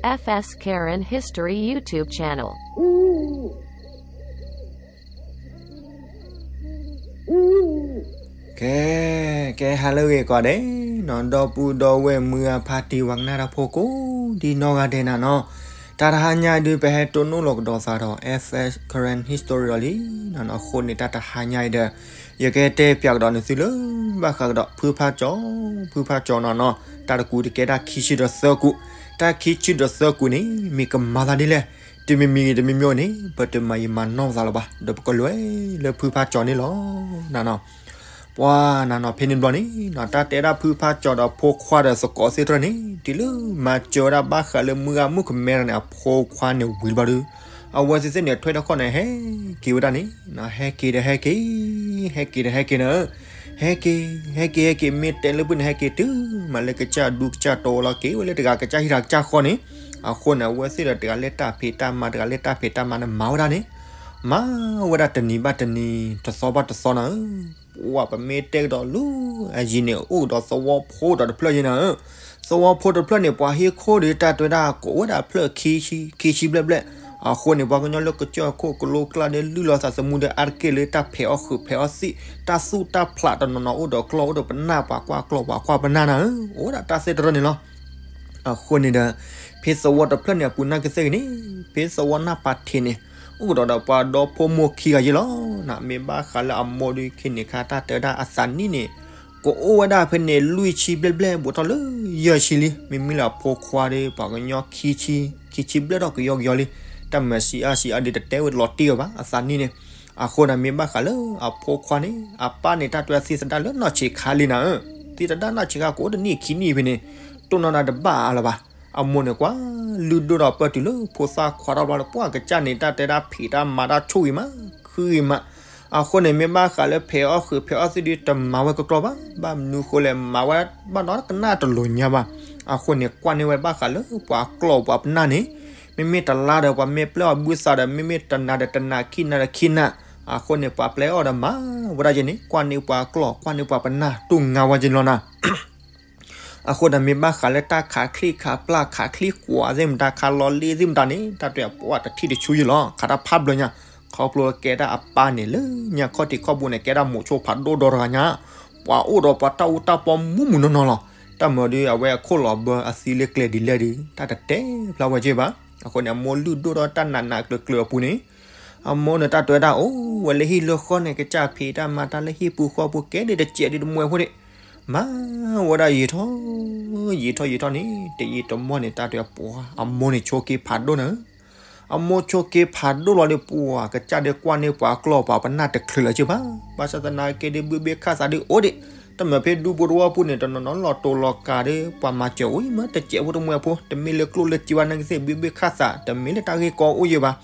F S Karen History YouTube channel. ကဲ, ကဲဟါလၢအဂ့ၤကိးဂၤဒဲးနီၤ, ဒီပုၢ်ဒီဝဲၢ်မုၢ်ဂၤဖါတံၢ်ဝဲကနၣ်တၢ်ဖိကိးဒံနီၢ်ဂၤဒဲးနၤနီၤ, တၢ်တဟါညါအံၤဒုး ပဟဲတိၢ်နီၣ်လီၤကဒီးသးဒီး F S Karen History ဒီးလံနီၤ, အဃိန့ၣ် တၢ်တဟါညါအံၤဒီး ယကတဲပၠးကဒီးနသုလၢ ဘၣ်ဃးကဒီးဖုဖါကၠီ, ဖုဖါကၠီနီၤနီၤ, တၢ်တကူးတကဲတၢ်ခံဆံဒီးသၢကူး, တၢ်ခံဆံဒီးသၢကူးန့ၣ် မ့ၢ်ကမၤသးဒ်လဲၣ်, တမံၤမံၤတမံၤမံၤန့ၣ် ပတမၤယံာ်မၤနီၢ်သးလၢၤဘၣ်, ဒီးပကလဲၤလၢဖုဖါကၠီန့ၣ်လီၤနၤနီၤ. ပှၤနၤနီၤဖဲန့ၣ်တဘျီန့ၣ်နီၤ, တၢ်တဲဒၣ်ဖုဖါကၠီဒီးဖိခွါဒီးသကိးသ့ၣ်တဖၣ်န့ၣ် တုၤလၢမၤစၢၤဝဲဒၣ်ဘၣ်ဃးလၢမုၢ်ဂၤမုၣ်ကမဲဒီးန့ၣ် အဖိခွါန့ၣ်ဝံၤတဘျီဒီး အဝဲသ့ၣ်သ့ၣ်န့ၣ် ထွဲတခီၣ်န့ၣ် ဟဲက့ၤဝဲဒၣ်န့ၣ်, ဟဲက့ၤဒီးဟဲက့ၤ, ဟဲက့ၤဒီးဟဲက့ၤန့ၣ်, ဟဲက့ၤ, ဟဲက့ၤ ဟဲက့ၤ မ့ၢ်တဲလၢပုၢ်န့ၣ် ဟဲက့ၤတုၤမးလၢကစၢ်ဒူကစၢ်တီလီၤ, က့ၤဝဲလၢတဂၤကစၢ်ဟံၣ်တဂၤကစၢ်ဃီန့ၣ်, အဃိန့ၣ် အဝဲသ့ၣ်ဒီးတဂၤလၢတၢ်ဖံးတၢ်မၤ တဂၤလၢတၢ်ဖံးတၢ်မၤန့ၣ် မၤဝဲဒၣ်န့ၣ်, မၤဝဲဒၣ်တနံၤဘၣ်တနံၤ တသီဘၣ်တသီနၤဧၢ, ပှၤပမ့ၢ်တဲကဒီးလၢ အယံၤန့ၣ် အိၣ်ဒီးသဝီဖိဒီးတဖျၢၣ်ယဲနၤဧၢ, သဝီဖိတဖျၢၣ်န့ၣ် ပှၤဟံၣ်ခိၣ်ဒီးတၢ်တဲဝဲဒၣ် ကိးဝဲဒၣ်ဖျၢၣ်ခံဆံ, ခံဆံဘျဲၣ်ဘျဲၣ်, အဃိန့ၣ် ပှၤကညီလၢကစၢၢ်ခိၣ်ကလိကျါဒီးလုၢ်လီၤသးသမူဒီးအါတက့ၢ်လၢတၢ်ဖံးအီၣ်ဃုာ်ဖံးအီၣ်သံး, တၢ်သူၣ်တၢ်ဖျးတနီၤနီၤအိၣ်ဒီးကျီၢ်အိၣ်ဒီးပနၢ် ပှၤကွၢ်ကျီၢ်ပှၤကွၢ်ပနၢ်နၤဧၢ, အိၣ်ဝဲဒၣ်တၢ်သ့ၣ်တဖၣ်န့ၣ်လီၤ. အဃိန့ၣ်ဒီး ဖဲသဝီတဖျၢၣ်န့ၣ် အပူၤနၢ်ကသ့ၣ်ဂ့ၤန့ၣ်, ဖဲသဝီနၢ်ပၤထံးန့ၣ် အိၣ်ကဒီးဒီးပှၤဒီဖိမိၢ်ခံဂၤယဲလီၤ. မ့ၢ်ဘၣ်ဃးလၢအမိၢ်ဒုးခ့န့ၣ်ခါ တၢ်တဲဝဲဒၣ်အသးနံၣ်န့ၣ် ကအိၣ်ဝဲဒၣ်ဖဲန့ၣ် လွံၢ်ဆံဘျဲၣ်ဘျဲၣ် ဘူးထီၣ်လၢယဲၢ်ဆံလံ. မ့မ့ၢ်လၢအဖိခွါဒီး ပှၤကညီခံဆံ, ခံဆံဘျဲၣ်ထီၣ်ကယီကယီလံ. တၢ်မၤစံးအါစံးအါဒီးတတဲဝဲလီၤတံၢ်အီၤဘၣ် အသးနံၣ်န့ၣ်. အဃိန့ၣ် မ့ၢ်ဘၣ်ဃးလၢအဖိခွါန့ၣ် အပၢ်န့ၣ် တၢ်တဲသံသဒၣ်လၢနီၢ်ဆံးခါလံနၤဧၢ, သံသဒၣ်နီၢ်ဆံးခါ ကအိၣ်တနံၣ်ခံနံၣ်ဖဲန့ၣ် တိၢ်နီၣ်နၤတဘၣ်အါလၢၤဘၣ်. အမိၢ်န့ၣ်ကွၢ်လုၢ်ဒိၣ်ဒီးပၢၢ်တုၤလၢဖိသၣ်ခွါထီၣ်ဘျီဒီး ပှၤကစၢ်န့ၣ် တၢ်တဲဒၣ်ဖံးတၢ်မၤတၢ်ဆိၣ်ဂ့ၤမး ခုဂ့ၤမး. အဃိန့ၣ် မ့ၢ်ဘၣ်ဃးလၢဖံးအီၣ်ဃုာ်ဖံးအီၣ်သံးဒုး တမၤဝဲကကျီၢ်ဘၣ်. ဘၣ်မနုၤဃိလဲၣ် မၤဝဲဘၣ်နီတကနၣ်တလိၤညါဘၣ်. အဃိန့ၣ် ကွၢ်န့ၢ်ဝဲဘၣ်ဃးလၢပှၤကျီၢ်ပှၤပနၢ်န့ၣ် မ့မ့ၢ်တလါဒီး ပှၤမ့ၢ်ပျဲအီၤဘုသးဒီး မ့မ့ၢ်တနၤဒီးတနၤ ခံနၤဒီးခံနၤ. အဃိန့ၣ် ပှၤပျဲအီၤဒီးမၤဝဲဒၣ်ယဲန့ၣ် ကွၢ်န့ၢ်ပှၤကျီၢ် ကွၢ်န့ၢ်ပှၤပနၢ် တူၢ်ငါဝဲယဲန့ၣ်လီၤနၤ. အဃိဒီး မ့ၢ်ဘၣ်ဃးလၢတၢ်ခးချံခးပျၢ် ခးချံကွီၤသ့ၣ်မတၤ ခးလီၤလ့သ့ၣ်မတၤန့ၣ် တၢ်တဲအပှၤတထံၣ်တဆူယဲလီၤ. ခးတၢ်ဖးဘျၢညါ ခီဖျိကဲဒၣ်အပၢ်န့ၣ် လၢညါခီၣ်ထံးခီၣ်ဘိန့ၣ် ကဲဒၣ်မိၤဆိဖးဒိၣ်ဒီတဂၤညါ ပှၤအိၣ်ဒီးပှၤတၢ်အူတၢ်ပီမူးမူးနီၢ်နီၢ်လီၤ. တၢ်မၤဒီး အဝဲအခိၣ်လီၤဘၢအသံလၢကျဲဒ်လဲၣ်ဒီး တၢ်တတဲဖျါဝဲက့ဘၣ်. အဃိန့ၣ် အမိၢ်လုၢ်ဒိၣ်ဒီးတၢ်နးနးကျၢၤကျၢၤအပူၤန့ၣ် အမိၢ်န့ၣ် တၢ်တဲဝဲဒၣ် အိၣ်ဝဲလၢဟံၣ်လၢဃီန့ၣ် ကစၢ်ဖံးတၢ်မၤတၢ်လၢဟံၣ်ပူၤဃီပူၤ ကဲဒ်တစဲးဒ်တမှဲဖိဒံး မၤဝဲဒၣ်ယံာ်ထီၣ် ယံာ်ထီၣ်ယံာ်ထီၣ်န့ၣ် တယံာ်တမီၢ်န့ၣ် တၢ်တဲပှၤ အမိၢ်န့ၣ် ဆိးက့ဖးဒိၣ်နၤဧၢ. အမိၢ်ဆိးက့ဖးဒိၣ်လီၤဒီး ပှၤကစၢ်ဒီးကွၢ်န့ၢ်ပှၤကျီၢ်ပှၤပနၢ်တချုးလၢၤက့ဘၣ်. ဘၣ်ဆၣ်သနာ်က့ဒီး ဘုဘ့ၣ်ခၣ်သးဒုးအိၣ်ဒံး တမၤဖဲဒူဖိတဝီပူၤန့ၣ် တနီၤနီၤလီၤတိၤလီၤကးဒီး ပှၤမၤစၢၤအိၣ်အံၤမး တစဲးဖိတမှဲဖိ တမ့ၢ်လၢကျိၣ်လၢစ့ဝဲနာ်က့သ့ၣ် ဘုဘ့ၣ်ခၣ်သး တမ့ၢ်လၢတၢ်ဂ့ၢ်ကီအိၣ်ယဲဘၣ်.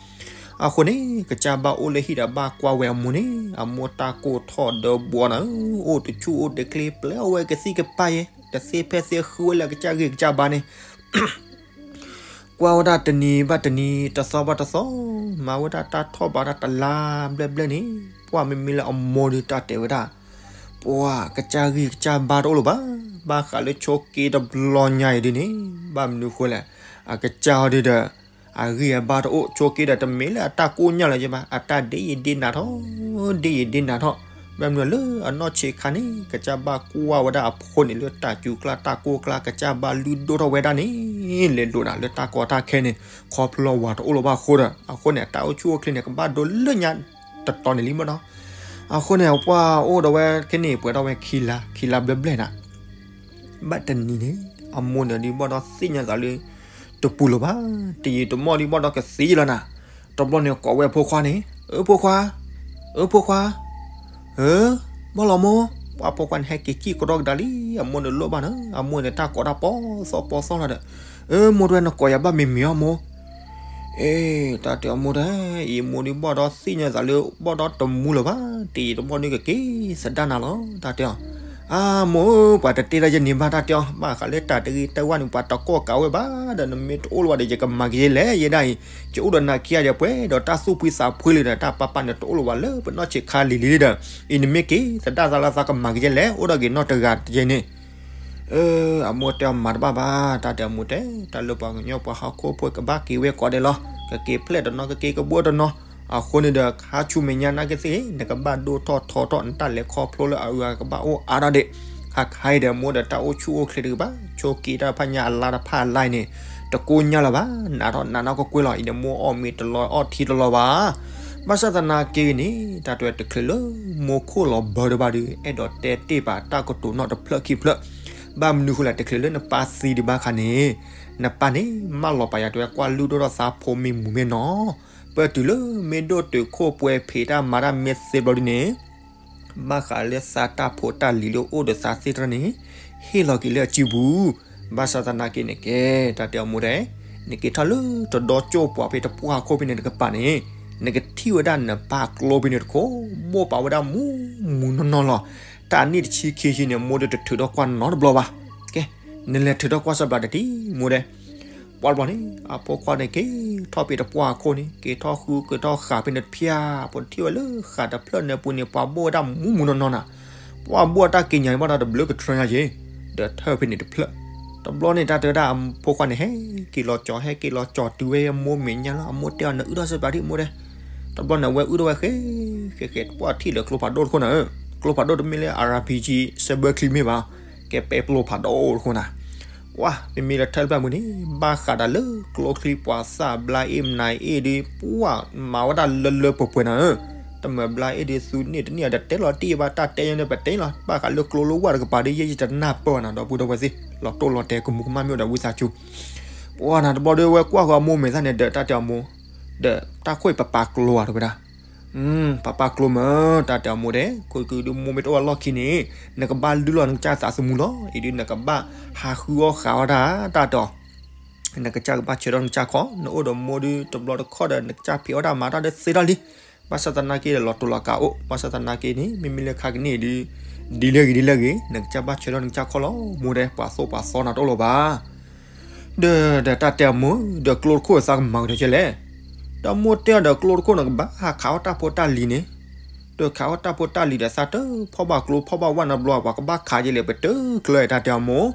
အဃိန့ၣ် ကစၢ်ဘၣ်အိၣ်လၢဟံၣ်ဒီးဘၣ်ကွၢ်ဝဲအမိၢ်န့ၣ် အမိၢ်တၢ်ကိၢ်ထီၣ်ဒီးဘှီနၤဧၢ, အိၣ်တဆူၣ်အိၣ်တချ့ ပျဲအီၣ်ဝဲကသံၣ်ကပၤယဲ တသ့ဖဲသ့ဃုဝဲလၢအကစၢ်ဂံၢ်ကစၢ်ဘါန့ၣ် ကွၢ်ဝဲဒၣ်တနံၤဘၣ်တနံၤ တသီဘၣ်တသီ မၤဝဲဒၣ်တၢ်ထီၣ်ဘးတၢ်တလါဘျဲၣ်ဘျဲၣ်န့ၣ် ပှၤမ့မ့ၢ်လၢအမိၢ်ဒီးတၢ်တဲဝဲဒၣ် ပှၤကစၢ်ဂံၢ်ကစၢ်ဘါတအိၣ်လၢၤဘၣ်. ဘၣ်ဃးလၢဆိးက့တဘျီညါအံၤဒ်န့ၣ် ဘၣ်မနုၤဃိလဲၣ် အကစၢ်ဟီဒ်ဒီး အဂံၢ်အဘါတအိၣ် ဆိးက့ဒီးတမ့ၢ်လၢအတၢ်ကိၢ်ညါလၢၤက့ဘၣ် အတၢ်ဒ့ယံာ်ဒ့နးထီၣ် ဒ့ယံာ်ဒ့နးထီၣ်. ဘၣ်မနုၤလၢအနီၢ်ဆံးခါန့ၣ် ကစၢ်ဘၣ်ကွၢ်ဝဲဒၣ်အဖိန့ၣ်လၢတၢ်စူၤကျါတၢ်ကိၢ်ကျါ ကစၢ်ဘၣ်လုၢ်ဒိၣ်ထီၣ်ဝဲဒၣ်န့ၣ် လဲၤလိာ်ဒၣ်လၢတၢ်ကီတၢ်ခဲန့ၣ် ခီဖျိလၢဝၤတအိၣ်လၢၤဘၣ်အဃိဒီး အဃိန့ၣ် အတၢ်အိၣ်ဆူၣ်အိၣ်ချ့န့ၣ် ကဘၣ်ဒိလၢညါတတီၤန့ၣ်လံမ့ၢ်နီၤ. အဃိန့ၣ် ပှၤအိၣ်ဒီးဝဲခဲန့ၣ် ပှဲၤထီၣ်ဝဲခံလါ ခံလါဘျဲၣ်ဘျဲၣ်နၤ ဘၣ်တနံၤန့ၣ် အမိၢ်န့ၣ်ဒုးဘၣ်ဒီးသ့ၣ်ညါသးလၢ တပူၤလၢၤဘၣ် တယံာ်တမီၢ်ဒုးဘၣ်ဒီးကသံလီၤနၤ. တဘျီန့ၣ်ကိးဝဲအဖိခွါန့ၣ် အၢဖိခွါ အၢဖိခွါ အၢ ဘၣ်လီၤမိၢ်. ပှၤဖိခွါန့ၣ် ဟဲက့ၤစံၣ်ကဒီးကဒါလံ အမိၢ်န့ၣ်လိၣ်ဘၣ်နၤ အမိၢ်န့ၣ်တၢ်ကိးတၢ်ပီသီပီသီလီၤဒီး အၢ မိၢ်တဝဲ နကိးယၤဘၣ်မံၤမံၤအီၤမိၢ်. အ့ တၢ်တဲအီၤမိၢ်တၢ် အံၤမိၢ်ဒုးဘၣ်ဒီးသ့ၣ်ညါသးလၢဘၣ်ဒီးတမူလၢၤဘၣ် တယံာ်တမီၢ်ဒုးကက့ၤသဒၣ်နၤလီၤ တၢ်တဲအီၤ. အါ မိၢ်ဧၢ ပှၤတတဲဒၣ်ယဲန့ၣ်ဘၣ် တၢ်တဲအီၤ ဘၣ်ဃးလၢတၢ်တဂ့ၤတဝါန့ၣ် ပှၤတကိးကးဝဲဘၣ်ဒီး နမ့ၢ်တအိၣ်လၢၤဘၣ်ဒီး ယကမၤက့ၤယဲလဲၣ် ယဲဒၣ်အံၤ ယအိၣ်ဒီးနၤခံဂၤဒီး ပှဲၤဒီးတၢ်သူၣ်ဖှံသးဖှံလံဒီး တၢ်ပၢ်ပၢ်န့ၣ်တအိၣ်လၢၤဘၣ်လၢပနီၢ်ဆံးခါလံၤလံၤဒီး အံၤနမ့ၢ်က့ၤသဒၣ်သးလၢသးကမၤက့ၤယဲလဲၣ် အိၣ်ဒီးဂ့ၤနီၢ်တဂၤတယဲန့ၣ် အမိၢ်တဲအီၤမၤတဘၣ်ဘၣ်, တၢ်တဲအမိၢ်တဲ, တၢ်လၢပှၤကညီပှၤဟီၣ်ခိၣ်ဖိကဘၣ်က့ၤဝဲကိးဒဲးလီၤ, ကက့ၤဖျဲၣ်တနီၤ ကက့ၤကဘှီတနီၤ, အဃိန့ၣ်ဒီး ခါဆူမဲာ်ညါနာ်က့သ့ၣ် နကဘၣ်ဒိၣ်ထီၣ်ထီထီၣ် နတၢ်လဲၤခီဖျိလၢအဂၤကဘၣ်အိၣ်အါထီၣ်ဒံး, ခါခါအံၤဒီး မိၢ်ဒီးတၢ်အိၣ်ဆူၣ်အိၣ်ချ့တဂ့ၤဘၣ်, ဆိက့တၢ်ဖးညါအလါတဖၣ်အလါအံၤန့ၣ် တကိညၢ်လၢၤဘၣ်, နးထီၣ်နးနီၢ်ကကွဲၢ်လီၤ, အံၤန့ၣ်မိၢ်အီၣ်မ့ၤတလီၤအီၣ်ထံတလီၤဘၣ်. ဘၣ်ဆၣ်သနာ်က့န့ၣ် တၢ်တဲတချုးလၢ မိၢ်ခိၣ်လီၤဘၢတဘၣ်ဒီး အဲၣ်ဒိးတဲတ့ၢ်ပာ်တၢ်ကတိၤနီၣ်တဖျၢၣ်ခံဖျၢၣ်, ဘၣ်မနုၤဃိလဲၣ် တချုးလၢနပၢ်သံဒံးဘၣ်ခါန့ၣ်, နပၢ်န့ၣ် မၢလီၤပာ်ယၤတဲဝဲ ကွၢ်လုၢ်ဒိၣ်ထီၣ်သးဖိမ့ၢ်မူမ့ၢ်နီၤ, ပၢၢ်တုၤလၢမ့ၢ်ဒိၣ်တုာ်ခိၣ်ပှဲၤဖံးတၢ်မၤတၢ်မ့ၢ်သ့ဘျီဒ်န့ၣ် ဘၣ်ဃးလၢသးတၢ်ဖိတၢ်လံၤလၢအိၣ်ဒီးသးသ့ၣ်တဖၣ်န့ၣ် ဟ့ၣ်လီၤက့ၤလၢအစုပူၤ, ဘၣ်ဆၣ်သနာ်က့န့ၣ်ကဲ, တၢ်တဲအမိၢ်ဒဲး, နက့ၤထီၣ်လၢတဒီကၠိၣ်ပှၤဖဲတပှၢ်ခိၣ်ဖဲန့ၣ်တကပၤန့ၣ်, နကထံၣ်ဝဲဒၣ်နပၢ်ကျိဖဲန့ၣ်တခိၣ်, ဘိၣ်ပာ်ဝဲဒၣ်မူမူနီၢ်နီၢ်လီၤ. တၢ်နံၣ်တဆံခံဆံန့ၣ် မိၢ်ဒီးတထုးထီၣ်ကွၢ်နီတဘျီဘၣ်. ကဲ, နလဲၤထုးထီၣ်ကွၢ်စီၤပျၢ်တထံၣ် မိၢ်ဒဲး. ပှၤတဘျီန့ၣ် အဖိခွါန့ၣ်က့ၤထီၣ်ဖဲတပှၢ်ခိၣ်န့ၣ် က့ၤထီၣ်ဃုက့ၤထီၣ်ဃာ်ဖဲန့ၣ်တဖၠၣ်, ပထံၣ်ဝဲလၢဃာ်တဖျၢၣ်န့ၣ်ပူၤန့ၣ် ပှၤဘိၣ်ဝဲဒၣ်မူမူနီၢ်နီၢ်နၤ, ပှၤဘိၣ်အတၢ်က့ၤညါန့ၣ်ဘၣ်ဒီးတဘျုးကထြၢညါက့ၤ, ဒီးထၢၣ်ဖဲန့ၣ်တဖျၢၣ်. တဘျီန့ၣ် တၢ်တဲဝဲဒၣ်အဖိခွါန့ၣ် ဟဲက့ၤလီၤကၠီၤ ဟဲက့ၤလီၤကၠီၤတုၤဝဲမိၢ်မဲာ်ညါလီၤ. အမိၢ်တဲအီၤ နအုၣ်ထီၣ်စီၤပျၢ်ဒံး မိၢ်ဒဲး. တဘျီန့ၣ် အဝဲအုၣ်ထီၣ်ဝဲဃဲ ဃဲဃဲ ပှၤထံၣ်လၢကျိဖးဒိၣ်တခိၣ်နၤဧၢ, ကျိဖးဒိၣ်တမ့ၢ်လၢ RPG စဲဘၢချံမ့ၢ်ဘၣ်, ကဲပဲကျိဖးဒိၣ်တခိၣ်နၤ. ဝါ မ့မ့ၢ်လၢထၢၣ်တဖျၢၣ်မုၢ်န့ၣ် ဘၣ်ဃးဒီးလၢကျိချံပှၤသၣ်ဘျါအ့ၣ်မနၤအ့ၣ်ဒုး ပှၤမၤဝဲဒၣ်လၢလၢပှဲၤပှဲၤနၤဧၢ, တမၤဘျါအ့ၣ်ဒုး သူန့ၢ်တန့ၢ်အီၤဒီးတဲလီၤတံၢ်ဘၣ် တၢ်တဲညါဒီးပတဲလီၤ ဘၣ်ဃးလၢကျိလၢဝၣ်တကပၤဒီး ယဲယတနၢ်ပၢၢ်နၤ ဒီပုၢ်ဒီဝဲၢ်သ့ၣ် လီၤတိၢ်လီၤတဲာ်ကမူးကမၣ်မ့ၢ်အိၣ်ဒီးဝံသးစူၤ. ပှၤနၤတဘျီဒီး ဝဲကွၢ်ဃီအမိၢ်မဲာ်သၣ်န့ၣ် ဒီးတၢ်တဲအမိၢ်, ဒီးတၢ်ခိၣ်အံၤပပာ်ကျိဧါ တဲဝဲဒၣ်. ပပာ်ကျိမ့ၢ် တၢ်တဲအမိၢ်ဒဲး, ခိၣ်ကုဒုးမိၢ်မ့ၢ်တအိၣ်အလီၢ်ခံန့ၣ် နကဘၣ်လုၢ်လီၤနကစၢ်သးသမူလီၤ. အံၤဒုးနကဘၣ်ဟးဃုအီၣ်ဃာ်အီၣ်တၢ် တၢ်တဲအီၤ နကစၢ်ကဘၣ်ဆၢထၢၣ်နကစၢ်ခီ, နအိၣ်ဒီးမိၢ်ဒုးတဘျီတခီၣ်ဒီး နကစၢ်ဖံးအီၣ်တၢ်မၤတၢ်ဒီးသ့ထီၣ်လံ. ဘၣ်ဆၣ်သနာ်က့ဒီးလီၤတိၢ်လီၤကးအိၣ်, ဘၣ်ဆၣ်သနာ်က့န့ၣ် မ့မ့ၢ်လၢခါကနံၣ်အံၤဒုး ဒ်လဲၣ်ဂ့ၤဒ်လဲၣ်ဂ့ၤ နကစၢ်ဘၣ်ဆၢထၢၣ်နကစၢ်ခီလီၤ. မိၢ်ဒဲး ပှၤသိၣ်ပှၤသီနၤတအိၣ်လၢၤဘၣ်. ဒီး ဒီးတၢ်တဲအမိၢ် ဒီးကျိတခိၣ်သးကမၤကဒီးကဲလဲၣ်. ဒီးမိၢ်တဲအီၤဒီးကျိတခိၣ်န့ၣ် ကဘၣ်ဟးခးအီၣ်တၢ်ဖိတၢ်လံၤန့ၣ်, ဒီးခးအီၣ်တၢ်ဖိတၢ်လံၤဒီးသးတဖီၣ်ဘၣ်ကျိဖီၣ်ဘၣ်ဝၣ်နီတဘျီ ပှၤကဘၣ်ခးကဲလဲၣ် ပတုၤကျၢၤ တၢ်တဲအမိၢ်.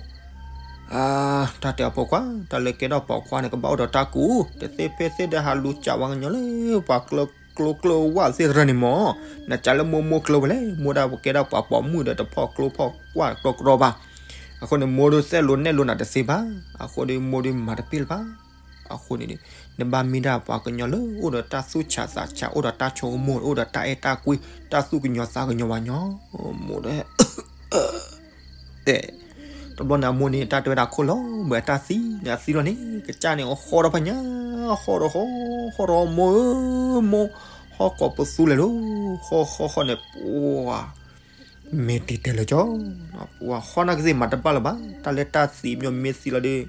တၢ်တဲအဖိခွါ တၢ်လၢကဲထီၣ်ပိာ်ခွါန့ၣ် ကဘၣ်အိၣ်ဒီးတၢ်ကူၣ်, တသ့ဖဲသ့ဒီးဟးလူၤစးပှၤကညီလၢ ပှၤကျိကျိကျိဝၣ်သ့ၣ်တဖၣ်န့ၣ်မ့ၢ်, နစးလၢမိၢ်မိၢ်ကျိဝဲလဲၣ်, မိၢ်ဒၣ်ကဲဒၣ်ပှၤပိာ်မုၣ်ဒီးတဖီၣ်ကျိဖီၣ်ဝၣ်ကြီကြီဘၣ်. အဃိန့ၣ် မိၢ်ဒုးသဲလိာ်နဲၣ်လိာ်နၤတသ့ဘၣ်. အဃိဒီးမိၢ်ဒုးမၤတပ့ၢ်လၢၤဘၣ်. အဃိန့ၣ် နဘၣ်မ့ၢ်ဒၣ်ပှၤကညီလၢအိၣ်ဒီးတၢ်သူၣ်ဆးသးဆး အိၣ်ဒီးတၢ်ဆိကမိၣ် အိၣ်ဒီးတၢ်အဲၣ်တၢ်ကွံ တၢ်သူၣ်ကညီၤသးကညီၤဘၣ်ညီ, မိၢ်ဒဲး တဘျီန့ၣ်အမိၢ်န့ၣ် တၢ်တဲဝဲဒၣ်ခိၣ်လီၤ ဘၣ်တၢ်သံန့ၣ် အသံလီၤန့ၣ် ကစၢ်န့ၣ် ဟီၣ်ဒီးဖးညါ, ဟီၣ်ဒီးဟီၣ်, ဟီၣ်ဒီးမိၢ်ဧၢ, မိၢ်ဟီၣ်ကိးပသူလဲၣ်လီၤ. ဟီၣ်ဟီၣ်ဟီၣ်န့ၣ် ပှၤ မ့ၢ်တံၤတဲလၢၤကၠီ, ပှၤဟီၣ်နာ်က့သ့ၣ်မၤတဘၣ်လၢၤဘၣ်. တၢ်လၢတၢ်သံမ့ၢ်မ့ၢ်သံလီၤဒီး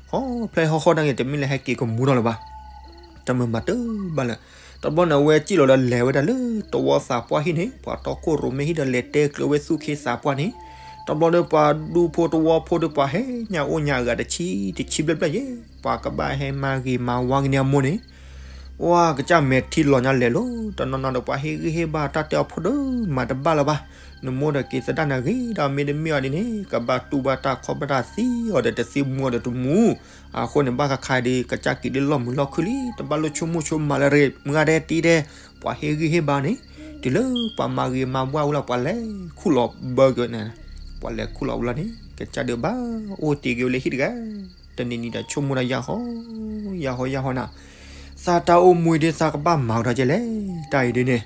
ဟီၣ်ဖျဲၣ်ဟီၣ်ဟီၣ်နာ်က့ တမ့ၢ်လၢဟဲက့ၤကမူထီၣ်လၢၤဘၣ်. တမ့ၢ်မၤတဘၣ်လၢၤ. တဘျီန့ၣ် အဝဲစံၣ်လီၤဒီးလဲၤဝဲဒၣ်လၢတဝီသးပှၢ်ဟံၣ်န့ၣ် ပှၤတီခိၣ်ရိၣ်မဲဟံၣ်ဒီးလဲၤတဲကျၢၤဝဲသူၣ်ခ့သးပှၢ်န့ၣ်, တဘျီဒီး ပှၤဒူဖိတဝီဖိဒီး ပှၤဟဲညါအိၣ်ညါအဂၤတဆံတဆံဘျဲၣ်ဘျဲၣ်ယဲၢ်, ပှၤကဘၣ်ဟဲမၤဂ့ၤမၤဝါက့ၤန့ၢ်အမိၢ်န့ၣ် ပှၤကစၢ်မဲာ်ထံလီၤညါလဲၤလီၤ. တနီၤနီၤဒီး ပှၤဟ့ၣ်ဂံၢ်ဟ့ၣ်ဘါ တၢ်တဲအီၤဖိဒီး မၤတဘၣ်လၢၤဘၣ်. နမိၢ်ဒီးက့ၤသဒၣ်နၤဂ့ၤဒီး မ့တမ့ၢ်အီၤဒ်န့ၣ် ကဘၣ်တူၢ်ဘၣ်တၢ်ခီၣ်ဘၣ်တၢ်သံအီၤဒီး တသ့မူအီၤဒီးတမူ. အဃိန့ၣ် ဘၣ်ဃးခါဒီး ကစၢ်က့ၤဒ်လီၢ်မုာ်လီၢ်ခုၣ်လံ, တဘၣ်လိၣ်ဆိကမိၣ်ဆိကမးလၢၤ, မုၢ်ဂၤဒဲးတံၤဒဲး ပှၤဟ့ၣ်ဂံၢ်ဟ့ၣ်ဘါန့ၣ်, တုၤလၢပှၤမၤဂ့ၤမၤဝါဝဲလီၤ ပှၤလဲၤခူၣ်လီၤဘၢက့ၤန့ၣ်, ပှၤလဲၤခူၣ်လီၤဝဲလီၤန့ၣ် ကစၢ်ဒုးဘၣ်အိၣ်တ့ၢ်က့ၤဝဲလၢဟံၣ်တဂၤ တနံၤနံၤဒီးဆိကမိၣ်ဒၣ်ယၢ်ဟီ ယၢ်ဟီယၢ်ဟီနၤ, သးတၢ်အိၣ်မူဒ်သးကဘၣ်မၤကဒီးကဲလဲၣ်. တၢ်အံၤဒ်န့ၣ်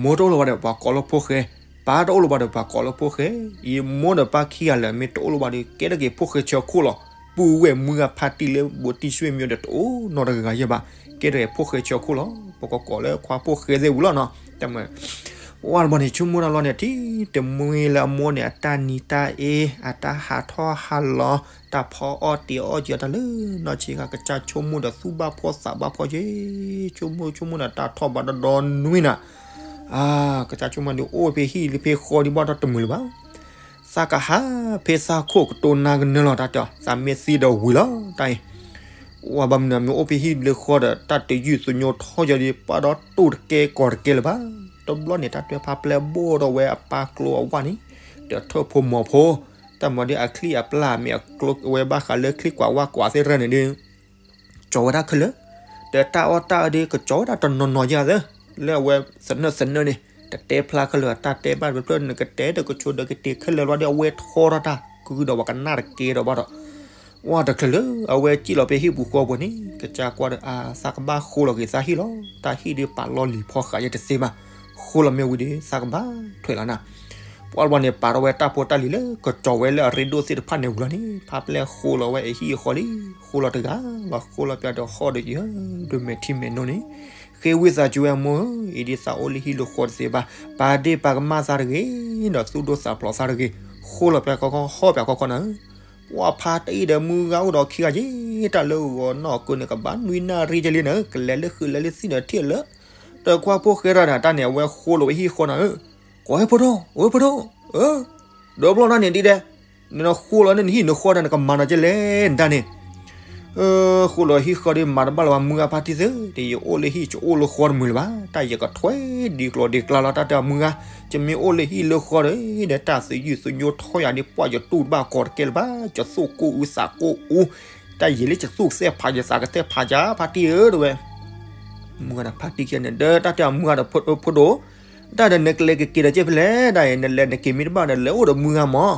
မိၢ်တအိၣ်လၢၤဘၣ်ဒီးပှၤကိးလၢဖိၣ်ဃဲ, ပၢ်တအိၣ်လၢၤဘၣ်ဒီးပှၤကိးလၢဖိၣ်ဃဲ, ယမိၢ်ဒီးပၢ်ခံဂၤလၢာ် မ့ၢ်တအိၣ်လၢၤဘၣ်ဒီး ကဲထီၣ်က့ၤဖိၣ်ဃဲဆၢခိၣ်လီၤ. ပုၢ်ဝဲၢ်မုၢ်ဂၤဖါတံၢ်လၢဘိးတံၢ်ဆွေမျိုးဒီး တအိၣ်နီတဂၤဂၤယဲၢ်ဘၣ်, ကဲထီၣ်က့ၤဖိၣ်ဃဲဆၢခိၣ်လီၤ. ပကကိးလၢခွါဖိၣ်ဃဲသ့ၣ်ဝံၤလီၤနီၤ. တမ့ၢ် ဝဲတဘျီန့ၣ် ဆိကမိၣ်တၢ်လီၤန့ၣ် ထံၣ်တမှံလၢအမိၢ်န့ၣ် အတၢ်နံၤတၢ်အ့ အတၢ်ဟးထီၣ်ဟးလီၤ တၢ်ဖီအီၣ်တ့ၤအီၣ်က့ၤအီၤတၢ်လၢ နီၢ်ဆံးခါ ကစၢ်ဆိကမိၣ်ဒီးသူၣ်ဘၣ်ဖှီၣ်သးဘၣ်ဖှီၣ်က့ၤ, ဆိကမိၣ်ဆိကမိၣ်ဒီးတၢ်ထီၣ်ဘးဒီဒီနွံနၤ, ကစၢ်ဆိကမိၣ်ဒီးအိၣ်ဖဲဟံၣ်လၢဖဲဃီဒံးဘၣ်ဒီးတမုာ်လၢၤဘၣ်. သးကဟးဖဲသးခိၣ်ကတိၤနၤကနၢလီၤ တၢ်တဲအီၤ သးမ့ၢ်သံဒီးဝံၤလီၤ တၢ်အံၤ ဝဲဘၣ်မနုၤ မ့ၢ်အိၣ်ဖဲဟံၣ်လၢဃီဒီး တၢ်တယုၢ်သညိထီၣ်ယီၤဒီး ပာ်ဒီးတူၢ်တကဲကီၢ်တကဲလၢၤဘၣ်. တဘျီန့ၣ် တၢ်တဲဖးပျဲဘိၣ်ဒီးဝဲအပၢ်ကျိအဝၣ်န့ၣ် ဒီးထၢၣ်ဖိမီၤဖိ တၢ်မၤဒ်အချံၣ်အပျၢ် မ့ၢ်အကျိဝဲဘၣ်ဃးလၢချံၣ်ကွၢ်ဝါကွၢ်သ့ၣ်တဖၣ်န့ၣ်ဒီး ကၠီၤဝဲဒၣ်ခဲလၢာ်, ဒီးတၢ်အီၣ်တၢ်အၢဒီး ကကၠီၤဝဲဒၣ်တနီၤနီၤယၤသၢ, လၢအဝဲသနၢၣ်သနၢၣ်န့ၣ် တတဲဖျါခဲလၢာ် တၢ်တဲဘၣ်တဖျၢၣ် နကတဲဒီးကဆိးဒီးကတ့ၤခဲလၢာ်လီၤဒီး အဝဲထီထီၣ်တၢ် ကုဒီးပှၤကနၣ်တကဲဒီးဘၣ်ဒီး ဝဲတချုးလၢ အဝဲစံၣ်လီၤဖဲဟံၣ်ပူၤဃီပူၤန့ၣ် ကစၢ်ကွၢ်ဒီး အါ သးကဘၣ်ဃိလီၤက့ၤသးဟံၣ်လီၤ, တၢ်ဟံၣ်ဒီးပာ်လီၤလံၤဖီဃာ်ယဲတသ့ဘၣ်, ဃိလီၤမ့ၢ်ဝံၤဒီး သးကဘၣ်ထွဲလီၤနၤ ပှၤတဘျီန့ၣ် ပာ်ထီၣ်ဝဲတၢ်ဖိတၢ်လံၤလၢ ကကၠီၤဝဲလၢအရ့ဒိၣ်သ့ၣ်တဖၣ်န့ၣ်ဝံၤလီၤန့ၣ် ဖါပျဲၢ်ဃိလီၤဝဲအဟံၣ်အဃီလံ, ဃိလီၤတဂၤလီၤ ဃိလီၤပျၢ်ဒီးဟီၣ်ဒီးယၢၤ ဒိးမဲာ်ထံမဲာ်နိန့ၣ်, ဃ့ဝံသးစူၤဝဲအမိၢ်ဧၢ, အံၤဒ်သးအိၣ်လၢဟံၣ်လၢဃီတသ့ဘၣ်, ပာ်ဒ့ၣ်ပာ်ကမၣ်သးတဂ့ၤ, ဒီးသူၣ်ဒိၣ်သးဖျိးသးတဂ့ၤ, ဃိလီၤပျၢ်ခီခီ ဟီၣ်ပျၢ်ခီခီနၤဧၢ, ပှၤဖါတံၢ်ဒီးမုၢ်ဂၤအိၣ်ဒီးခံဂၤက့ၤ, တၢ်လၢဂီၤနီၢ်ကၢန့ၣ် ကဘၣ်နွံနၣ်ရံၣ်ကလံနၤဧၢ, ကလဲၤလၢဃုာ်လဲၤလၢသံၣ်ဒီးထံၣ်လၢ တခွါဖိဃဲရၤဒၣ်တၢ်န့ၣ် အဝဲဃိလီၤဝဲဟံၣ်ဃီနၤဧၢ, ကိးဟဲဖိဒိၣ် အိၣ်ဖိဒိၣ်, ဒီးဘျီနၤန့ၣ်ဒ်လဲၣ်, နဃိလီၤန့ၣ်နဟံၣ်နဃီနၤ နကမၤနီၤကဲလဲၣ်နတၢ်န့ၣ် ဃိလီၤဟံၣ်ဃီဒီးမၤတဘၣ်လၢၤဘၣ် မုၢ်ဂၤဖါတံၢ်သ့ၣ်, ဒီးယအိၣ်လၢဟံၣ် ယအိၣ်လၢဃီတမုာ်လၢၤဘၣ်, တၢ်ယကထွဲဒံကျီၤဒံကျါလီၤ တၢ်တဲအမုၢ်ဂၤ, ယမ့ၢ်အိၣ်လၢဟံၣ်လၢဃီဒီး တၢ်သယုၢ်သညိထီၣ်ယၤဒ်ပှၢ်ယတူၢ်တဘၣ်ကီးတကဲလၢၤဘၣ်, ယသူၣ်ကိၢ်အူသးကိၢ်အူ, တၢ်ယံာ်လၢယသူၣ်ကသဲၣ်ဖး ယသးကသဲၣ်ဖးယၤ ဖါတံၢ်ဧၢ တဲဝဲ မုၢ်ဂၤဒီးဖါတံၢ်ခံဂၤန့ၣ် ဒီးတၢ်တဲအမုၢ်ဂၤဒီးဖိဒိၣ်, တၢ်ဒီးနကလဲၤကက့ၤဒီးကဲဖဲလဲၣ်, တၢ်အံၤ နလဲၤနက့ၤမ့ၢ်တဘၣ်ဒီး လဲၤအိၣ်ဒီးမုၢ်ဂၤမး,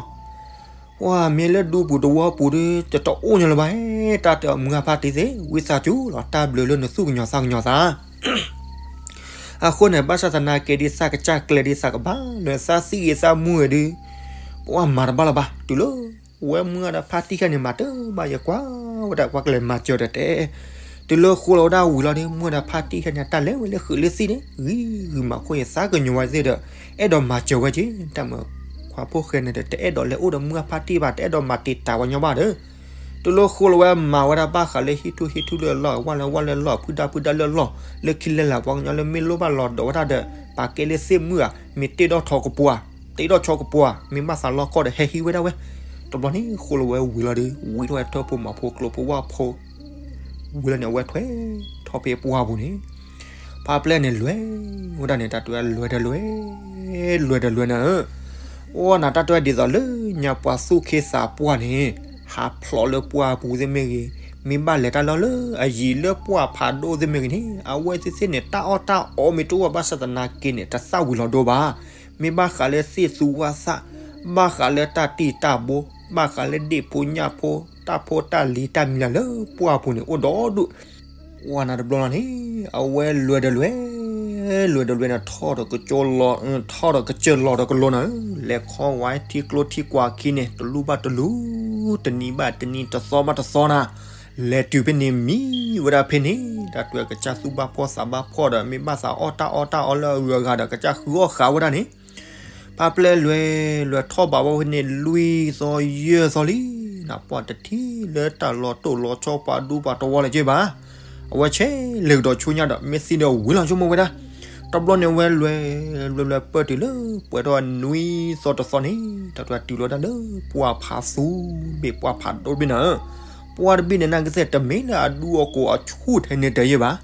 ပှၤမ့ၢ်လၢဒူပူၤတဝီပူၤဒီး တတအိၣ်ညီလၢၤဘၣ်, တၢ်တဲအမုၢ်ဂၤဖါတံၢ်သ့ၣ် ဝံသးစူၤလီၤ တၢ်ဘျုးလၢနသူၣ်ကညီၤသးကညီၤသး အဃိန့ၣ် ဘၣ်ဆၣ်သနာ်က့ဒ်သးကစၢ်ကျဲဒ်သးကဘၣ် လၢသးသံဂ့ၤသးမူဂ့ၤဒီး ပှၤမၤတဘၣ်လၢၤဘၣ်, တုၤလၢ ဝဲမုၢ်ဂၤဒီးဖါတံၢ်ခဲန့ၣ် မၤတဘၣ် ယကွၢ်ဝဲဒၣ် ကွၢ်ကလဲၤမၤစၢၤဒီးတဲ, တုၤလၢဃိလီၤဝဲဒၣ်ဝံၤလီၤဒီး မုၢ်ဂၤဒီးဖါတံၢ်ခဲန့ၣ် တၢ်လဲၤဝဲလၢဃုာ်လၢသံၣ်န့ၣ် ဂံၤဂံၤမၤခိၣ်အံၤ သးကညီၤဝဲသ့ၣ်ဒီး အဲၣ်ဒိးမၤစၢၤဝဲက့ၤ, တၢ်မၤခွါဖိဃဲန့ၣ်ဒီး တအဲၣ်ဒိးလဲၤအိၣ်ဒီးမုၢ်ဂၤဖါတံၢ်ဘၣ်, တအဲၣ်ဒိးမၤတံာ်တာ်ဝဲညီဘၣ်ဒီး တုၤလၢဃိလီၤဝဲမၤဝဲဒၣ်ဘၣ်ဃးလၢဟံၣ်ထူၣ်ဟံၣ်ထူၣ်လၢအလီၢ် ဝၣ်လၢဝၣ်လၢအလီၢ် လၢခံလၢလာ် ပှၤကညီလၢမ့ၢ်လိၣ်ဘၣ်လီၤဒီးဝဲဒၣ်ဒီး ပာ်ကဲလၢသ့ၣ်မုၢ်ဧါ, မ့ၢ်တ့ထီၣ်ဆီကပၤ, တ့ထီၣ်ဆီကပၤ, မ့ၢ်ဘၣ်သးလီၢ်ခီၣ်ဒီးဟဲဟံးဝဲဒၣ်ဝဲ, တဘျီန့ၣ်ဃိလီၤဝဲဝံၤလီၤဒီး ဝံထီၣ်ဝဲထၢၣ်ဖိမၤဖိကျိဖိဝၣ်ဖိ ဝံၤလီၤန့ၣ် အဝဲထွဲထီၣ်ဖဲပှၢ်ပူၤန့ၣ် ဖါပျဲၢ်န့ၣ်လဲၤဝဲဒၣ်န့ၣ် တၢ်တဲဝဲလဲၤဒီးလဲၤ, လဲၤဒီးလဲၤနၤဧၢ, အိၣ်နၤတၢ်တဲဝဲဒ်သိးလၢညါပှၤသူၣ်ခ့သးပှၢ်န့ၣ် ဟးဖျိးလၢပှၢ်ပူၤသ့ၣ်မ့ၢ်ဂ့ၤ, မ့ၢ်ဘၣ်လဲၤတၢ်လီၢ်လၢအယံၤလၢပှၢ်ဖးဒိၣ်သ့ၣ်မ့ၢ်ဂ့ၤန့ၣ် အဝဲသ့ၣ်သ့ၣ်န့ၣ် တၢ်အီၣ်တၢ်အီမ့ၢ်တအိၣ်ဘၣ်ဆၣ်သနာ်က့န့ၣ် တသၣ်ဝံၤလီၤဒိဘၣ်. မ့ၢ်ဘၣ်ဃးလၢသ့ၣ်သူဝၣ်သၣ်, ဘၣ်ဃးလၢတၢ်တံၢ်တၢ်ဘိ, ဘၣ်ဃးလၢဒ့ၣ်ဖိညၣ်ဖိ, တၢ်ဖိတၢ်လံၤတၢ်မံၤလၢ်လၢပှၢ်ပူၤန့ၣ်အိၣ်ဒီဒူၣ် ဝဲနၤတဘျီလီၤန့ၣ် အဝဲလဲၤဒီးလဲၤ, လဲၤဒီးလဲၤန့ၣ် ထီၣ်ဒီးကစၢၢ်လီၤ, ထီၣ်ဒီးကစၢၢ်လီၤဒီးကလိၤနၤဧၢ, လဲၤခီဝဲထံကျိထံကွာ်ခံန့ၣ် တလူၢ်ဘၣ်တလူၢ်, တနံၤဘၣ်တနံၤ, တသီဘၣ်တသီနၤ, လဲၤတုၤဖဲန့ၣ်မံဝဲဒၣ်ဖဲန့ၣ်, တၢ်တဲဝဲကစၢ်သူၣ်ဘၣ်ဖှီၣ်သးဘၣ်ဖှီၣ်ဒီး မ့ၢ်ဘၣ်သးအီၣ်တၢ်အီၣ်တၢ်အီလၢအဂုၤအဂၤဒီး ကစၢ်ဃုအီၣ်ဃာ်ဝဲဒၣ်န့ၣ် ဖါပျဲၢ်လဲၤ, လဲၤထီၣ်ဘးဝဲဖဲန့ၣ် လွံၢ်သီယဲၢ်သီလံ, နပှၢ်တထံၣ်လၢတၢ်လီၤတိၢ်လီၤဆီပှၤဒူပှၤတဝီလၢၤက့ဘၣ်. အဝဲဆဲးလဲၤကဒီးဆူညါဒီး မ့ၢ်သံဒီးဝံၤလီၤဆိကမိၣ်ဝဲဒၣ်. တဘျီန့ၣ်ဝဲလဲၤ, လဲၤလဲၤပၢၢ်တုၤလၢ ပှဲၤထီၣ်နွံသီတသီန့ၣ် တၢ်တဲဝဲတုၤလီၤဒၣ်လၢပှၢ်ဖးသူဘ့ၣ် ပှၢ်ဖးဒိၣ်တဘ့ၣ်နၤဧၢ, ပှၢ်တဘ့ၣ်န့ၣ် နာ်က့သ့ၣ်တမ့ၢ်လၢအဒူအကိာ်အဆူၣ်ထဲန့ၣ်တယဲၢ်ဘၣ်.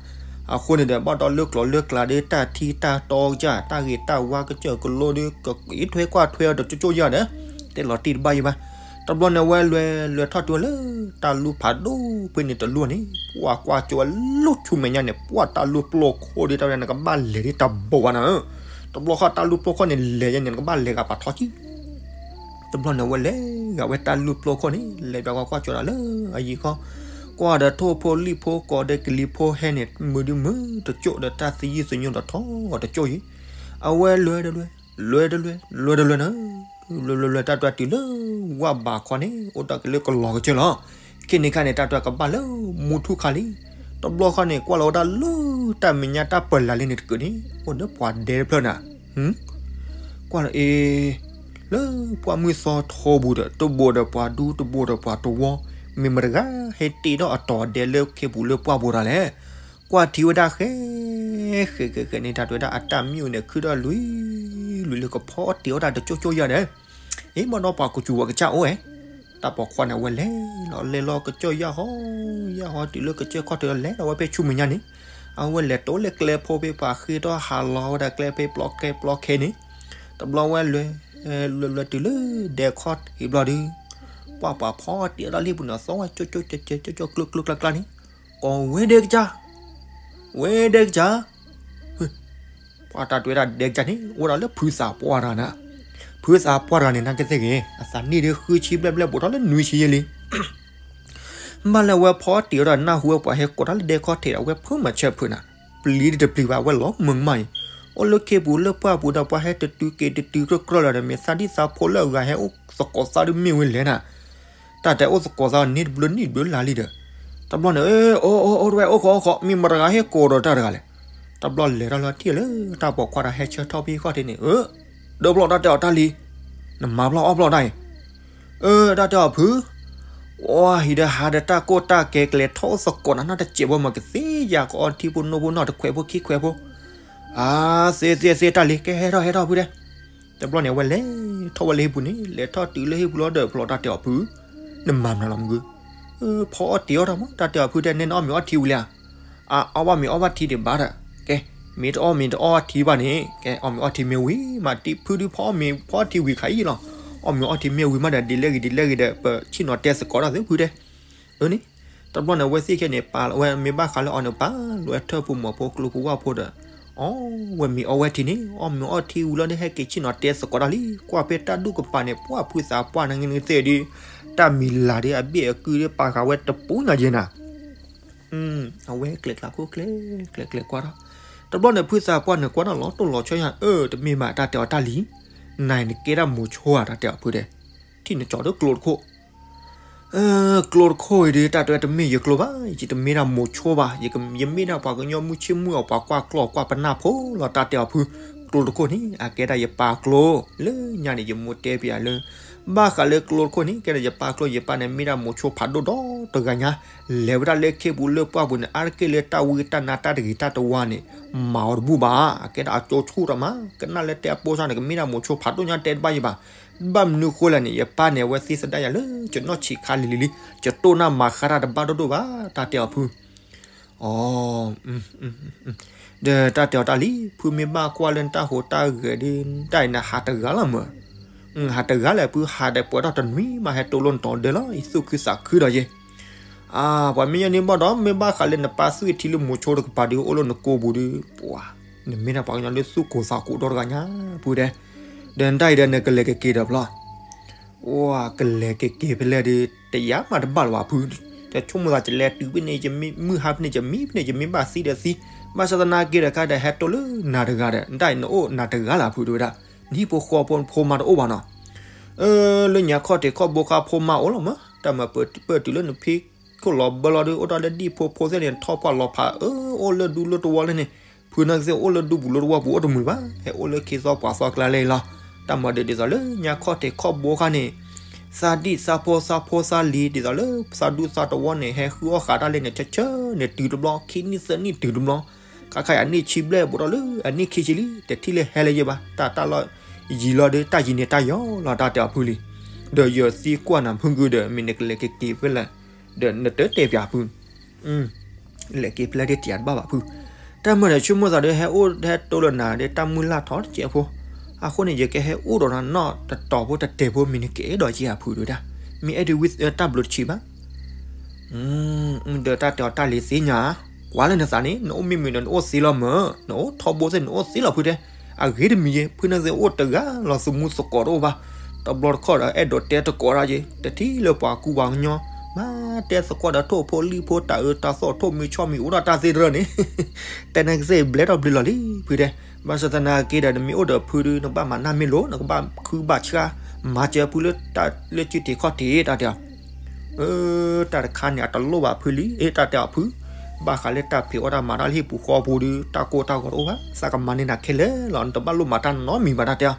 အဃိန့ၣ်ဒီး ဘၣ်ဒီးလၢကျိၤလၢကျါဒီး တၢ်ထံတၢ်တီကစၢ် တၢ်ဂ့ၤတၢ်ဝါကစၢၢ်ကလိဒီး ကအံးထွဲကွၢ်ထွဲအီၤဒီးကၠိကၠိယၤဒီး တဲလီၤတံၢ်တဘၣ်ယံၤဘၣ်. တဘျီန့ၣ်ဝဲလဲၤ, လဲၤထီၣ်တုၤလၢ တၢ်လူၢ်ဖးဒိၣ်ဖဲန့ၣ်တလူၢ်န့ၣ် ပှၢ်ကွၢ်ကၠိအလူၢ်ဆူမဲာ်ညါန့ၣ် ပှၢ်တၢ်လူၢ်ပျိၢ်ခိၣ်ဒီး တၢ်ဝဲဒၣ်နကဘၣ်လဲၤဒ်တၢ်ဘိးဘၣ်နၤဧၢ, တဘျီဃီတၢ်လူၢ်ပျိၢ်ခိၣ်န့ၣ် လဲၤယဲန့ၣ် နကဘၣ်လဲၤဂၤပာ်ထီၣ်ကံ တဘျီန့ၣ်ဝဲလဲၤဂၤဝဲတၢ်လူၢ်ပျိၢ်ခိၣ်န့ၣ် လဲၤဘၣ်ကွၢ်ကွၢ်ကၠိဒၣ်လၢအယံၤခီ, ကွၢ်ဒီးထိၣ်ဖိလံၣ်ဖိကိးဒီးကလံၤဖိဟဲန့ၣ် မုာ်ဒုမုာ်တကၠိၣ်ဒီး တၢ်သယုၢ်သညိဒီးထီၣ်တကၠိၣ်ယံၤ, အဝဲလဲၤဒီးလဲၤ, လဲၤဒီးလဲၤ, လဲၤဒီးလဲၤနၤ, လဲၤလဲၤလဲၤ တၢ်တဲတုၤလၢဝၣ်ဘးခီန့ၣ် အိၣ်ဒီးကလၢကလီၤကစၢၢ်လီၤ. ခဲန့ၣ်ခါန့ၣ် တၢ်တဲကဘၣ်လၢမူထူၣ်ခါလံ. တဘျီဃီန့ၣ် ကွၢ်လီၤဝဲဒၣ်လၢတၢ်မဲာ်ညါတၢ်ပၢၤလၢ်လံန့ၣ်တကုာ်န့ၣ် အိၣ်ဒီးပှၤဒဲတဖျၢၣ်နၤ ကွၢ်လီၤအ့ၤ, လၢပှၢ်မုၢ်သီထီပူၤဒီး တဘိးဒီးပှၤဒူ တဘိးဒီးပှၤတဝီ, မ့ၢ်မတဂၤဟဲတ့ထီၣ်အတီၤဒဲလၢခ့ပူၤလၢပှၢ်ပူၤတၢ်လဲၣ်. ကွၢ်ထံဝဲဒၣ်ဃဲ, ဃဲဃဲဃဲန့ၣ် တၢ်တဲဝဲဒၣ်အတၢ်မံၣ်အူန့ၣ် ခုထီၣ်လွံၢ်လွံၢ်လၢကဖီတ့ထီၣ်တၢ်တကၠိၣ်ကၠိၣ်ယၤဒီး, အ့ၣ် ဘၣ်ဒီးပှၤကစူၤဝဲကစၢ်အိၣ်ဝဲ တၢ်ပိာ်ခွါန့ၣ် အဝဲလဲၤလီၤလဲၤလီၤကစၢၢ်ယၢ်ဟီ, ယၢ်ဟီတုၤလၢကစၢၢ်ခီၣ်ထံးလီၤ လဲၤလီၤဝဲဖဲဆူမဲာ်ညါန့ၣ်, အဝဲလဲၤတိၤလၢကျဲဖိဖဲပှၤဃ့ထီၣ်ဟးလီၤဝဲဒၣ်ကျဲဖဲပျီခဲပျီခဲန့ၣ်, တဘျီဝဲလဲၤ, လဲၤလဲၤလဲၤတုၤလၢဒဲခီၣ်ထံးဘျီဒုး, ပှၢ်ပှၤဖီတံၢ်အီၣ်တၢ်လံၢ်ပူၤန့ၣ် သီၣ်ဝဲကၠိကၠိကၠိကၠိကၠိကျိကျိကျါကျါန့ၣ်, ကိးဝဲဒဲကစၢ်, ဝဲဒဲကစၢ်, ပှၤတၢ်တဲဝဲဒၣ်ဒဲကစၢ်န့ၣ် အိၣ်ဒၣ်လၢဖုသးပှၢ်တဂၤန့ၣ်, ဖုသးပှၢ်တဂၤန့ၣ် နာ်က့သ့ၣ်ဂ့ၤ အသးနံၣ်ဒုးဃုဆံဘျဲၣ်ဘျဲၣ် ဘူးထီၣ်လၢနွံဆံယဲလံ ဘၣ်လၢအဝဲဖီတံၢ်အီၣ်ဒီးနၢ်ဟူဝဲပှၤဟဲကိးတၢ်လၢဒဲခီၣ်ထံးဒီး အဝဲဖုမၤဆၢဖုးနၤ, ပျံၤဒုးတပျံၤဘၣ် အဝဲလီၤမုာ်ကမၣ်အံၤ, အိၣ်လၢခ့ပူၤလၢပှၢ်ပူၤဒီးပှၤဟဲတတုၤက့ၤတတုၤကြၢးကြၢးလီၤဒီး မ့ၢ်သးဒံၣ်သးဖိလၢအဂၤဟဲအိၣ်သကိးသးဒုးမ့ၢ်ဝဲလဲၣ်နၤ, တၢ်တဲအိၣ်သကိးသးန့ၣ်တဘျုးနံၣ်တဘျုးလါလံဒီး, တဘျီန့ၣ် အိၣ်အိၣ်အိၣ်တဝဲအိၣ်ခိးအိၣ်ခိး မ့ၢ်မတဂၤဟဲကိးဒီးတၢ်တဂၤလဲၣ်, တဘျီလဲၤထီၣ်လၢထံၣ်လၢတၢ်ပိာ်ခွါဒီးဟဲဆၢထီၣ်ဖဲခီၣ်ထံးန့ၣ်, ဒၢဘျီၣ်တၢ်တဲအီၤတၢ်လံ, နမၤဘျီၣ်အီၣ်ဘျီၣ်တၢ်အံၤ အၢ တၢ်တဲအီၤဖု, အီဟံၣ်ဒီးဟးဒီးတၢ်ကိၢ်တၢ်ကဲကလဲၤထီၣ်အိၣ်သကိးနၤနီၢ်တစဲးဘၣ်မး ကသ့ယၤကအီထံဖိနိဖိနီၢ်တခွဲးဖိခံခွဲးဖိ, အါ သ့သ့သ့တၢ်လံ ကဲဟဲထီၣ်ဟဲထီၣ်ဖုဒဲး, တဘျီန့ၣ် အဝဲလဲၤထီၣ်ဝဲလၢဟံၣ်ပူၤန့ၣ် လဲၤထီၣ်တုၤလၢဟံၣ်ပူၤလီၤဒီး ဖျီတၢ်တဲအီၤဖု, နမၤမနုၤလီၤမုၢ်ဂုၢ်, ဖီအီၣ်တံၢ်အီၣ်တၢ်မး တၢ်တဲအီၤဖုဒဲး နဲနအီၣ်မ့ၤအီထံဝံၤလံဧါ အအီၣ်ဘၣ်မ့ၤအီၣ်ဘၣ်ထံဒံးဘၣ်ဒီး, ကဲ, မ့ၢ်တအီၣ်မ့ၤတအီၣ်ထံဘၣ်န့ၣ် ကဲအီၣ်မ့ၤအီထံမ့ၢ်ဝံၤမး တံၢ်ဖုဒုးဖီအီၣ်မ့ၤဖီအီၣ်ထံဝံၤခါအံၤလီၤ, အီၣ်မ့ၤအီထံမ့ၢ်ဝံၤမးဒီး ဒ်လဲၣ်ဂ့ၤဒ်လဲၣ်ဂ့ၤဒီး ပဆ့ၣ်နီၤတဲသကိးတၢ်သုဖုဒဲး, အၢန့ၣ်, တဘျီန့ၣ် အဝဲသ့ၣ်ခဲန့ၣ် ပာ်လီၤဝဲမ့ၢ်ဘၣ်ဃးလၢအီၤန့ၣ် ပာ်လီၤဝဲထၢၣ်ဖိမီၤဖိကျိဖိဝၣ်ဖိဒီး, အီၣ်ဝဲမ့ၤအီဝဲထံန့ၣ် အီၣ်မ့ၤအီထံဝံၤလီၤဒီး ဟဲက့ၤဆ့ၣ်နီၤတဲသကိးတၢ်လံ ကွၢ်ဖဲတၢ်ဒူၣ်ကပၤန့ၣ် ပှၢ်ဖုသးပှၢ်နၤန့ၣ်သ့ၣ်ဒုး, တၢ်မံၤလၤဒုး အဘ့ၣ်အကုၢ်ဒုး ပာ်ဃာ်ဝဲတပူၤညါယဲနၤ အဝဲကျဲးကျဲးခိၣ်ကျဲ ကျဲးကျဲးကွၢ်ထီၣ်, တဘျီန့ၣ် ဖုသးပှၢ်န့ၣ် ကွၢ်ထီၣ်လီၤတိၢ်လီၤဆီယါ အၢ တမ့ၢ်ဘၣ် တၢ်တဲအီၤတၢ်လံ, နၤအံၤနကဲဒၣ်မိၤဆိဧါ တၢ်တဲအီၤဖုဒဲး, ထံၣ်နကၠီၤဒီးကျိတခိၣ်, ကျိတခိၣ်အံၤဒုး တၢ်တဲဝဲတမ့ၢ်ယကျိဘၣ်, ယတမ့ၢ်ဒၣ်မိၤဆိဘၣ်, ယမ့ၢ်ဒၣ်ပှၤကညီမုၢ်ဆ့ၣ်မုၢ်အီၤ ပှၤကွၢ်ကျီၢ်ကွၢ်ပနၢ်ဖိလီၤ တၢ်တဲအီၤဖု, ကျိတခိၣ်န့ၣ် အကဲဒၣ်ယပၢ်ကျိ, လၢညါန့ၣ် ယမိၢ်တဲပၠးလၢ ဘၣ်ဃးလၢကျိတခိၣ်န့ၣ် ကဲဒၣ်ယပၢ်ကျိ, ယပၢ်န့ၣ် မ့ၢ်ဒၣ်မိၤဆိဖးဒိၣ်ဒီတဂၤညါ, လဲၤဝဲဒၣ်လၢခ့ပူၤလၢပှၢ်ပူၤန့ၣ် အါတက့ၢ်လၢတၢ်ဝံတၢ်နါတၢ်တဂ့ၤတၢ်တဝါန့ၣ် မၤအီၤတဘူၣ်ဘၣ်, အကဲဒၣ်အကၠိဆူၣ်ဒီးမး, ကနၣ်လၢတဲအပိစၢ်န့ၣ် ကမ့ၢ်ဒၣ်မိၤဆိဖးဒိၣ်ညါတဲတဘၣ်ယံၤဘၣ်, ဘၣ်မနုၤဃိလဲၣ်န့ၣ် ယပၢ်န့ၣ် အဝဲသ့သဒၣ်ယၤလၢ ကနီၢ်ဆံးခါလံၤလံၤလံ, ကတိၢ်နၢ်မၤဃါတၢ်တဘၣ်ဒိၣ်ဒိၣ်ဘၣ် တၢ်တဲအီၤဖု အီ ဒီးတၢ်တဲအီၤတၢ်လံ, ဖုမ့ၢ်ဘၣ်ကွၢ်လၢနတၢ်ဟူးတၢ်ဂဲၤဒုး တၢ်အံၤနဟးတဂၤလီၤမး, ဟးတဂၤလဲၣ် ဖုဟးဒီးပှဲၤထီၣ်တနွံမး ဟဲတိၢ်လိာ်နတီၤဒဲးလီၤ ယသူၣ်ခုသးခုဒီးယဲ, အါ ပှၤမ့ၢ်ယဲန့ၣ်ဘၣ်ဒီး မ့ၢ်ဘၣ်ဃးလၢနပၢ်သူၣ်ထံလၢမိၤဆိတကပၤဒုး အိၣ်လၢနကိာ်ပူၤဒုး ပှၤ နမ့ၢ်ဒၣ်ပှၤကညီလၢသူၣ်ကိၢ်သးကိၢ်ဒီတဂၤညါ ဖုဒဲး, ဒီးနတၢ်အံၤဒီးနကလဲၤကက့ၤဒီးဖျီ အိၣ် ကလဲၤကက့ၤဖဲလဲၣ်ဒီး တယၤမးတဘၣ်လၢၤဘၣ်ဖု, တဆိကမိၣ်သး ယလဲၤတုၤဖဲန့ၣ် ယမံမုၢ်ဟါဖဲန့ၣ် ယမံဖဲန့ၣ် ယမံဘၣ်သံဒီးသံ, ဘၣ်ဆၣ်သနာ်က့ဒီး ခါဒီးဟဲတိၢ်လၢနၤတဂၤဒီး နတၢ်အံၤနအိၣ်နၤတဂၤလၢၤဖု တဲဝဲဒၣ်, နဟံၣ်ဖိဃီဖိဖိမါတအိၣ်ဘၣ်နီၤ, အၢ လၢညါခီၣ်ထံးခီၣ်ဘိခါဖိမါအိၣ်လီၤမး, တၢ်မၤပၢၤတုၤလၢနဖံးခိၣ်လီၤဘၢလီၤဒီး အိၣ်ဒၣ်လၢဒံၣ်ဖိဖိသ့ၣ်န့ၣ် ထီၣ်ပှၢ်လီၤဖး အၢ အိၣ်လၢဒူလၢတဝီလၢန့ၣ်, ဖုနာ်က့သ့ၣ်အိၣ်လၢဒူပူၤလၢတဝီပူၤအိၣ်တမုာ်ဘၣ်, ဟဲအိၣ်လၢခ့သီပှၤသီကျါလဲၣ်လီၤ, တၢ်မၤဒီးဒ်သိးလၢညါခီၣ်ထံးခီၣ်ဘိခါန့ၣ် သးဒံၣ်သးဖိသးဖိသးလံၤ ဒ်သိးလၢသးဒူသးတဝီန့ၣ် ဟဲဃုအီၣ်ဃာ်တၢ်လဲၣ်န့ၣ် ဆၢဆၢန့ၣ်တုၤတဘျီ ခံနံၣ်သၢနံၣ်တုၤတဘျီ, ခါခါအံၤအနံၣ်ဆံဘျဲၣ်ဘူးထီၣ်လၢအနံၣ်ခံဆံလံ တထံၣ်လၢဟဲလၢၤယဲဘၣ်, တၢ်တၢ်လီၢ်ယံၤလီၤဒီး တၢ်ယံၤန့ၣ်တၢ်ယီၤလီၤ တၢ်တဲအီၤဖုလံ, ဒီးယသံကွၢ်နၤဖုဂုာ်ဒီး မ့ၢ်နကလဲၤကက့ၤဖဲလဲၣ်, ဒီးနတတဲပၠးဖု လဲၤက့ၤဖဲလဲၣ်ဒ်တယၤတဘၣ်ဘၣ်ဖု, တၢ်မၤဒီးဆိကမိၣ်သးဒီး ဟဲအိၣ်ဟဲတိၢ်လၢနၤဒီး တၢ်မုၢ်လၢ်ထီတစဲးဖိ, အဃိန့ၣ် ယကဟဲအိၣ်ဒီးနၤနီၢ်တတီၤဖိတတဲာ်ဖိ မ့ၢ်နကအဲၣ်ဒိးက့ၤဧါဖု တဲဝဲဒၣ်, မ့ၢ်အဲၣ်ဒိးဝံတၢ်ဘျုးတဆံးဘၣ်, ဒီးတၢ်တဲအီၤတၢ်လံၤသ့ၣ်ညါ, ကွၢ်လၢနသးန့ၣ် နအိၣ်မ့ၢ်မုာ်ဒီးနအိၣ်သ့လီၤမး, နအိၣ်ထီဘိသ့ၣ်နအိၣ်သ့လီၤဖုတဲ, အဂ့ၤတမံၤယဲ ဖုနာ်က့သ့ၣ်အိၣ်တဂၤလီၤသမူသကိးတအိၣ်ဘၣ်, တဘျီတခီၣ်ဒီးအဲၣ်ဒိးတဲသကိးတၢ်ယဲ, တထံၣ်လၢပှၤကူပှၤကညီ, မၤတဲသကိးဒီးထိၣ်ဖိလံၣ်ဖိတၢ်အၢတၢ်သီၣ်ထိၣ်မံၤဆီမံၤအိၣ်ဒီးတၢ်သ့တရၢန့ၣ်, တဲနာ်က့သ့ၣ်ဘျဲထီၣ်ဘျုးလီၤလံဖုတဲ, ဘၣ်ဆၣ်သနာ်က့ဒီး နမ့ၢ်အိၣ်ဒီးဖုဒီး နကဘၣ်မၤနၢ်မ့ၢ်လိၤ နကဘၣ်ခုဘၣ်ဆှါ, မၤစၢၤဖုလၢတၢ်လၢစုထံးခီၣ်ထံးတၢ်တဲအီၤ အၢ တၢ်တခါန့ၣ် အတလိၣ်ဘၣ်ဖုလံ, အ့ တၢ်တဲအီၤဖု, ဘၣ်ဃးလၢတၢ်ဖံးအီၣ်တၢ်မၤတၢ်လၢဟံၣ်ပူၤဃီပူၤဒီး တၢ်ကိၢ်တၢ်ဂီၤတအိၣ်ဘၣ်, သးကမၤန့ၢ်နၤခဲလၢာ်လီၤ, နတဘၣ်လိၣ်မၤတၢ်နီတမံၤဘၣ် တၢ်တဲအီၤ.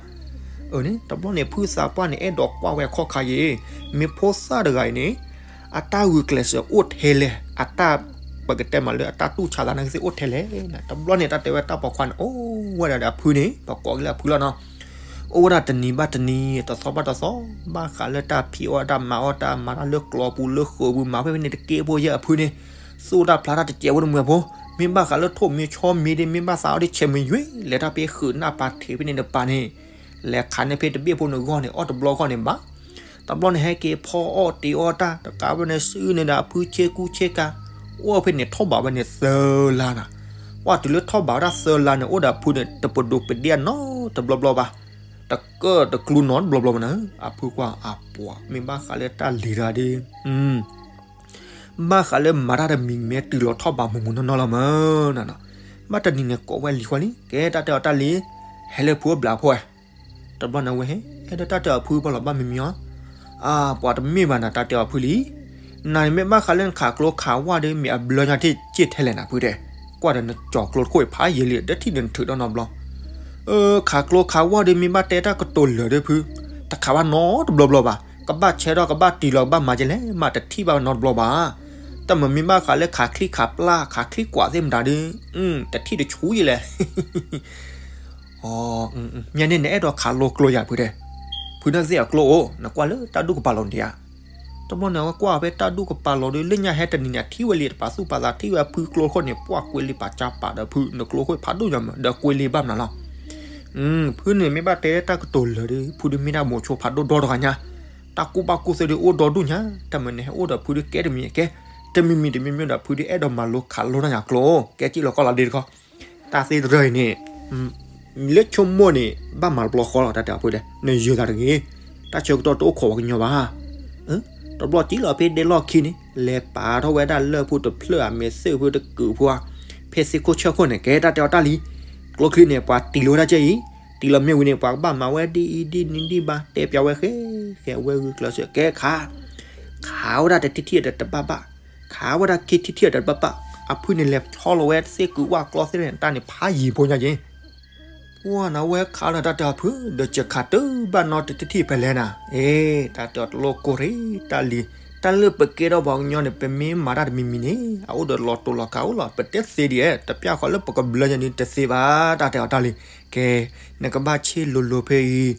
အၢန့ၣ် တဘျီန့ၣ် ဖုသးပှၢ်န့ၣ် အဲၣ်ဒိးကွၢ်ဝဲအခီၣ်ခါယံၤ, မ့ၢ်ဖိသၣ်တဂၤအံၤန့ၣ် အတၢ်ဂုာ်ကျဲးစၢးအိၣ်ထဲလဲၣ်, အတၢ် ပကတဲမးလၢအတၢ်တူၢ်ဆါသးနာ်က့သ့ၣ်အိၣ်ထဲလဲၣ်, တဘျီန့ၣ် တၢ်တဲဝဲတၢ်ပိာ်ခွါန့ၣ် အိၣ်ဝဲဒၣ်ဒီးအဖုန့ၣ် ပကိးက့ၤလၢအဖုလီၤနီၤ. အိၣ်ဝဲဒၣ်တနံၤဘၣ်တနံၤ တသီဘၣ်တသီ, ဘၣ်ဃးလၢတၢ်ဖံးအီၣ်တၢ်မၤအီၣ်တၢ်မၤတၢ်လၢကျီပူၤလၢဃုာ်ပူၤမၤဖဲဖဲန့ၣ်တက့ၢ်ဖိယဲၢ်အဖုန့ၣ်, သူၣ်တၢ်ဖျါတၢ်တစဲးဖိတမုာ်ဖိ, မ့ၢ်ဘၣ်ဃးလၢထိၣ်မံၤဆီမံၤဒ် မ့ၢ်ဘၣ်သးအီၣ်ဒ်ဆဲးမံၤယွ့ လဲၤတၢ်ဖဲဃုာ်နၢ်ပၤထံးဖဲန့ၣ်တပၤန့ၣ်, လဲၤခးန့ၢ်ဖဲတဘ့ၣ်ဖိန့ၣ်ဂီၢ်န့ၣ် အီၣ်တဘျီဂီၢ်န့ၣ်ဘၣ်. တဘျီန့ၣ်ဟဲက့ၤဖီအီၣ်တ့ၤအီၣ်တၢ် တကးဘၣ်န့ၣ် စုန့ၣ်ဒီးအဖုဆ့ကူဆ့ကၤ, အိၣ်ဖဲန့ၣ်ထီၣ်ဘးဝဲန့ၣ် သၢလါနၤ. ပှၢ်တုၤလၢထီၣ်ဘးဝဲဒၣ်သၢလါန့ၣ် အိၣ်ဒီးအဖုန့ၣ် တပဒိးပဒ့ၣ်နီတဘျီဘျီဘၣ်, တကၢၣ်တကျူနီတဘျီဘျီဘၣ်နၤ. အဖုကွၢ်အပှၤ မ့ၢ်ဘၣ်ဃးလၢတၢ်လံၤတဂၤဒီး ဘၣ်ဃးလၢမၤတၢ်တမံၤမ့ၢ်တုၤလီၤထီၣ်ဘးမုၢ်မုၢ်နီၢ်နီၢ်လီၤမးနၤနီၤ. ဘၣ်တနံၤန့ၣ်ကိးဝဲလံၤဃီလံ ကဲတၢ်တဲအီၤတၢ်လံၤ, ဟဲလၢဖုအိၣ်ဘျးဖိဧါ. တဘျီန့ၣ်ဝဲဟဲ ဟဲဒီးတၢ်တဲအီၤဖုဘၣ်လီၤဘၣ်မံမံအီၤ, အါ ပှၤတမ့ၢ်ဘၣ်နၤ တၢ်တဲအီၤဖုလံ. နၤန့ၣ်မ့ၢ်ဘၣ်ဃးလၢနခးကျိခးဝၣ်ဒီး မ့ၢ်အဘျၢညါတ့ၢ်စ့ၢ်ထဲလဲၣ်နၤဖုတဲ, ကွၢ်ဒီးနကၠီၤကျိတခိၣ်အံၤဖးယံာ်လံ ဒီးထံၣ်န့ၣ်နထုးဒီးနီတဘျီ ခးကျိခးဝၣ်ဒီး မ့ၢ်ဘၣ်တဲတၢ်ကတိၤလၢာ်ဒီးဖု, တခးဘၣ်နီတဘျီဘျီဘၣ်, ကဘၣ်ဆဲးထီၣ် ကဘၣ်တံၢ်လီၤ ကဘၣ်မၤကဲလဲၣ် မ့ၢ်တထံၣ်ဘၣ်နီတဘျီဘၣ်. တၢ်မ့ၢ်မ့ၢ်ဘၣ်ဃးလၢခးချံခးပျၢ် ခးချံကွၢ်သ့ၣ်မတၤဒီး တထံၣ်တဆူယဲလဲၣ်. အ မ့ၢ်န့ၣ် နအဲၣ်ဒိးခးလိကျိယၤဖုတဲ, ဖုန့ၣ်သ့ၣ်အကျိအိၣ် နကွၢ်လၢတၢ်ဒူၣ်ကပၤလီၤဒံးဧါ. တဘျီန့ၣ် အဝဲကွၢ်ဖဲတၢ်ဒူၣ်ကပၤလီၤဒီး လၢညါဟဲတနံၤန့ၣ် ထံၣ်ဝဲလံတပာ်သူၣ်ပာ်သး ထံၣ်ဝဲအဖုကျိခိၣ်န့ၣ် ပှၢ်ကွ့လံပာ်ကၢ်ပာ်ဒီးဖု နကျိခိၣ်ဖးဒိၣ်ညါမး ဒီးကွ့လံဘၣ်မနုၤလီၤ. ဖုန့ၣ်မ့ၢ်ဘၣ်တဲတၢ်ကတိၤလၢာ်ဒီး ဖုဒုးမ့ၢ်ဒၣ်မိၤဆိဖးဒိၣ်ဒီတဂၤညါ, တၢ်ကူၣ်ဘၣ်ကူၣ်သ့ဒုးအိၣ်ဒီဒူၣ်ညါ, တၢ်မ့ၢ်န့ၣ်ဟဲအိၣ်ဒီးဖုဒုးကဲတမံၤကဲ, တမံၤမံၤတမံၤမံၤဒီးဖုဒုးအဲၣ်ဒိးမၤလိခးလိတၢ်ညါကျိ, ကဲစံၣ်လီၤကီၢ်လီၤဒ့တခီ, တၢ်သ့တရၢအံၤန့ၣ် လၢဆိကမိၣ်န့ၣ် ဘၣ်မၤတဘျီဃီလီၤ တၢ်တဲအီၤဖုဒဲး နယၢၤသးတဂ့ၤ, တၢ်ဆၢကတီၢ်တအိၣ်ခိးပှၤကညီဘၣ်. တဘျီစံၣ်လီၤဖဲဒဲလီၢ်ခံန့ၣ် လဲၤပာ်ထီၣ်ဝဲဒၣ်လၢၢ်ဖိတဖျၢၣ်ဧါ မဲာ်သ့ၣ်ဖိတကုာ်ဖိဧါ, ဖဲသ့ၣ်ခိၣ်ဆၢခိၣ်န့ၣ် ကဲတၢ်တဲအီၤတၢ်လံ, ကျိချံန့ၣ် ပှၤတံၢ်လီၤဝဲဒၣ်ကဲအံၤ, တံၢ်လီၤမ့ၢ်ဝံၤန့ၣ် ပှၤကဘၣ်မၤဝဲဒ်အံၤဒ်နံၤဒ်ဘၣ် တဲပျးဝဲဃဲ, ဃဲအဝဲဂုာ်ကျဲးစၢးကဲခး, ခးဝဲဒၣ်တထံၣ်ထံၣ်ဒီးတဘၣ်ဘၣ်, ခးဝဲဒၣ်ခံထံၣ်ထံၣ်ဒီးတဘၣ်ဘၣ်, အဖုန့ၣ်လဲၤဆီလီၤဝဲသ့ၣ်ကုာ်ဝၣ်ကျီသ့ၣ်န့ၣ် တၢ်န့ၣ်ဖးယံၤဖိညါက့ ပှၢ်နဝဲခးလၢတၢ်တဲအီၤဖု ဒီးစၢခးတုၤဘၣ်နီတထံၣ်ထံၣ်ဖဲလဲၣ်နၤ, အ့ တၢ်တဲအီၤတလိၣ်ကိၢ်ရံၣ် တၢ်လံၤ, တၢ်လၢပကဲထီၣ်ပှၤကညီန့ၣ် ပမ့ၢ်မၤတၢ်တမံၤမံၤန့ၣ် အအိၣ်ဒီးလီၤတိာ်လီၤကးအိၣ်လီၤ ပတဲသ့ဒ်အဲၣ် တပျၢ်ဃီလၢပကဘျၢညါန့ၣ်တသ့ဘၣ် တၢ်တဲအီၤတၢ်လံ, ကဲ နကဘၣ်ဆ့ၣ်လိၤလိၤဖဲအံၤ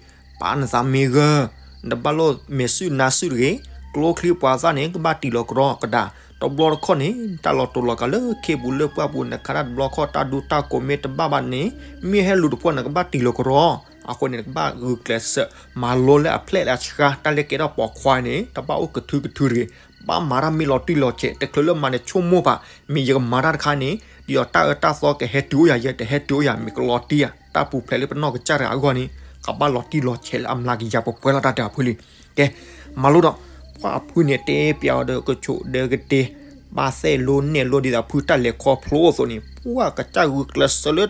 ပာ်နသးမ့ၢ်ဂၢၢ်, နတဘၣ်လိၣ်မဲာ်စုၣ်နါစုၣ်တဂ့ၤ, ကျိချံပှၤသၣ်န့ၣ် ကဘၣ်တံၢ်လီၤကရီကဒါ, တဘျီတခီၣ်န့ၣ် တၢ်လီၤတိာ်လီၤကးလၢခ့ပူၤလၢပှၢ်ပူၤ နခးတၢ်တဘျီခီၣ် တၢ်ဒူတၢ်ကိးမ့ၢ်တဘၣ်ဘၣ်န့ၣ် မ့ၢ်ဟဲလူၤတဖှီၣ် နကဘၣ်တံၢ်လီၤကရီ, အဃိန့ၣ် နကဘၣ်ဂုာ်ကျဲးစၢး မၤလိလၢအဖျဲၣ်လၢအဆှါ တၢ်လၢကဲထီၣ်ပိာ်ခွါန့ၣ် တဘၣ်အိၣ်ကထုကထုတဂ့ၤ, ဘၣ်မၤတၢ်မ့ၢ်လီၤတံၢ်လီၤဆဲး တချုးလၢမၤန့ၣ်ဆိကမိၣ်ဘၣ်, မ့ၢ်ယကမၤတၢ်တခါန့ၣ် ဒ်အီၤတၢ်အၢတၢ်သီကဟဲတုၤအိၣ်ယၤ ယဲတဟဲတုၤအိၣ်ယၤ မ့ၢ်ကလီၤတံၢ်ဧါ တၢ်ပူၤဖျဲးလၢပနီၢ်ကစၢ်တဂၤအဂီၢ်န့ၣ် ကဘၣ်လီၤတံၢ်လီၤဆဲးလၢအမျးကယၤပှဲၤပှဲၤလီၤ တၢ်တဲအီၤဖုလံ. ကဲ မၤလိဒီး ပှၢ်အဖုန့ၣ်တဲပျးအီၤဒီးကဆိးဒီးကတ့ၤ ဘၣ်သဲၣ်လိနဲၣ်လိဒ်သိးဖုတၢ်လဲၤခီဖျိအသိးန့ၣ် ပှၢ်ကစၢ်ဂုာ်ကျဲးစၢးလၢ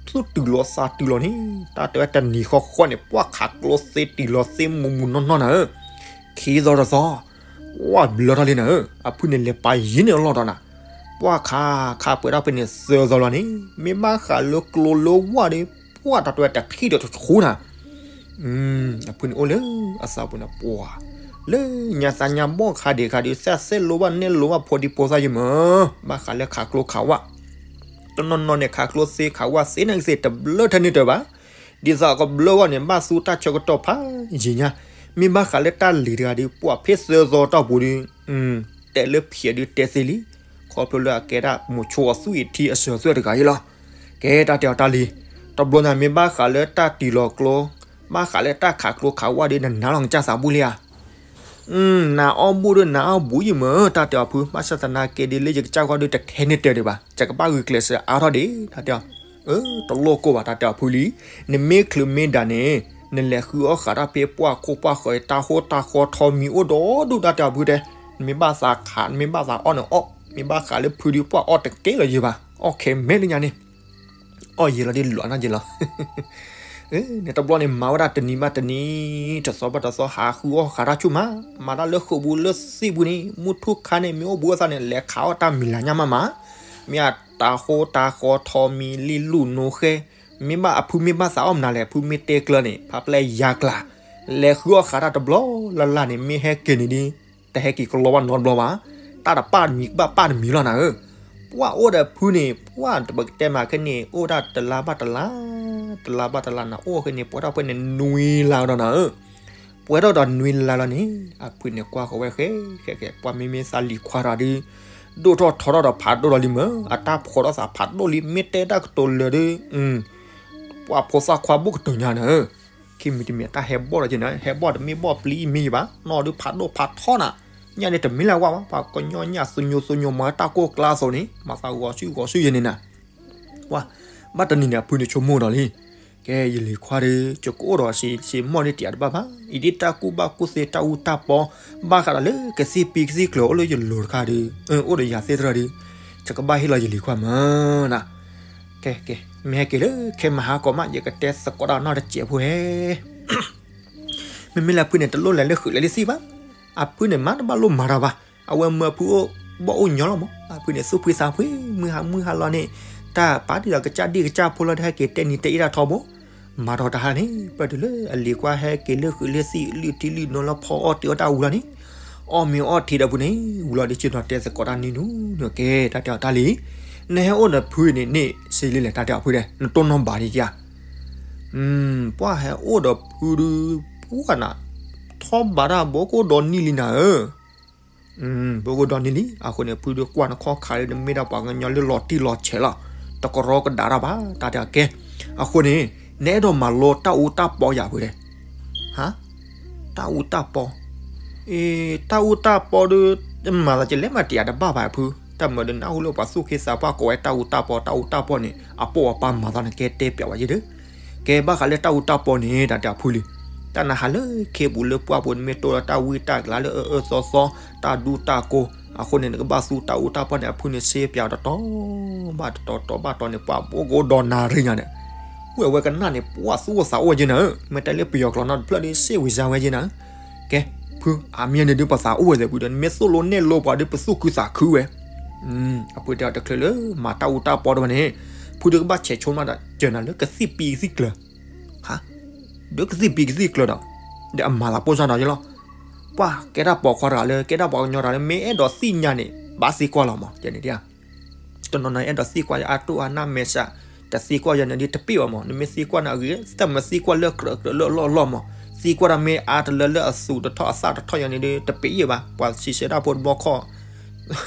သူၣ်တုၤလီၤသးတုၤလီၤန့ၣ် တၢ်တဲဝဲတနံၤဃီဃီန့ၣ် ပှၢ်ခးကျိသ့တံၢ်လီၤသ့မုၢ်မုၢ်နီၢ်နီၢ်နၤဧၢ, ခံသီတသီ ပှၢ်ဘျၢထီၣ်လံနၤဧၢ, အဖုန့ၣ်လဲၤပာ်ယံၤန့ၣ်အလီၢ်ဒီးနၤ, ပှၢ်ခးခးပှဲၤထီၣ်ဖဲန့ၣ် သၢသီလီၤန့ၣ် မ့ၢ်ဘၣ်ဃးလၢကျိလၢဝၣ်ဒီး ပှၢ်တၢ်တဲဝဲတထံၣ်ဒီးတဆူနၤ အဖုန့ၣ်အိၣ်လၢအသးပူၤန့ၣ် ပှၢ် လၢညါသးညါဘီၣ်ခါဒံးခါဒံး သးသဲၣ်လိဘၣ်နဲၣ်လိဘၣ်ဖိဒံဖိသၣ်ယမၢ်, ဘၣ်ဃးလၢခးကျိခးဝၣ်, တနီၤနီၤန့ၣ် ခးကျိသ့ခးဝၣ်သ့န့ၣ်ကသ့တဘျၢထဲန့ၣ်တၢၤဘၣ်, ဒ်သိးကဘျၢဝဲန့ၣ် ဘၣ်သူတၢ်ဆၢကတီၢ်ဖးယံၤညါ, မ့ၢ်ဘၣ်ဃးလၢတၢ်လံၤတဂၤဒီး ပှၢ်ဖဲသၢသီတီၢ်ပူၤဒီး တဲလၢဖျဲးဒုးတဲသ့လံ, ခီဖျိလၢအကဲဒၣ်မိၤဆိအသွံၣ်အထံအစၢၤအသွဲၣ်တဂၤအံၤလီၤ. ကဲတၢ်တဲအီၤတၢ်လံ, တဘျီညါမ့ၢ်ဘၣ်ဃးလၢတၢ်တံၢ်လီၤကျိ, ဘၣ်ဃးလၢတၢ်ခးကျိခးဝၣ်ဒီး နနၤလီၤနကစၢ်သးဘူၣ်လံဧါ. နအီၣ်ဘူၣ်ဒီးနအီၣ်ဘူၣ်ယမၢ် တၢ်တဲအီၤဖု, ဘၣ်ဆၣ်သနာ်က့ဒီး လၢယကစၢ်ဂီၢ်ဒီးတထဲန့ၣ်တဲဒံးဘၣ်, ယကဘၣ်ဂုာ်ကျဲးစၢးအါထီၣ်ဒံး တၢ်တဲအီၤ, တလိၣ်ကိၢ်ဘၣ် တၢ်တဲအီၤဖုလံ, နမ့ၢ်ချုးမ့ၢ်ဒၣ်န့ၣ် နလဲၤဃုအီၣ်ဃးတၢ်ဖဲပှၢ်ခိၣ်ပှၢ်ဃီ တၢ်ဃိတၢ်ဃီထီမံၤအိၣ်ဒီဒူၣ် တၢ်တဲအီၤဖုတဲ, နမ့ၢ်ဘၣ်သးခး နမ့ၢ်ဘၣ်သးအီၣ်န့ၣ်အီၣ်, မ့ၢ်ဘၣ်ဃးလၢဖုဒီးပှၢ်အီၣ်တကဲလၢၤယဘၣ်, အီၣ်ခဲမဲာ်လၢညါန့ၣ် အီၣ်ယံာ်လီၤဒ်လွးနီၢ်ယံာ်လီၤ. န့ၣ်တဘျီန့ၣ် မၤဝဲဒၣ်တနံၤဘၣ်တနံၤ တသီဘၣ်တသီ ဟးဃုအီၣ်ဃးတၢ်ဆူၣ်မး, မၤတၢ်လၢဃိာ်ပူၤလၢသ့ၣ်ပူၤန့ၣ် မုၢ်ထူၣ်ခါန့ၣ် မ့ၢ်အိၣ်ဘူးအသးန့ၣ် လဲၤခးအီၣ်တၢ်မံၤလၤညါမးမး, မ့ၢ်အတၢ်ဃိတၢ်ဃီထီမံၤလံလူၢ်နိဃဲ, မ့ၢ်ဘၣ်အဖုမ့ၢ်ဘၣ်သးအီၣ်မနုၤလဲၣ် ဖုမ့ၢ်တဲကျၢၤန့ၣ် ဖးပျဲၢ်ယၤကျါ, လဲၤဃုအီၣ်ဃးတၢ်တဘျီလၢ်လၢ်န့ၣ် မ့ၢ်ဟဲက့ၤန့ၣ်ဒီး တဟဲက့ၤကလီဘၣ်နီတဘျီဘၣ်, တၢ်တပာ်တမံၤဘၣ်ပာ်တမံၤလီၤနၤဧၢ, ပှၢ်အိၣ်ဒီးဖုန့ၣ် ပှၢ်တပကတဲမးခဲန့ၣ် အိၣ်ဒၣ်တလါဘၣ်တလါ, တလါဘၣ်တလါနၤ အိၣ်ခဲန့ၣ် ပှဲၤထီၣ်ဖဲန့ၣ်နွံလါဒီးနၤဧၢ, ပှဲၤထီၣ်ဒီးနွံလါလီၤန့ၣ် အဖုန့ၣ်ကွၢ်ဃီၤဝဲဃဲ, ဃဲဃဲ ပှၢ်မ့မ့ၢ်သးလံၤခွါတဂၤဒီး ဒိၣ်ထီၣ်ထီထီၣ်ဒီးဖးဒိၣ်လီၤလံမၢ်, အတၢ်ဖှီၣ်ထီၣ်သးဖးဒိၣ်လံ မ့ၢ်တဲတၢ်ကတိၤလၢာ်ဒီး ပှၢ်ဖိသၣ်ခွါဘူးကတၢၢ်ညါနၤဧၢ, ခံမံၤတမံၤတၢ်ဟဲဘီၣ်ဒီးက့နၤ, ဟဲဘီၣ်တမ့ၢ်ဘီၣ်ပျံၤမ့ၢ်ယဘၣ်, နီၢ်ဒုးဖးဒိၣ်ဖးထီနၤ, ညၣ်န့ၣ်တမ့ၢ်လၢအဝါဘၣ်, ပှၤကညီညၣ်သူညိသူညိမၤတၢ်ကိၢ်ကျါအသိးန့ၣ် မၤသးဂီၤဆူဂီၤဆူယဲန့ၣ်နၤ. ပှၤ ဘၣ်တနံၤန့ၣ် အဖုန့ၣ်ဆိကမိၣ်ဒီးလံ, ကဲ ယလံၤခွါဒီး ယကအိၣ်ဒီးစ့မီၢ်န့ၢ်တံၤအတဘၣ်ဘၣ်, အံၤဒ်တၢ်ကူၣ်ဘၣ်ကူၣ်သ့တၢ်အူတၢ်ပီ, ဘၣ်ဃးဒီးလၢကသံၣ်ပံကသံၣ်ကျၢၤအိၣ်လၢယလိၤတခါဒီး, အိၣ်ဒီးယၤသ့ၣ်တဖၣ်ဒီး, ယကဘၣ်ဟ့ၣ်လီၤယလံၤခွါမးနၤ. ကဲ ကဲ မ့ၢ်ဟဲက့ၤလၢခဲမဟါကီးမး ယကတဲသကိးတၢ်နီၢ်တစဲးဖိဟဲ မ့မ့ၢ်လၢအဖုန့ၣ် တလိၣ်လဲၤလၢဃုာ်လဲၤလၢသံၣ်ဘၣ်, အဖုန့ၣ်မၤတဘၣ်လိၣ်မၤတၢ်ဘၣ်, အဝဲမၢအဖုအိၣ်ဘီၣ်အိၣ်ညီလီၤမး, အဖုန့ၣ်သူၣ်ဖှံသးဖှံ, မုၢ်ဟါမုၢ်ဟါလီၤန့ၣ်, တၢ်ပာ်ဒံးဒီးကစၢ်ဒံၣ်ကစၢ်ဖိလီၤ တဟဲက့ၤတဲနံၤတဲအ့ၣ်တၢ်ထီဘိ, မၤထီၣ်တဟါန့ၣ် ပတုၤလၢအလံၤခွါဟဲက့ၤလၢဃုာ်လၢသံၣ် လုၢ်ထံလုၢ်နိလၢဖီအီၣ်တ့ၢ်အီၣ်တၢ်အူလီၤန့ၣ်, အီၣ်မ့ၤအီထံဒီးဖုန့ၣ် ဝံၤလီၤဒ်က့နီၤ တဲသကိးတၢ်နံၤနူၤနကဲ တၢ်တဲအီၤတၢ်လံ, နဟဲအိၣ်ဒီးဖုန့ၣ်န့ၣ် စ့လံလဲၣ် တၢ်တဲအီၤဖုဒဲး နတိၢ်နီၣ်ဘၣ်ဒံးဧါ ပှၤဟဲအိၣ်ဒီးဖုဒုး ပှၤနၤ, ထီၣ်ဘးတၢ်ဘိကအိၣ်ဒီးနံၣ်လံနၤဧၢ, ဘိကအိၣ်ဒီးနံၣ်လံ, အဃိန့ၣ် ဖုဒုးကွၢ်နခီၣ်ခါဒုး နမ့ၢ်ဒၣ်ပှၤကညီလၢလီၤတံၢ်လီၤဆဲးလီၤ, တကရီကဒါတၢ်ဘၣ်, တၢ်တဲအီၤကဲ, အဃိန့ၣ် နအဲၣ်ဒိးမၤလိတၢ်အူတၢ်ပီယၤဖုဒဲး, ဟါ, တၢ်အူတၢ်ပီ, အ့ တၢ်အူတၢ်ပီဒုး မၤသးကလဲၤမၤတံာ်အတဘၣ်ဘၣ်ဖု, တၢ်မၤဒုးနၢ်ဟူလၢပှၤသူၣ်က့သးပှၢ်ကိးဝဲတၢ်အူတၢ်ပီ တၢ်အူတၢ်ပီန့ၣ် အပိာ်အပၢ်မၤသးနကဲတဲပျးဝဲယဲဒၢး ကဲဘၣ်ဃးလၢတၢ်အူတၢ်ပီန့ၣ် တၢ်တဲအဖုလံ, တၢ်နဟးလၢခ့ပူၤလၢပှၢ်ပူၤ နမ့ၢ်တိၢ်ဒီးတၢ်ဝံတၢ်ကလၤလၢအအၢသီသီ တၢ်ဒူတၢ်ကိၢ်, အဃိန့ၣ် နကဘၣ်သူတၢ်အူတၢ်ပီန့ၣ် အဖုန့ၣ်စ့ပျးတတီၤ ဘၣ်တတီၤတီၤဘၣ်တီၤန့ၣ် ပှၤဘိကအိၣ်ဒီးနၤရံၣ်ညါဒီး ဝဲအဝဲကနၣ်န့ၣ် ပှၤသူၣ်အိၣ်သးအိၣ်ဝဲက့နၤဧၢ, မ့ၢ်တဲလၢပယီၤကျိာ်နီတဖျၢၣ်ဒီး စ့ဝံၤစါဝဲက့နၤဧၢ, ကဲ, ဖု အမ့ၢ်န့ၣ်ဒုးပသးအိၣ်ဝဲသ့ၣ်ဖုဒီး နမ့ၢ်သိၣ်လိနဲၣ်လိပှၤဒုးပသူၣ်ခုသးခုဝဲ, အဖုတဲအီၤတချုးလၢ မၤတၢ်အူတၢ်ပီတဝဲန့ၣ်, ဖုဒုးကဘၣ်ဆဲးဆိမးဒီး ကၢၤနၤလၢကသံၣ်ပံကသံၣ်ကျၢၤ, ဟါ, ဒုးကသံၣ်ပံကသံၣ်ကျၢၤဒီး, ဒီးအမၤသးပိၢ်စၢ်ဒီးယလီၤ, ပှၤကဲတၢ်ပိာ်ခွါတဂၤလၢ ကဲတၢ်ပှၤကညီတဂၤလၢ မ့ၢ်အဲၣ်ဒိးသ့ၣ်ညါန့ၣ် ဘၣ်သံကွၢ်လီၤမး, ယဲန့ၣ်ဒၣ် တနီၤနီၤအဲၣ်ဒိးသံကွၢ်ယအါတိၢ်အါနၢ်မဲာ်ဆှး, တသံကွၢ်ယၤန့ၣ်ဒုးတပ့ၢ်ဘၣ်မး, နမ့ၢ်သံကွၢ်န့ၣ်အဂ့ၤ, တမ့ၢ်သံကွၢ်လၢကြၢးကြၢးလၢအလီၢ်အလီၢ်မး, သံကွၢ်တၢ်မ့ၢ်အါတလၢလၢအသူၣ်တထီၣ်အသၣ်တထီၣ်ယၤန့ၣ်ဒုးတပ့ၢ်ယဲၢ်ဘၣ်, ပှၤစံးဆၢတၢ်ဖိတဘျီခီၣ်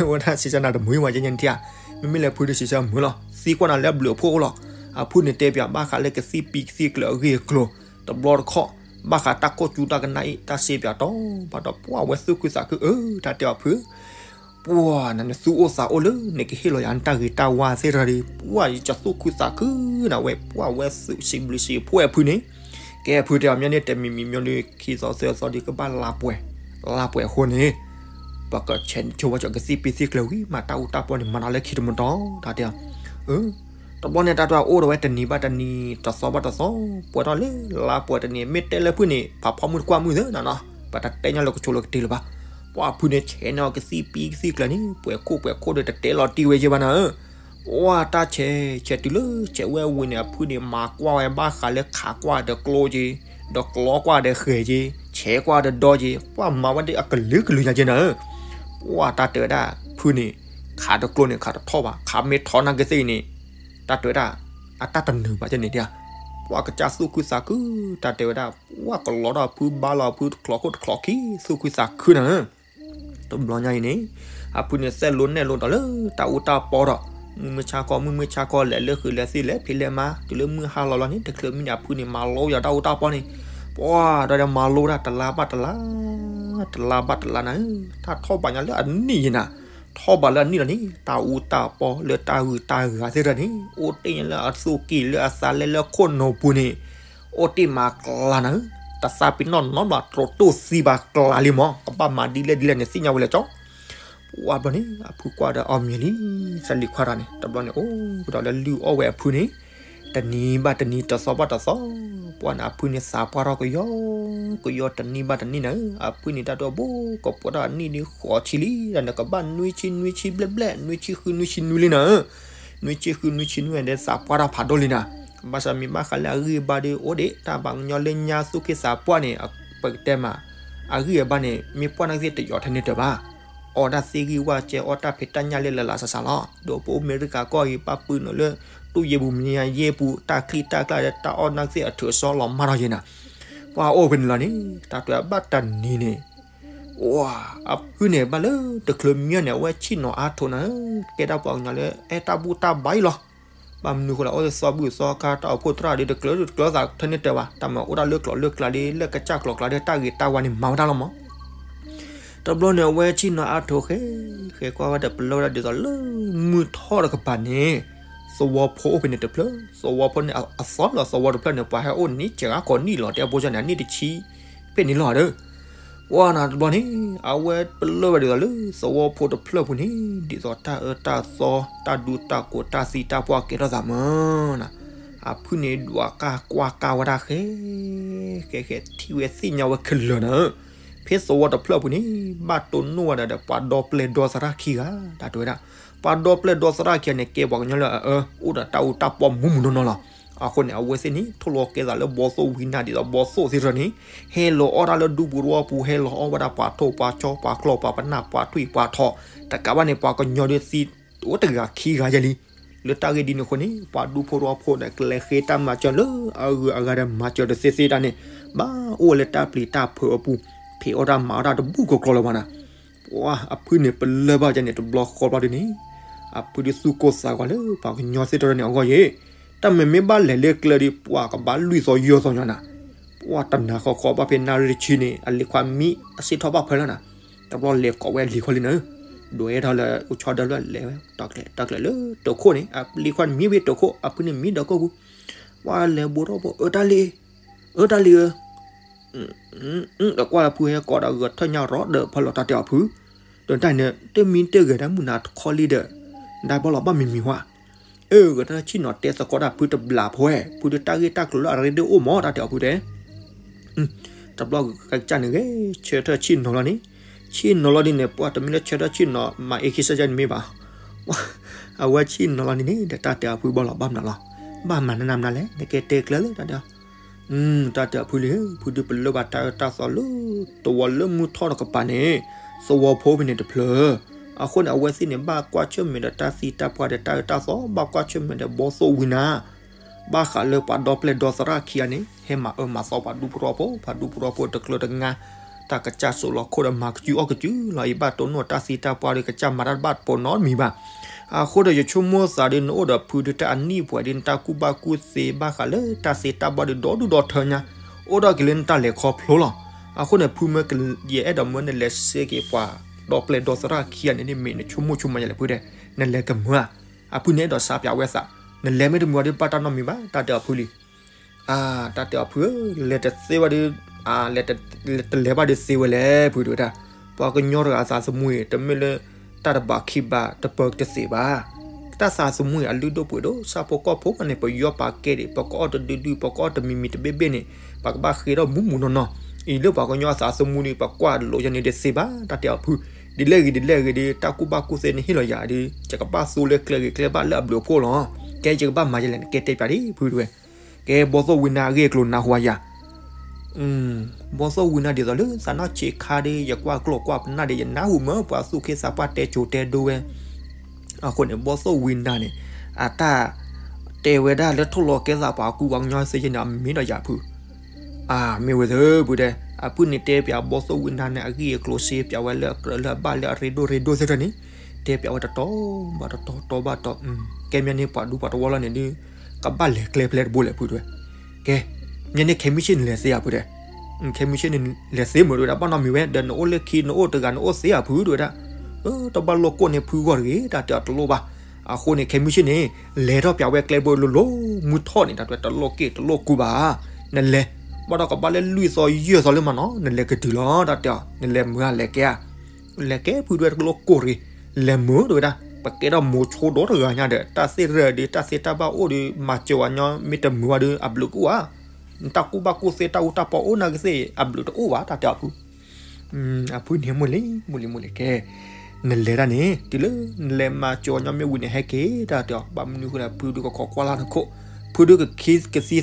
ဝဲဒၣ်စံးဆၢနၤတမုာ်ဘၣ်ယဲညါန့ၣ်ထံဧါ, မ့မ့ၢ်လၢဖုဒုးစံးဆၢမုာ်လီၤ, သံကွၢ်နၤလၢအဘျုးအဖှိၣ်အိၣ်လီၤ, အဖုန့ၣ်တဲပၠးဘၣ်ဃးလၢကသံၣ်ပံကသံၣ်ကျၢၤအဂ့ၢ်အကျိၤ, တဘျီတခီၣ်, ဘၣ်ဃးတၢ်ခိၣ်ကၠူတၢ်ကနၣ်အံၤ တၢ်စ့ပၠးတီၤဘၣ်ဒီး ပှၤဝဲသူၣ်ခုသးခုအၢ တၢ်တဲအီၤဖု ပှၤနၤနသူၣ်အိၣ်သးအိၣ်လၢ နကဟ့ၣ်လီၤယၤနတၢ်ဂ့ၤတၢ်ဝါသ့ၣ်တဖၣ်ဒီး ပှၤယကသူၣ်ခုသးခုနၤဝဲ ပှၤဝဲသုးစံးဘျုးစံးဖှိၣ်ဝဲဖုန့ၣ်, ကဲဖုတဲအီၤမ့ၢ်န့ၣ် တမံၤမံၤမ့ၢ်ဒီး ခံသီသၢသီဒီးကဘၣ်လါပှဲၤ, လါပှဲၤအဃိန့ၣ်, ပကဆဲးဆိဝဲကကသံၣ်ပံသံၣ်ကျၢၤဝံၤ မၤတၢ်အူတၢ်ပီန့ၣ် မၤနၤလၢခံတမတီၤ တၢ်တဲအီၤ တဘျီန့ၣ် တၢ်တဲအီၤအိၣ်ဒီးဝဲတနံၤဘၣ်တနံၤ တသီဘၣ်တသီ, ပှဲၤထီၣ်လၢလါပှဲၤတနံၤ မ့ၢ်တဲလၢဖုန့ၣ် ဖးဖီမုၢ်တကွၢ်မုၢ်သ့နၤနီၤ, ပတတဲညီလၢကဆိးလၢကတ့ၢ်လၢၤဘၣ်. ပှၤဖုန့ၣ်ဆဲးန့ၢ်အီၤကသံၣ်ပံကသံၣ်ကျၢၤန့ၣ် ပှဲၤခိၣ်ပှဲၤခိၣ်ဒီးတတဲလီၤတံၢ်ဝဲယဲဘၣ်နၤဧၢ. ပှၤတၢ်ဆဲး ဆဲးတုၤလၢဆဲးဝဲဝံၤန့ၣ် အဖုန့ၣ်မၤကွၢ်ဝဲဘၣ်ဃးလၢခးကွၢ်ဒီးကျိက့ၤ, ဒီးကျီကွၢ်ဒီးဃဲၤက့ၤ, ဆဲးကွၢ်ဒီးဒီက့ၤ, ပှၤမၤဝဲဒ်အကလုာ်ကလုာ်ညါက့နၤဧၢ. ပှၤတၢ်တဲဝဲဒၣ် ဖုန့ၣ် ခးဒီးကျိန့ၣ် ခးတထီၣ်ဘၣ်, ခးမ့ၢ်ထီၣ်နာ်က့သ့ၣ်အံၤန့ၣ် တၢ်တဲဝဲဒၣ် အတၢ်တနုာ်ဘၣ်ကဲန့ၣ်ဒၣ်. ပှၤကစၢ်သူၣ်ခုသးခု တၢ်တဲဝဲဒၣ် ပှၤကလီထီၣ်အဖုဘါလီၤအဖုတချီးခိၣ်တချီးခံ သူၣ်ခုသးခုနၤဧၢ. တဘျီညါအံၤန့ၣ် အဖုန့ၣ်စဲးလိာ်နဲၣ်လိာ်ဒီးလၢတၢ်အူတၢ်ပီဒီး မုၢ်မုၢ်ဆါခီ မုၢ်မုၢ်ဆါခီ လဲၤလၢဃုာ်လဲၤသံၣ်လဲၤဖံးလဲၤမၤ တုၤလၢမုၢ်ဟါလီၤလီၤန့ၣ် တချုးမံန့ၣ် အဖုန့ၣ်မၤလိယၤတၢ်အူတၢ်ပီန့ၣ် ပှၤဒီးမၤလိဒၣ်တလါဘၣ်တလါ တလါဘၣ်တလါနၤဧၢ. တၢ်ထီၣ်ဘးညါလၢအနံၣ်ယဲနၤ, ထီၣ်ဘးလၢအနံၣ်လီၤန့ၣ် တၢ်အူတၢ်ပီလၢတၢ်ဂုၤတၢ်ဂၤသ့ၣ်တဖၣ်န့ၣ် အိၣ်တ့ၢ်ညါလၢအသူၣ်ကံၢ်လၢအသးလဲလၢခိၣ်နူာ်ပူၤန့ၣ် အိၣ်တ့ၢ်မးကျါနၤဧၢ. တသးပ့ၤနီၣ်နီတဘျီ တြိာ်တိၢ်သံဘၣ်ကျါလံမး ကဘၣ်မၤဒ်လဲၣ်ဒ်လဲၣ်န့ၣ် သ့ၣ်ညါဝဲလၢကၠီ ပှၤဘျီန့ၣ် အဖုကွၢ်ဒီးအီၣ်မ့ၤလံ သးလံၤခွါတဂၤန့ၣ် တဘျီန့ၣ် အိၣ်ကဒီးလၢလုၢ်အီၣ်ဝဲအဖုန့ၣ် တနံၤဘၣ်တနံၤ တသီဘၣ်တသီ ပှၤန့ၣ် အဖုန့ၣ်သးပှၢ်ထီၣ်ကယီကယီ တနံၤဘၣ်တနံၤနၤဧၢ. အဖုန့ၣ် တၢ်ဒိးဘိ ကပှဲၤထီၣ်အနံၣ်ဒ်ဃိးဆံလံ တၢ်န့ၣ်ကဘၣ်နွံဆံ နွံဆံဘျဲၣ်ဘျဲၣ် နွံဆံဃု နွံဆံနွံလံနၤဧၢ. နွံဆံဃု နွံဆံနွံဒီး သးပှၢ်ထီၣ်ဖးဒိၣ်လံနၤ. ဘၣ်ဆၣ်မ့ၢ်ဘၣ်ဃးလၢအဂံၢ်အဘါဒီး အိၣ်ဒံးတၢ်ပှၤကညီလၢညါသူၣ်က့သးပှၢ်န့ၣ် ပကတဲမး အဂံၢ်အဘါန့ၣ် မ့ၢ်ပှၢ်နာ်က့သ့ၣ်တယီၤထဲန့ၣ်တၢၤဘၣ် အီၣ်တၢ်သ့ၣ်ဂံၢ်ဝၣ်ကဲ အီၣ်တၢ်ဖံးတၢ်ညၣ်လၢလၢ်လၢ်ဆးဆးလီၤ. ဒီးပအိၣ်အမဲရကၤကီၢ်အံၤ ပၣ်ပုၢ်နီၣ်လၢ တူၢ်ယ့ၢ်ပူၤ မံယါယ့ၢ်ပူၤ တၢ်ချံတၢ်ကျါဒီး တၢ်အီၣ်နာ်က့သ့ၣ်အထုးအစီလီၤမၢ်ထီၣ်ယဲနၤ. ပှၤအိၣ်ဖဲန့ၣ်လီၤန့ၣ် တၢ်တဲဘၣ်တနံၤန့ၣ် အဖုန့ၣ်ဘၣ်လၢတချုးမံန့ၣ် အဝဲဆ့ၣ်နီၤအါထိးနၤဧၢ. ကဲဒၣ်ပှၤကညီလၢအဲၣ်တၢ်ဘူၣ်တၢ်ဘါအံၤလီၤ. ဘၣ်မနုၤဃိလဲၣ် အိၣ်သီဘူၣ်သီခါ တၢ်အိၣ်ဖှိၣ်သရၣ်ဒီး တကျၢၤတကျၢၤသးထဲန့ၣ်တဲဘၣ်, တၢ်မၤအိၣ်ဒၣ်လၢကျိၤလၢကျါဒီး လၢကစၢ်ကျိၤကျါဒီး တၢ်ဂ့ၤတၢ်ဝါန့ၣ်မၤဝဲဒၣ်လီၤမး. တဘျီန့ၣ် အဝဲဆ့ၣ်နီၤအါထိးဃဲ ဃဲကွၢ်ဝဲဒီး ပလၢၢ်ဝဲဒၣ်ဒ်သိးလၢမုၢ်ထီၣ်တကပၤန့ၣ် သဝီဖိအိၣ်ဖဲန့ၣ်တဖျၢၣ်, သဝီဖိန့ၣ် အသီလၢသဝီတဖျၢၣ်န့ၣ် ပှၤဟဲအိၣ်နံၣ်စဲးဂၤကီးနံၣ်လီၤ တဲအဘိကၢန့ၣ် အနံၣ်တဆံဖဲန့ၣ်လီၤဒီး ပှၢ်နၤတဘျီန့ၣ် အဝဲပလၢၢ်ဝဲဒ်သိးလၢသဝီဖိတဖျၢၣ်ပူၤန့ၣ် ဒ်သိးတၢ်အၢတၢ်သီ တၢ်ဒူတၢ်ကိး တၢ်သံတၢ်ပှၢ်ကဲထီၣ်သးမးနၤ. အဖုန့ၣ်ဒွးကၢ်ကွၢ်ကၢ်ဝဲဒၣ်ဃဲ ဃဲဃဲထံၣ်ဝဲသ့ၣ်ညါဝဲခဲလၢာ်နၤဧၢ, ဖဲသဝီတဖျၢၣ်ပူၤန့ၣ် ဘၣ်တိၢ်နီၣ်ဝဲဒၣ်ဒီး ပှၤဒီပျဲၢ်ဒီသရၣ်ခံဂၤ တၢ်တဲဝဲဒၣ်, ပှၤဒီပျဲၢ်ဒီသရၣ်ခံဂၤန့ၣ် ကဲပှၤကညီလၢအအၢ အိၣ်ဒီးတၢ်အူတၢ်ပီမူးမူးနီၢ်နီၢ်လီၤ. အဃိန့ၣ် အဝဲသ့ၣ်န့ၣ် ထိၣ်လီၤကဲသးလၢဘီသိၣ်ဝံနၤ ဒ်သိးဘီသိၣ်သ့ၣ်တဖၣ်န့ၣ် ဟဲလီၤအီၣ်တၢ်လၢဒူပူၤသဝီပူၤ ဟဲလီၤအီၣ်ဝဲဒၣ်ပှၤထိၣ်ပှၤဆီ ပှၤကျီၢ်ပှၤပနၢ် ပှၤထွံၣ်ပှၤထီၣ် တကးဘၣ်န့ၣ် ပှၤကညီဒီးသံ အိၣ်တဂၤခံဂၤယဲလံ. လၢတၢ်ဂ့ၢ်ဒ်န့ၣ်အဃိန့ၣ် ပှၤဒူဖိသဝီဖိန့ၣ် ကလဲၤဃ့တၢ်မၤစၢၤလၢအဂုၤအဂၤဒီး မၤစၢၤတသ့သ့တၢ်န့ၣ် ဘၣ်အိၣ်လၢတၢ်ပျံၤတၢ်ဖုးအပူၤ ဖံးအီၣ်တၢ်မၤအီၣ်တၢ်တဘူၣ်ကီၤကီၤလၢၤဘၣ်နၤ. ပှၢ်အဖုန့ၣ် ပလၢၢ်ဘၣ်ကဲန့ၣ် တဘျီဃီဘျီဒ်န့ၣ် အဖုဒုးသူၣ်ကိၢ်သးဂီၤလၢပှၤကညီသ့ၣ်တဖၣ်န့ၣ်အဂီၢ်ယဲ, တၢ်မ့မ့ၢ်ဘၣ်လဲၤလၢကျဲဒီး ပှၢ်ကဘၣ်လွံၢ်သီယဲၢ်သီညါနၤ. ပှၢ်တနၤဃီဃီဘၣ်ဖဲနၣ်ရံၣ်တဆံန့ၣ် အလံၤခွါမံအစ့ၣ်ထီၣ်ဘၣ်ဖဲလီၤနၤ. တဘျီလဲၤကိးဝဲအလံၤခွါလံနၤ, ဒွဲၣ်ထီၣ်လၢအိၣ်ဆီဒၢလၢလဲၤဝဲ တၢ်ကျဲၤတၢ်ကျဲၤလၢတိာ်ခိၣ်န့ၣ် အလံၤခွါန့ၣ်မံဝဲတိာ်ခိၣ် အဖုန့ၣ်မံဒီးကိၢ်ပူၤ, ပှၢ်လဲၤဘူးထီၣ်ဘိ အၢတၢ်လံၤ, အၢတၢ်လံၤဧၢ ဒီးကွၢ်ဖုဟဲကိးဒီးဂဲၤထၢၣ်ညါရီဒီးဖဲလီၤ တၢ်တဲအီၤဖု, ဒီးတၢ်န့ၣ် တမံတဂဲၤဒၣ်မုၢ်နၤတခီလံဒီး ဒၣ်ဘၣ်လီၤဘၣ်မံမံဝါ, အၢ ဂဲၤထၢၣ်ဆ့ၣ်နီၤတဲသကိးတၢ်ဖုတဘျးဖိဝဲ ဖုဒုးတၢ်ဂ့ၢ်တၢ်ကျိၤလၢအရ့ဒိၣ်အိၣ်မး တၢ်တဲအီၤဖုတဲ တဘျီကစၢ်န့ၣ်ဂ့ၤ ဆၢထၢၣ်ဆ့ၣ်နီၤလီၤန့ၣ်, ဆ့ၣ်နီၤလီၤဒ်န့ၣ် ပှၢ်တမ့ၢ်လၢဆၢထၢၣ်ဆ့ၣ်နီၤ မၤအ့ခံစၢၢ်န့ၣ်မ့ၢ်ဘၣ်, အဝဲဆ့ၣ်နီၤလီၤန့ၣ်န့ၣ် ဒီးတၢ်တဲအီၤဖုဘၣ်လီၤဘၣ်မနုၤလီၤ, ဘၣ်မၤနးနးမနုၤလဲၣ် နကဲတဲကျၢၤလၢတၢ်တဲအီၤ တၢ်တဲအီၤဖုလံ, ဖုဒုးပလၢၢ်ဘၣ်တၢ်အၢတၢ်သီလၢ သဝီလၢမုၢ်ထီၣ်တကပၤန့ၣ် သဝီဖိဖဲန့ၣ်တဖျၢၣ်, အဃိန့ၣ် အဝဲသ့ၣ်န့ၣ် ဘၣ်ကွၢ်ဆၢၣ်မဲာ်ဒီးတၢ်သံတၢ်ပှၢ်ဒီးတၢ်အၢတၢ်သီ ဘၣ်ကွၢ်ဆၢၣ်မဲာ်ဒီးဘီသိၣ်ဝံနၤ ဘၣ်ဃးလၢပှၤဒီပျဲၢ်ဒီသရၣ်ခံဂၤန့ၣ် ဟဲမၤအၢမၤသီပှၤဒူဖိထီၣ်ဖိ ပှၤဒူဖိထီၣ်ဖိတကျၢၤတငါ, တၢ်ကစၢ်စိးလီၤခိၣ်ဒီးမၤကစုအီၣ်ကစုလီၤအံၤ ဘၣ်တိၢ်နီၣ်တၢ်သံတၢ်ပှၢ်ဒီးကစၢ်မၤတၢ်တဘၣ်ပိာ်နီတမံၤဘၣ်. အဃိဒီးယဆိကမိၣ်သးဒီး နအိၣ်ဒီးဖုဒုးတၢ်အနံၣ်ပှဲၤဒီး နတၢ်ကူၣ်ဘၣ်ကူၣ်သ့ဘၣ်ဃးလၢတၢ်သ့တၢ်ဘၣ်ဒီးဒီဒူၣ်ဒီထၢညါ အိၣ်ထီၣ်က့ၤလၢနတၢ်လဲၤခီဖျိလီၤ. အဃိန့ၣ် ဖုမၢကယအဲၣ်ဒိးမၢနလဲၤစ့က့ၤပှၤ ဒီပျဲၢ်ဒီသရၣ်ခံဂၤန့ၣ် မ့ၢ်နဆိကမိၣ်ဆိကမးယလဲၣ်ဖုတဲ, နလဲၤကမၢဧါ. အဖုန့ၣ်အဲၣ်ဒိးစးပၠးဝဲသး, နလဲၤမ့ၢ်တမုာ်ဘၣ်ဒီးဘၣ်တၢ်နီတမံၤဘၣ် တၢ်တဲအီၤဖုလံ. တၢ်တဲအီၤဖုဧၢ, လဲၤတသ့ဘၣ်ဒီး, လဲၤတလဲၤဘၣ်ဒီးသ့ဝဲလဲၣ် ဖုတဲဝဲဒၣ်. ပှၤကညီတဂၤအသးသမူအံၤ တမ့ၢ်လၢ တၢ်တဘၣ်ခံဘၣ်တပၢၤတသ့ဘၣ်. တၢ်သးသမူအံၤအလုၢ်ဒိၣ်ပှ့ၤဒိၣ် ဆၣ်ဖိကီၢ်ဖိန့ၣ် ပယီၤပာ်ကဲဒံး ပကအီၣ်တဒုဒု ပကအီၣ်တမံၤမံၤတဘ့ၣ်ဘ့ၣ်န့ၣ် ပကဘၣ်ဃ့ထီၣ်မူးမူးနီၢ်နီၢ်. အံၤလၢပှၤကညီအသးသမူန့ၣ် ပကွၢ်လိာ်ယၤန့ၣ်ဒီးသ့ဘၣ် တၢ်တဲအီၤဖု, ဒ်လဲၣ်ဂ့ၤဒ်လဲၣ်ဂ့ၤဒီး တၢ်ကူၣ်ဘၣ်ကူၣ်သ့န့ၣ်ဟ့ၣ်လီၤယၤဒီး ယကဘၣ်သူလၢကျဲဂ့ၤကျဲဘၣ်လၢအဘျုးအဖှိၣ်လီၤ. ကဲယကဘၣ်မၤယလဲၣ် နကဲတဲပၠးဒံးဖုတဲဝဲ. ကဲဘီသိၣ်ဝံနၤအဂ့ၢ်အကျိၤနၢ်ဟူယၤ ဘီသိၣ်ဝံနၤဒ်သိးလၢသးနီၢ်ဆံးခါဒီး ယကွၢ်ကျိာ်ကွၢ်ပနၢ်ဒီး ယနၢ်ဟူမၢပှၤသူၣ်က့သးပှၢ်တဲကိၤတဲဒိဝဲ. အဃိန့ၣ် ဘီသိၣ်ဝံနၤန့ၣ် အတၢ်တဲဝဲဒၣ်လၢထိၣ်လီၤကဲသးပှၤကူပှၤကညီသ့ယဲန့ၣ် အမ့ၢ်ဒီးယၤဖု အမ့ၢ်ဝဲသ့ဖုတဲ, အဖုန့ၣ်တဲပၠးဘီသိၣ်ဝံနၤန့ၣ် အဂ့ၢ်အကျိၤ စ့ပၠးဝဲလၢအကြၢးလၢအဘၣ်လၢအရ့ဒိၣ်ရ့ဒိၣ်သ့ၣ်တဖၣ်န့ၣ် တဲပၠးဝဲတတီၤဘၣ်တတီၤ တီၤဘၣ်တီၤ. ကဲမ့ၢ်န့ၣ်ပှၤဒူပှၤတဝီလီၤန့ၣ်ဒီး ကဘၣ်လဲၤကျဲဖဲလဲၣ်တဘိလဲၣ်ဖုတဲဝဲ. ကဲ မ့ၢ်န့ၣ် ခဲမုၢ်ဆ့ၣ်န့ၣ် လဲၤသ့ဧါဖုတဲ. ခဲမုၢ်ဆ့ၣ်န့ၣ် လဲၤသ့မုာ်တဲဝဲဒၣ် ဘၣ်နီတမံၤဝဲ ဒီးနအိၣ်လၢခံ နအိၣ်တဂၤ နအိၣ်သ့ဧါဖုတဲဝဲဒၣ်. တဘၣ်လိာ်ကိၢ်န့ၣ်ဖုဂီၢ်တဂ့ၤ တၢ်တဲအီၤတလိၣ်ဘၣ်. အဃိန့ၣ် ခဲမုၢ်ဆ့ၣ်န့ၣ် လဲၤထီၣ်ပၠးဝဲကျဲဘိလိၤလိၤ မုၢ်ထီၣ်န့ၣ် တၢ်တဲတလိၣ်က့ၣ်တလိၣ်ကူဘၣ်. နလဲၤ ဘၣ်ဒီးကဘၣ်လၢလွံၢ်သီယဲၢ်သီလၢမးနီၤ နလဲၤကတုၤလီၤ တၢ်တဲအီၤ နလဲၤမုာ်ဧါ လဲၤကဲဧါ. လဲၤကဲဖုတဲဝဲတလိၣ်ကိၢ်တဂ့ၤ လဲၤမုာ်တဲဝဲဒၣ်. ပကဲထီၣ်မိၤဆိဒီတဂၤညါဒီး တၢ်သ့ၣ်ရၢၢ်ဒီး တၢ်သ့တၢ်ဘၣ်အိၣ်ဒီး မၤစၢၤဝဲညီ မ့ၢ်တမုာ်ဝဲဒီး အဘျုးကအိၣ်ဧါ. နတၢ်ကူၣ်ဘၣ်ကူၣ်သ့ တၢ်အူတၢ်ပီအိၣ်နာ်က့သ့ၣ် အဘျုးတအိၣ်ဘၣ် တၢ်တဲအီၤဖု. အဖုန့ၣ် မုၢ်လံ မုၢ်လံ မုၢ်လံ ကဲ နလဲၤတၢ်န့ၣ် တုၤလၢနလဲၤမၤစၢၤဝဲညီမ့ၢ်ဝံၤန့ၣ် ဟဲက့ၤ တၢ်တဲအီၤ. ဘၣ်မနုၤဃိလဲၣ် ဖုဒုးကခိးကွၢ်လၢ်နခိၣ် ဖုဒုးကသံ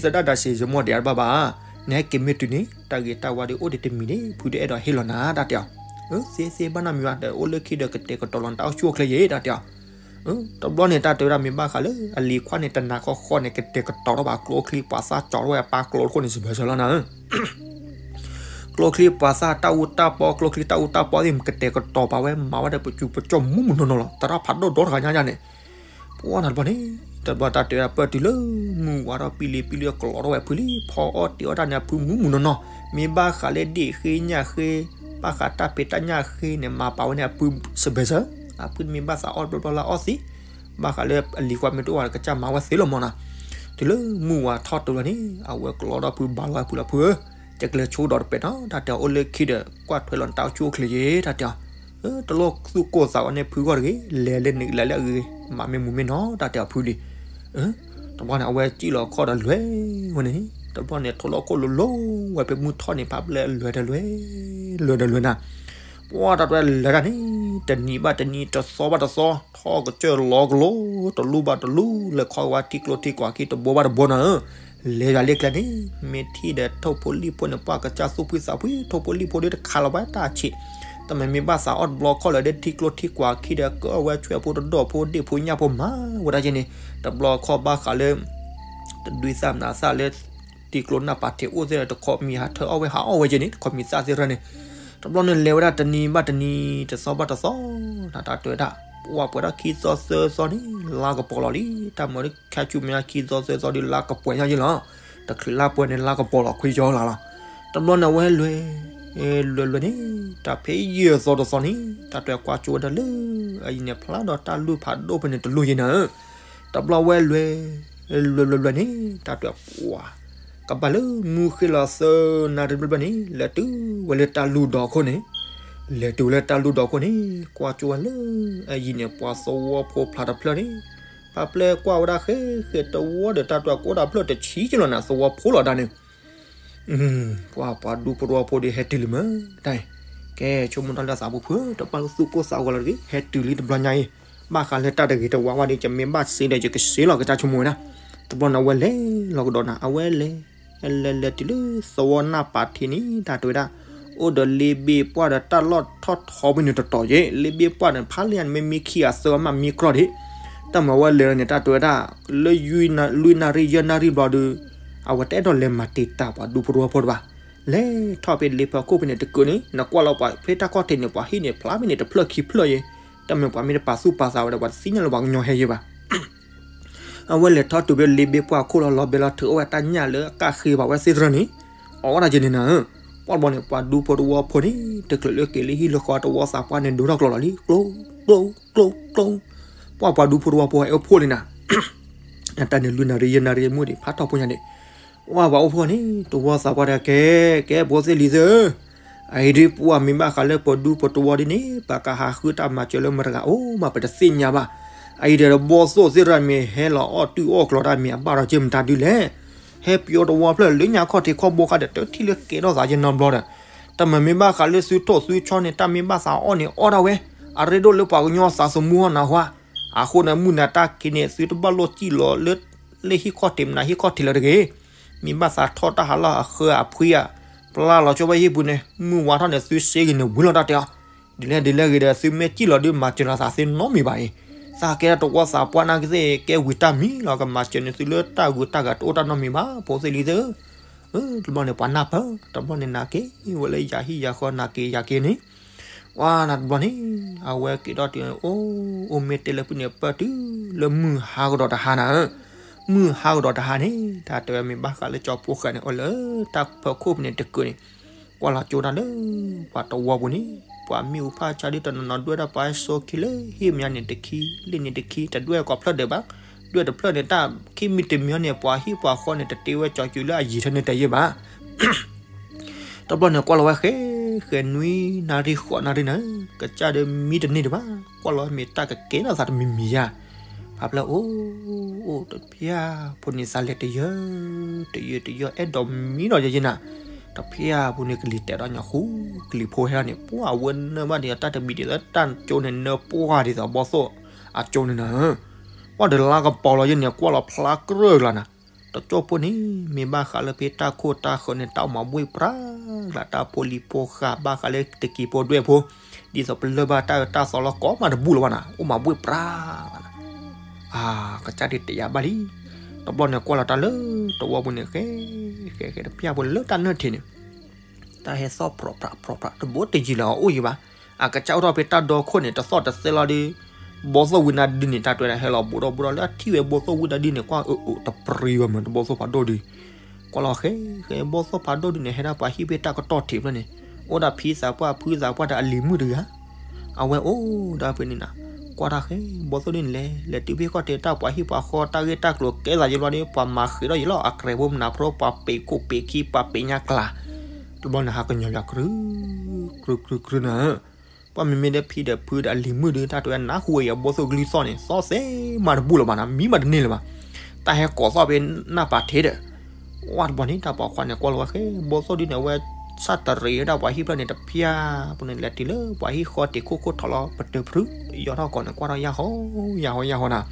သဒၣ်ဒၣ်စ့ၢ် ယမိၢ်ဒဲးအါတဘၣ်ဘၣ်. နဟဲက့ၤမ့ၢ်တုၤန့ၣ် တၢ်ဂ့ၤတၢ်ဝါဒီးအိၣ်ဒံးတမံၤန့ၣ် ဖုဒုးအဲၣ်ဒိးဟ့ၣ်လီၤနၤ တၢ်တဲအီၤ. သ့သ့ဘၣ်နီတမံၤဘၣ် ဒီးအိၣ်လၢခံဒီးကတဲာ်ကတီၤလီၤနတၢ်အိၣ်ဆူၣ်အိၣ်ချ့ယဲ တၢ်တဲအီၤ. တဘျီန့ၣ် တၢ်တဲဝဲဒၣ်မ့ၢ်ဘၣ်ဃးလၢ အလံၤခွါန့ၣ် တနၤဃီဃီန့ၣ် ကတဲာ်ကတီၤထီၣ်ဘၣ်ကျိချံ ပှၤသၣ်ကၠီထီၣ်ဝဲအပၢ်ကျိတခိၣ်န့ၣ် စံးဘၢၣ်စၢၤလီၤနၤဧၢ. ကျိချံပှၤသၣ်တၢ်အူတၢ်ပီ ကျိချံတၢ်အူတၢ်ပီသ့ၣ် ကတဲာ်ကတီၤပာ်ဝဲ မၤဝဲဒီးပစူၤပကၠီၣ်မူးမူးနီၢ်နီၢ်လီၤ. သရၣ်ဖးဒိၣ်ဒီတဂၤညါညါန့ၣ် ပှၢ်နၤတဘျီန့ၣ် တဘျီတၢ်တဲဝဲဒၣ်ပၢၢ်တုၤလၢမုၢ်ဝါထီၣ်ပံလံၤပံလံၤကလီထီၣ်ဝဲအဖုလံ ဖီအီၣ်တ့ၤအီၣ်တၢ်န့ၣ် အဖုမူးမူးနီၢ်နီၢ်, မ့ၢ်ဘၣ်ဃးလၢဒ့ၣ်ဃ့ညၣ်ဃ့, ဘၣ်ဃးတၢ်ဖံးတၢ်ညၣ်ဃ့န့ၣ် မၤပာ်ဝဲန့ၣ် အဖုစဘဲစၢ, အဖုမ့ၢ်ဘၣ်သးအီၣ်တဘျီဘျီလၢအီၣ်သ့, ဘၣ်ဃးလၢအလံၤကွၢ်မ့ၢ်တအိၣ်ဘၣ်ဒီး ကစၢ်မၤဝဲသ့လီၤမၢ်နီၤ. တုၤလၢမုၢ်ဝါထီၣ်တုၤလီၤန့ၣ် အဝဲကလီထီၣ်ဖုဘါလီၤဝဲဖုလီၤဖုဧၢ, ယကလဲၤဆိကဒီးတပဲာ်နီၤ တၢ်တဲအီၤ, အိၣ်လၢခံဒီး ကွၢ်ထွဲလီၤနတၢ်အိၣ်ဆူၣ်အိၣ်ချ့ယဲ တၢ်တဲအီၤ, တလိၣ်သူၣ်ကိၢ်သးဂီၤန့ၢ်ဖုဂီၢ်တဂ့ၤ, လဲၤလၢနကလဲၤလၢအဂ့ၤဂ့ၤ, မၤမ့ၢ်မူမ့ၢ်နီၤ တၢ်တဲအီၤဖုလံ. တဘျီန့ၣ် အဝဲစံၣ်လီၤခီၣ်ဒီးလဲၤဝဲန့ၣ်, တဘျီန့ၣ် ထိၣ်လီၢ်ခိၣ်လိၤလိၤဝဲဖဲမုၢ်ထီၣ်န့ၣ် ဖးပျဲၢ်လဲၤဒီးလဲၤ, လဲၤဒီးလဲၤနၤ, ပှၢ်တၢ်တဝဲလဲၤတၢ်န့ၣ် တနံၤဘၣ်တနံၤ တသီဘၣ်တသီ ထီၣ်ကစၢၢ်လီၤကလိၤ တလူၢ်ဘၣ်တလူၢ် လဲၤခီကဝါထံကျိထံကွာ်ခံတဘိဘၣ်တဘိနီၤဧၢ, လဲၤယၤလၢကျဲန့ၣ် မ့ၢ်ထံၣ်ဒီးထိၣ်ဖိလံၣ်ဖိန့ၣ် ပှၢ်ကစၢ်သူၣ်ဖှံသးဖှံ ထိၣ်ဖိလံၣ်ဖိဒီးတခးလီၤဝဲတၢ်ဆံး, တမ့ၢ်မ့ၢ်ဘၣ်သးအီၣ်တဘျီခီၣ်လၢၤဒီးထံကျိထံကွာ်ခံဒီး ကၢၣ်ဝဲဆွဲၣ်ဖိတဒီၣ်ဖိဒ့ၣ်ဖိညၣ်ဖိမၤဝဲဒၣ်က့န့ၣ်, တဘျီခီၣ်ဘၣ်ဃးလၢ တဒုးသၣ်မနုၤသၣ်လၢ ထံကျိနၢ်ပာ်ထံးအိၣ်သ့ၣ်ဒီး တခီမံၤဟးထၢအီၣ်ဝဲဟးအီၣ်ဝဲက့န့ၣ် တခီမံၤသၣ်သ့ၣ်ရၢန့ၣ်, တဘျီန့ၣ်လဲၤဝဲဒၣ်တနံၤဘၣ်တနံၤ တသီဘၣ်တသီ, နတၢ်တဲဝဲဒၣ် ပှၢ်ပှဲၤထီၣ်ခံသီသၢသီန့ၣ် လါကပီၤလီၤလံ, တၢ်မၤဒီးခါဆူမဲာ်ညါခံသီသၢသီဒီးလါကပှဲၤညါယ့လီၤ, တချုးလါပှဲၤန့ၣ် လါကပီၤလီၤခွံယီလါလီၤ. တဘျီန့ၣ်အဝဲလဲၤ လဲၤလဲၤန့ၣ် တၢ်ဖဲယဲၢ်သီတသီန့ၣ် တၢ်တဲကွၢ်ကၠိဝဲဒၣ်လၢ အအံၤန့ၣ်ဖျါဒီးတၢ်လူၢ်ဖးဒိၣ်ဖဲန့ၣ်တလူၢ်ယဲနၤဧၢ, တဘျီဝဲလဲၤ လဲၤလဲၤလဲၤန့ၣ် တၢ်တဲပှၢ် ကဘၣ်လၢမူဃ့လီၤသၢနၣ်ရံၣ်ဘျီဘျီန့ၣ် လဲၤတုၤဝဲလၢတၢ်လူၢ်ဒီခိၣ်န့ၣ်, လဲၤတုၤဝဲလၢတၢ်လူၢ်ဒီခိၣ်န့ၣ် ကွၢ်ကၠိဝဲလၢ အအံၤန့ၣ် ပှၤသဝီဖိဖျါတဖျၢၣ်န့ၣ်, ဖးပျဲၢ်ကွၢ်ဝဲဒၣ်ဃဲဃဲတဝီဒီး တၢ်တဲကိးတၢ်ဖျၢၣ်တဆံကလီၤနၤ သဝီဖိလီၤဒၣ်န့ၣ် ပှၤပှၤဒူဖိတဝီဖိဒီးဟဲတုၤလံမ့ၢ်တၢ်အံၤ, ကဲဆိကမိၣ်တၢ်လၢအသးပူၤဖု တဘၣ်သူၣ်ကိၢ်သးဂီၤလီၤတဂ့ၤ ဟဲတုၤလံတဘျီညါအံၤ, ဘၣ်ဃးလၢတၢ်တဂ့ၤတဝါဝဲဒီး ယမ့ၢ်ဘၣ်စ့ဒီးယကစ့လီၤကစၢ်ဆိကမိၣ်ဝဲဒၣ်, တဘျီန့ၣ်အဝဲလဲၤလီၤကဒီးနၤ အဝဲလဲၤ လဲၤလဲၤတုၤလၢသဝီနၢ်ပာ်ထံးန့ၣ် တၢ်တဲဝဲဒၣ်, အိၣ်ဒီးလ့ဘ့ၣ်ပှၢ်ဒီးတၢ်လီၢ်ထီၣ်ထီပ့ၤန့ၣ်တတီၤယဲ လ့ဘ့ၣ်ပှၢ်န့ၣ် ဖးလံန့ၣ် မ့ၢ်မံခံဂၤသၢဂၤမးမံကြီဒံး, တၢ်မၤဝဲလဲၤန့ၣ် တၢ်တဲဝဲဒၣ်, လၢလွံၢ်နၣ်ရံၣ်ယဲၢ်နၣ်ရံၣ်ဘျီဒီး အဝဲတအဲၣ်ဒိးလဲၤမၤတံာ်တာ်ပှၤဒူဖိတဝီဖိတဘၣ်, လဲၤထီၣ်ဖဲလ့ဖီခိၣ်ဖဲန့ၣ်တကုာ်န့ၣ် နကွၢ်လီၤပှၤဖဲတၢ်ခီၣ်ထံးန့ၣ် ပှၤဟံၣ်န့ၣ်ဖျါဖဲန့ၣ်တဖျၢၣ်ခံဖျၢၣ်ယဲ, တၢ်မ့ၢ်ပှၤမ့ၢ်တပာ်သူၣ်ပာ်သးဝဲဒီး ပှၤတသ့ၣ်ညါလၢပှၤကညီဟဲယဲဘၣ် အဝဲလဲၤထီၣ်တုၤဖဲလ့ဘ့ၣ်ပှၢ်ခိၣ်လီၤ လီၤဘဲလီၤထုးအီၣ်ဝဲတၢ်ညၣ်လၢအကၢ်ဃ့ဘၣ်ဝဲသ့ၣ်တရၢန့ၣ်, အီၣ်ဝဲဒၣ်က့န့ၣ်နၤဧၢ, ပှၢ်ဘျီန့ၣ် ပှၤဒူဖိတဝီဖိန့ၣ် တချုးလၢက့ၤလၢဟံၣ်လၢဃီတဝီသးပှၢ်န့ၣ် ဒိထီၣ်ကျိလီၤလံ ကျိ ကျိ ကျိ ကျိ, ပှၢ်ပှၤဒူဖိတဝီဖိဟဲအိၣ်ဖှိၣ်လံနၤ အတၢ်န့ၣ်လွံၢ်နၣ်ရံၣ်ယဲၢ်နၣ်ရံၣ်မုၢ်ဒံးဖးထီၣ်ဖိညါန့ၣ်, ပှၢ်ပှၤအိၣ်ဖှိၣ်န့ၣ် တဝီသးပှၢ်ဒီးကဲ, ကဲဖိသ့ၣ်လံၤသ့ၣ်ဧၢ, အအံၤဒ်ပှၢ်မ့ၢ်ဘၣ်ဃးလၢပဒူပတဝီဒ်န့ၣ် ပကဟးဃုတၢ်မၤစၢၤလၢမတၤဂၤအိၣ်မး ပတသ့ၣ်ညါဘၣ်, အအံၤဒီးတဘီသိၣ်သ့ၣ်ရၣ်မ့ၢ်ဟဲလီၤအီၣ်တုၢ်အီၣ်ကျီတၢ်မ့ၢ်အဘၣ်ဒီးက့မတၤဒုလဲၣ်, ဟဲပယီၤတဝီဖျၢၣ်လၢညါခီၣ်ထံးခီၣ်ဘိခါဒီး တထံၣ်လၢကဲထီၣ်သးက့နီတဘျီဒီး, တၢ်မ့ၢ်မ့ၢ်ဘၣ်ဃးလၢသုထိၣ်သုဆီန့ၣ် တၢ်မ့ၢ်ဘၣ်သးအီၣ်န့ၣ်အီၣ်ဒၣ်ဝဲ, အရ့ဒိၣ်လၢပှၤကညီသးသမူဟီၣ်နၤဟါ, အဃိန့ၣ် မုၢ်နၤတၢ်ခံးန့ၣ် သုတဘၣ်လိၣ်စံၣ်လီၤလၢ လၢဟံၣ်ခီၣ်ထံးမနုၤဟံၣ်ခီၣ်ထံးလၢၤတဂ့ၤ, မ့ၢ်ဘၣ်သးထီၣ်တၢ်ဟးလီၢ်အဃၢအဖှံဧါ, ပျၢ်လီၤဆိဝဲဟံၣ်ပူၤန့ၣ် မုၢ်ဝါထီၣ်န့ၣ် သုစ့ဂ့ၤန့ၣ်ဝံၤလီၤတၢ်တဲအီၤ, ဒ်လဲၣ်ဒ်လဲၣ်ဂ့ၤဒီး သုမ့ၢ်စံၣ်လီၤဒုးမၤစၢၤလီၤသးသ့နီတမံၤဘၣ်အံၤ, သးကဲတဝီသးပှၢ်နာ်က့သ့ၣ် ကဲဝံၤတၢ်မံၤလီၤ ကမၤစၢၤန့ၢ်သုလၢတၢ်ဂုၤတၢ်ဂၤတအိၣ်တၢ်နီတမံၤဘၣ် ဖိသ့ၣ်လံၤသ့ၣ်ဧၢ, တဘျီန့ၣ် ပှၤနၢ်ပၢၢ် တဘျီန့ၣ် နာ်က့ၤဝဲလၢယၤဟံၣ်ယၤဃီ နာ်က့ၤယၤက့ၤန့ၣ် ပှၤနၤတဘျီန့ၣ် အဝဲက့ၤထီၣ်တုၤ အိၣ် အိၣ်မ့ၢ်တဲလၢဖုန့ၣ် ပၢၢ်တုၤလၢမုၢ်ဟါကဒီးတဟါနၤဧၢ, မုၢ်ဟါကဒီးတဟါန့ၣ် တၢ်တဲဝဲမ့ၢ်ဘၣ်ဃးလၢကၠီဖိဃဲန့ၣ် အိၣ်လၢတၢ်ဖၢခိၣ်ဖဲန့ၣ်တကုာ်န့ၣ် ကွၢ်လီၤကၠိတၢ်လၢ ပှၤတဝီပူၤန့ၣ် ပှၤမ့ၣ်အူဖးဆါဒ်တနီၤနီၤ ဒွဲၣ်ဒၣ်ပှၤဟဲစိခံလၢဟံၣ်မဲာ်ညါန့ၣ်တခံ လ့ၣ်န့ၣ်တခံ တဒွဲၣ်ကိးဖျၢၣ်ဒဲးဘၣ်, ဒွဲၣ်တဖျၢၣ်န့ၣ် တၢ်ခံမံၤတမံၤန့ၣ် ပှၤဟံၣ်ပှၤဃီန့ၣ် တတ့ဝဲကၠီၤကုၤလၢအယံၤထဲန့ၣ်တယဲၢ်ဘၣ် တဘျီန့ၣ် ကွၢ်လီၤဝဲဃဲ ဃဲနွံနၣ်ရံၣ်ဃိးနၣ်ရံၣ်န့ၣ် ကစၢ်ဒီးမံတန့ၢ်ဒံးဘၣ်, ကွၢ်လီၤမ့ၢ်တၢ်ကကဲထီၣ်သးတမံၤမံၤယါ, ဖးဖျၢၣ်အိၣ် အိၣ်တဖျၢၣ်ဖိန့ၣ် သးလဲၤတယၢ တယၢတယၢ အဲၣ်ဒိးမံဒီးယဲနၤ, တဖျၢၣ်ဖိန့ၣ် ကလံၤတဲာ်ဒီးညါဃူ ကလံၤဖိဟဲလီၤန့ၣ် ပှၢ်ဝဲနၢဘၣ်ဒံးတၢ်တဘံးဒံးလၢတၢ်ကၠိန့ၣ် နၢပှၢ်ဒ်သိးဘီသိၣ်အကၠိန့ၣ်နၤ, ပှၢ်ဒီးလါကပီၤလီၤယဲန့ၣ် ကွၢ်လီၤဖျါကြၢးကျါနၤ တကၠိဖိန့ၣ် မ့ၢ်ဘၣ်ဃးလၢဖဲတၢ်ခိၣ်တၢ်ဃၢၤန့ၣ် တၢ်အိၣ်မၤဘှ့ၣ်ပြၢ်ကျါ တၢ်ဖိလံၤဖိဃာ်ဘၣ်ဃးလၢတကံၤဖိဒွဲၣ်ဖိ, ဒ်သိးပလၢၢ်ဘၣ်တၢ်အၢတၢ်သီလၢကိးမးတဘူၣ်လၢၤဘၣ်နၤ အိၣ်မၤဘှ့ၣ်ပြၢ်ကျါနၤ, အကစၢ်ဒုးတဲယၤဘၣ်လံ, တဘျီန့ၣ်ကွၢ်လီၤတၢ်လၢတဝီပူၤန့ၣ် ဃဲ ဃဲ ဃဲ တဖျၢၣ်ဖိလၢတၢ်နၢၣ်ထံးန့ၣ် တၢ်ဟဲသီၣ်ပြီးပြးပြီးပြး တဘိတယံၤလၢအအိၣ်ယံၤဘၣ်, အကစၢ်အိၣ်ထီၣ်ဖဲတၢ်ဒီခိၣ်န့ၣ် တသီၣ်တသဲလီၤဒီး, ဘီသိၣ်ဝံနါဒုန့ၣ် တၢ်တဲဝဲဒၣ်ဟဲလီၤဘူးဒီးဘူးဒီး လၢအထံၣ်ဝဲဘီသိၣ်ဝံနါဒုန့ၣ် ကွၢ်အၢအၢတပြံဝဲမး တဘီသိၣ်ဖးဒိၣ်ဒု, ကွၢ်လီၤဃဲဃဲ ဘီသိၣ်ဖးဒိၣ်ဒုန့ၣ် ဟဲဒၣ်ပှၤဟံၣ်ဖဲတၢ်ကတီၢ်ထံးဖျၢၣ်န့ၣ် အိၣ်ဒီးဖံသးပှၢ်ဖုသးပှၢ်ဒီးအလံၤမုၣ်တဂၤ အဝဲအိၣ်ဒီးဖဲန့ၣ်နီၤ, ကွၢ်တၢ်ဃဲ ဘီသိၣ်ဒုန့ၣ်လဲၤ လဲၤတုၤဖဲဃီတဲတၢ်ပှၤဟံၣ်ပှၤဃီတၢ်ဂ့ၢ်တၢ်ကျိၤကဲသးယံၤဘျီဒီး ပှၤမၤဃ့ထီၣ်ယံၤလီၤ အကြဲးဖိမနၤဖျိ ပှၤပ့ၤခိၣ်ပ့ၤခံ ပှၤပ့ၤညါကျါ, တဘျီန့ၣ်ဟးကညီၤပၠး ကြု ကြု ကြု ကြုနၤ, ပှၢ်မ့မ့ၢ်ဒီးဖံဒီးဖုဒီးအလံၤမုၣ်ဒု တၢ်တဲဝဲနၢ်ဟူဝဲအံၤ ဘီသိၣ်ကလုၢ်သီၣ်န့ၣ် သီၣ်သ့မးတဘူၣ်လၢၤဘၣ်နီၤ မံမးတန့ၢ်လၢၤဘၣ်, တၢ်ဟဲကိးသီၣ်ဖဲနၢ်ပၤထ့ဒီး ဝဲတဘျီန့ၣ် တၢ်ပိာ်ခွါန့ၣ်ကွၢ်လီၤဝဲဃဲ ဘီသိၣ်ဒုန့ၣ် အဝဲဆၣ်တရံးဝဲဒၣ်ပှၤဟံၣ်ဖျၢၣ်န့ၣ် တဖၠၣ်ဖိန့ၣ် လဲၤတုၤလၢပှၤဟံၣ်ဃီတ့ၤခိၣ်ခိၣ်ထီၣ်လီၤ ပတၢၤဖု ယီၤထီၣ်ကီးန့ၣ် ကွၢ်ထီၣ်ယၢ်ဟီယၢ်ဟီယၢ်ဟီနီၤ,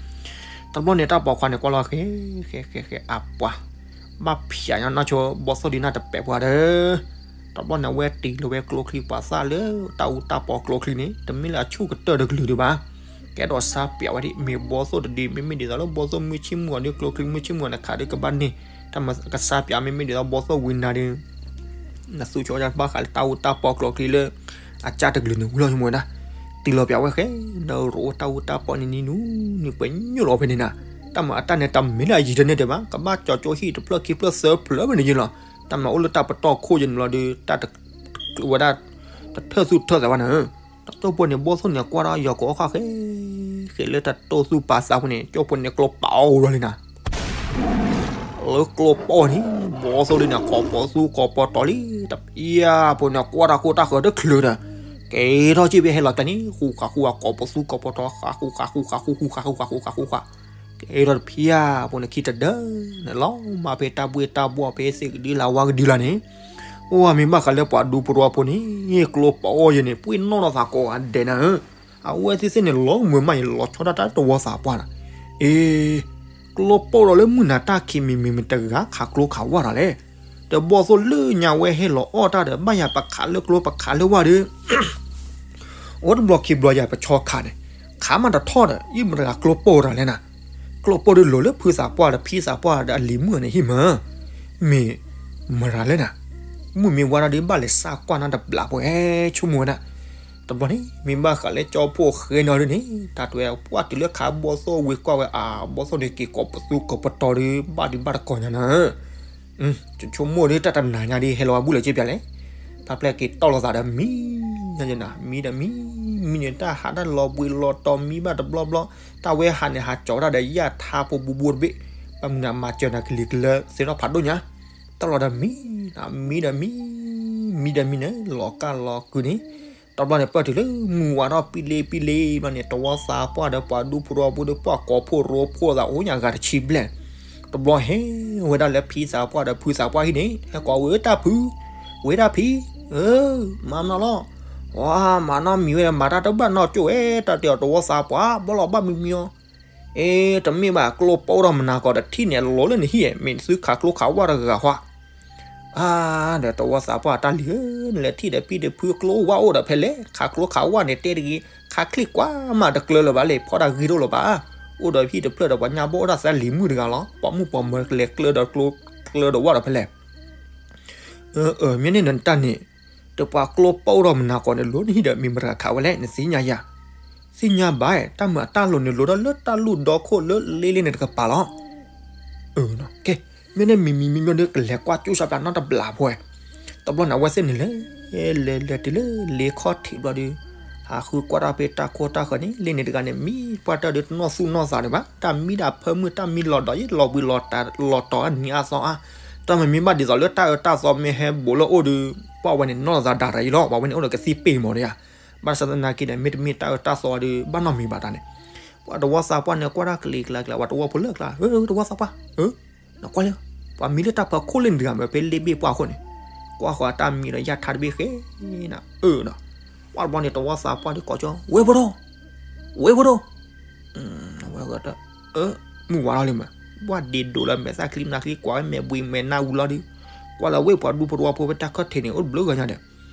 တဘျီန့ၣ် တၢ်ပိာ်ခွါန့ၣ်ကွၢ်လီၤဃဲ ဃဲဃဲဃဲအပှၤ ဘၣ်ဖၠၣ်ညီနီၢ်ဆိ ဘီသိၣ်ဒုနၢ်တပဲာ်ပှၤဒီး တဘျီန့ၣ် အဝဲတ့ၢ်လီၤဝဲကျိချံပှၤသၣ်လၢတၢ်အူတၢ်ပီကျိချံန့ၣ် တမ့ၢ်လၢအဆူၣ်ကတၢၢ်တကလုာ်ဒံးဘၣ်, ကဲထီၣ်စါပၠးဝဲဒၣ် မ့ၢ်ဘီသိၣ်တဒု မ့မ့ၢ်ဒ်သိးလၢဘီသိၣ်မုၢ်ဆ့ၣ်မုၢ်ဂီၤဒီး ကျိချံမုၢ်ဆ့ၣ်မုၢ်ဂီၤန့ၣ် ခးဒုးကဘၣ်န့ၢ် တၢ်မၤကစါပၠး မ့မ့ၢ်ဒ်သိးဘီသိၣ်ဝံနါဒု နသူဆိကဘၣ်ဃးလၢတၢ်အူတၢ်ပီကျိချံလၢ အကၢ်တကလုာ်န့ၣ် ဝံၤလီၤဆိကမိၣ်ဝဲဒၣ်, တ့ၢ်လီၤပၠးဝဲဃဲ ဒီးရိၣ်အိၣ်တၢ်အူတၢ်ပီန့ၣ်နံၤနူနံၤပှဲၤညိၣ်လီၤဖဲန့ၣ်နီၤ, တၢ်မၤအတၢ်န့ၣ် တမ့ၢ်လၢအယံၤတန့ၢ်ဒံးဘၣ် ကဘၣ်ကၠီကၠိဟံၣ်တဖျၢၣ်ခံဖျၢၣ်သၢဖျၢၣ်ဖဲန့ၣ်ယံၤလီၤ, တၢ်မၤအိၣ်လၢတၢ်ပတီၢ်ခိၣ်ယံၤန့ၣ်လီၤဒီး တၢ်တကျုးဝဲဒၣ် တထၢၣ်သူၣ်ထၢၣ်သးဘၣ်န့ၣ် တၢ်တိၢ်ပိၢ်န့ၣ် ဘီသိၣ်န့ၣ် ကွၢ်ဒီးယီၤကိးအီၣ်ဃၣ်ဃဲ ဃဲလၢတၢ်တိၢ်သူၣ်ပာ်သးဖိန့ၣ် ကၠိဖိန့ၣ်ကျိပာ်အီၣ်ဝဲလံနီၤ, လၢကျိပာ်အီၣ်န့ၣ် ဘီသိၣ်ဒုန့ၣ် ကိးပသူကိးပတီၤလံ, တဖၠၣ်ဖိန့ၣ် ကွၢ်တၢ်ခိၣ်တၢ်ဃၢၤတချုးဒီး ကဲထီၣ်စ့ၢ်ဖဲဟဲလီၤကျဲန့ၣ် ဃူဃာ်ဃူဃာ်ကိးပသူကိးပတီၤ ဃာ်ဃူဃာ်ဃူဃာ်ဃူဃာ်ဃူဃာ်ဃူဃာ်ဃူဃာ်ဃူဃာ် ကဲထီၣ်တဖၠၣ်ဖိန့ၣ် ခံတဒၢန့ၣ် လီၤမၢ်ဖဲတၢ်ဘှ့ၣ်တၢ်ဘှီၣ်ဖဲသ့ၣ်ကဒုလၢဝါကဒုလၢန့ၣ်, အိၣ်မ့ၢ်ဘၣ်ဃးလၢပှၤဒူဖိတဝီဖိန့ၣ် ကျိပာ်အီၣ်ယဲန့ၣ် ပှ့ၤနီၣ်ထီၣ်သးကိးဂၤဒဲးနၤဧၢ, အဝဲသ့ၣ်သ့ၣ်န့ၣ် လီၤမုာ်မးယဲ လီၤဆီဒၣ်တၢ်တဝီသးပှၢ်နၤ, အ့ ကျိပာ်ဒီးလၢမုၢ်နၤတၢ်ခံးမံၤမံၤမတဂၤခးကျိခးဝၣ်တၢ်လဲၣ်, ဒီးဘီသိၣ်လၢညါဝဲဟဲလီၤအီၣ်တၢ်ဒီး ဘၣ်ယၤပခးလၢကျိပခးလၢဝၣ်ဒီး အိၣ်တဘျီခံဘျီယၤပဆီခးန့ၣ်, ခးမးတထီၣ်ဒီး ယမတဂၤကျိပာ်တၢ်လဲၣ်နၤ, ကျိပာ်ဒီးလိၤလၢဖုသးပှၢ်ဒီးဖံသးပှၢ်ဒီးအလံၤမုၣ်န့ၣ်ဟံၣ်မး, မ့ၢ်မတၤလဲၣ်နၤ, မုၢ်မ့ၢ်ဝါထီၣ်ဒီးဘၣ်လဲၤစၢ်ကွၢ်နၤတဘျီဖိဟဲဆိကမိၣ်ဝဲဒၣ်, တဘျီန့ၣ် မ့ၢ်ဘၣ်ဃးလၢကၠီဖိဃဲနီၤဒုန့ၣ် တၢ်တဲဝဲပှၢ်တုၤလၢခးဘီသိၣ်ဝံၤကွၢ်ဝဲအါ ဘီသိၣ်န့ၣ်က့ၤကိးပသူကိးပတီၤဒီး ဘၣ်ဒုးဘၣ်တကိးညါနၤ ဆိကမိၣ်ဒီးတၢ်တနၤညါဒီး ဟဲလီၤဝဲဘူၣ်လၢၤက့ပျၢ်လဲၣ်, ဖါပျဲၢ်က့ၤတီၢ်လိာ်သးဒီးမံ, မံဒီးမံ, မံန့ၣ်တၢ်ဟးတၢ်လီၤဘှံးလီၤတီၤမံဘၣ်တဘျီဘျီ, တၢ်ဝဲဟးန့ၣ်ဟးကၠီၤတၢ်ဒီးယၣ်ထါဖိဘူးဘူးတဘ့ၣ်, ဘၣ်မုၢ်နၤမၤစၢၤနၤကလံၤကလၢသ့ထီၣ်ဖးဒိၣ်ညါ, တၢ်လီၤဒီးမံ, မံဒီးမံ, မံဒီးမံန့ၣ် လီၤကၢ်လီၤကုန့ၣ်, တဘျီန့ၣ် ပၢၢ်တုၤလၢမုၢ်ဝါထီၣ်ပံလ့ပံလ့ဘျီန့ၣ် တဝီသးပှၢ်ဒီးပှၤဒူဖိတဝီဖိဒီးပှၤကိးဖှိၣ်ရိဖှိၣ်သးအိၣ်ညါဂၤတဆံဘျဲၣ်, တဘျီဟဲဝဲဒၣ်လၢဖံသးပှၢ်ဒီးဖုသးပှၢ်ဟံၣ်န့ၣ် ဟဲကိးဝဲတၢ်ဖု, ဝဲတၢ်ဖံ, မၤနီၢ်လီၤ, ဝါ မၤနီၢ်မံၤဝဲ မၤတၢ်တဘၣ်နီၢ်ကၠိၣ်ဝဲ တၢ်တဲအီၤတဝီသးပှၢ် ဘၣ်လီၤဘၣ်မံမံအီၤ, အ့ တမ့ၢ်ဘၣ်ကျိပာ်ဒီးမနၤကီး တထံၣ်န့ၣ်အလီၤလၢနဟံၣ် မ့ၢ်သုခးကျိခးဝၣ်တဂၤဃီ အါ ဒီးတဝီသးပှၢ်တၢ်လံၤဧၢ, နလဲၤထံၣ်ဒီးပံဒီးဖုကျိဝၣ်အိၣ်ဒီးဖဲလဲၣ်, ခးကျိခးဝၣ်န့ၣ်တဲတဂ့ၤ, ခးချံကွၢ်မးတကျၢၤလၢၤဘၣ်လဲၣ်, ဖီၣ်တၢ်ဂ့ၤတအိၣ်လၢၤဘၣ်, အိၣ်ဒီးဟံၣ်တဖျၢၣ်ဒီးပှၤညါဘီၣ်အိၣ်တၢ်သးလံၤမုၣ်တဂၤလီၤ, ပိာ်မုၣ်ပိာ်မၢၤကလဲၤကျၢဒီးကျိကျၢဒီးဝၣ်ဒီးဖဲလဲၣ် မ့ၢ်န့ၣ်နတၢ်န့ၣ်, ဒီးပှၤကျိပာ်အိၣ်ဒီးမနၤကီးန့ၣ် လီၤနဟံၣ်ဒီးမ့ၢ်မတၤခးဝဲလဲၣ် နသ့ၣ်ညါယၤ, သ့ၣ်ညါဘၣ်, တၢ်မၤအတၢ်လိၤန့ၣ် လီၤဒီးလၢတၢ်လူၢ်ဒီခိၣ်လၢလ့လ့န့ၣ်တကပၤလီၤ. ကဲ, မ့ၢ်န့ၣ်မံၤမံၤမံၤမံၤဒီး ကလဲၤကွၢ်ကၠိၣ်စၢ်ပျၢ်နီတဘျီဖိ, တဘျီန့ၣ် အဝဲသ့ၣ်န့ၣ်လဲၤ, လဲၤလဲၤတုၤလၢလ့ခီၣ်ထံးဘျီဒီး, ဟးဃုကွၢ်တၢ်ဖဲတၢ်ခိၣ်တၢ်ဃၢၤန့ၣ် လ့န့ၣ်တဂၤန့ၣ် မံပှၢ်တၢၢ်ဒီးတနီၣ်သူၣ်နီၣ်သးဒံးဘၣ်, တၢ်မံဒၣ်ဖၢမုၢ် တၢ်မံလီၤဒီးယလီၤဘှံးလီၤတီၤအနံၤအါသီအါ, တၢ်မ့မ့ၢ်ဘၣ်ဒ်သိးလၢတၢ်အၢတၢ်သီမ့ၢ်ဟဲဘူးလၢအအိၣ်ဒီး, ပှၤဝဲန့ၣ်နီၢ်သးဒၣ်တၢ်အံၤလီၤ, ပှၤဝဲန့ၣ်အိၣ်ဒီးကသံၣ်ပ့ၢ်မီၤဒီးယါ, ဘၣ်ဆၣ်သနာ်က့ဒီး မ့တမ့ၢ်တၢ်အၢတၢ်သီဒီး ဘၣ်နီတမံၤဘၣ်တၢ်န့ၣ်, ပှၤတဝီသးပှၢ်န့ၣ် ကွၢ်တၢ်ကလံၤကလါကလါ ပှၤတဝီဖိလၢကလါ, တဝီသးပှၢ်, နကွၢ်လၢ, ပှၤမံလၢတၢ်ဖီခိၣ်လၢနတဂၤမ့ၢ်ဖဲလ့ဘ့ၣ်ပှၢ်ခိၣ်န့ၣ်, ကွၢ်ဃီၤတၢ်မံဒီးယၣ်ထါတဘ့ၣ်ဃဲ, နအၢဒီး, ပှၤတဘျီန့ၣ် တဝီသးပှၢ်ဒီးကိးကၠီ, ဝဲၢ်ဖိဒိၣ်, ဝဲၢ်ဖိဒိၣ်, ဝဲၢ်ဂၤတၢ်, မုၢ်ဝါထီၣ်လံမး, ဘၣ်ဒ့ဒိးလၢမဲာ်သၣ်ချံမနၤချံ ကွၢ်ဝဲမဲာ်ဘှံးမဲာ်နၢ်ဝံၤလီၤဒီး, ကွၢ်လၢဝဲၢ်ပှၤဒူဖိတဝီဖိဖဲတၢ်ခီၣ်ထံးန့ၣ် အိၣ်တဘျုးဂၤညါဒီး,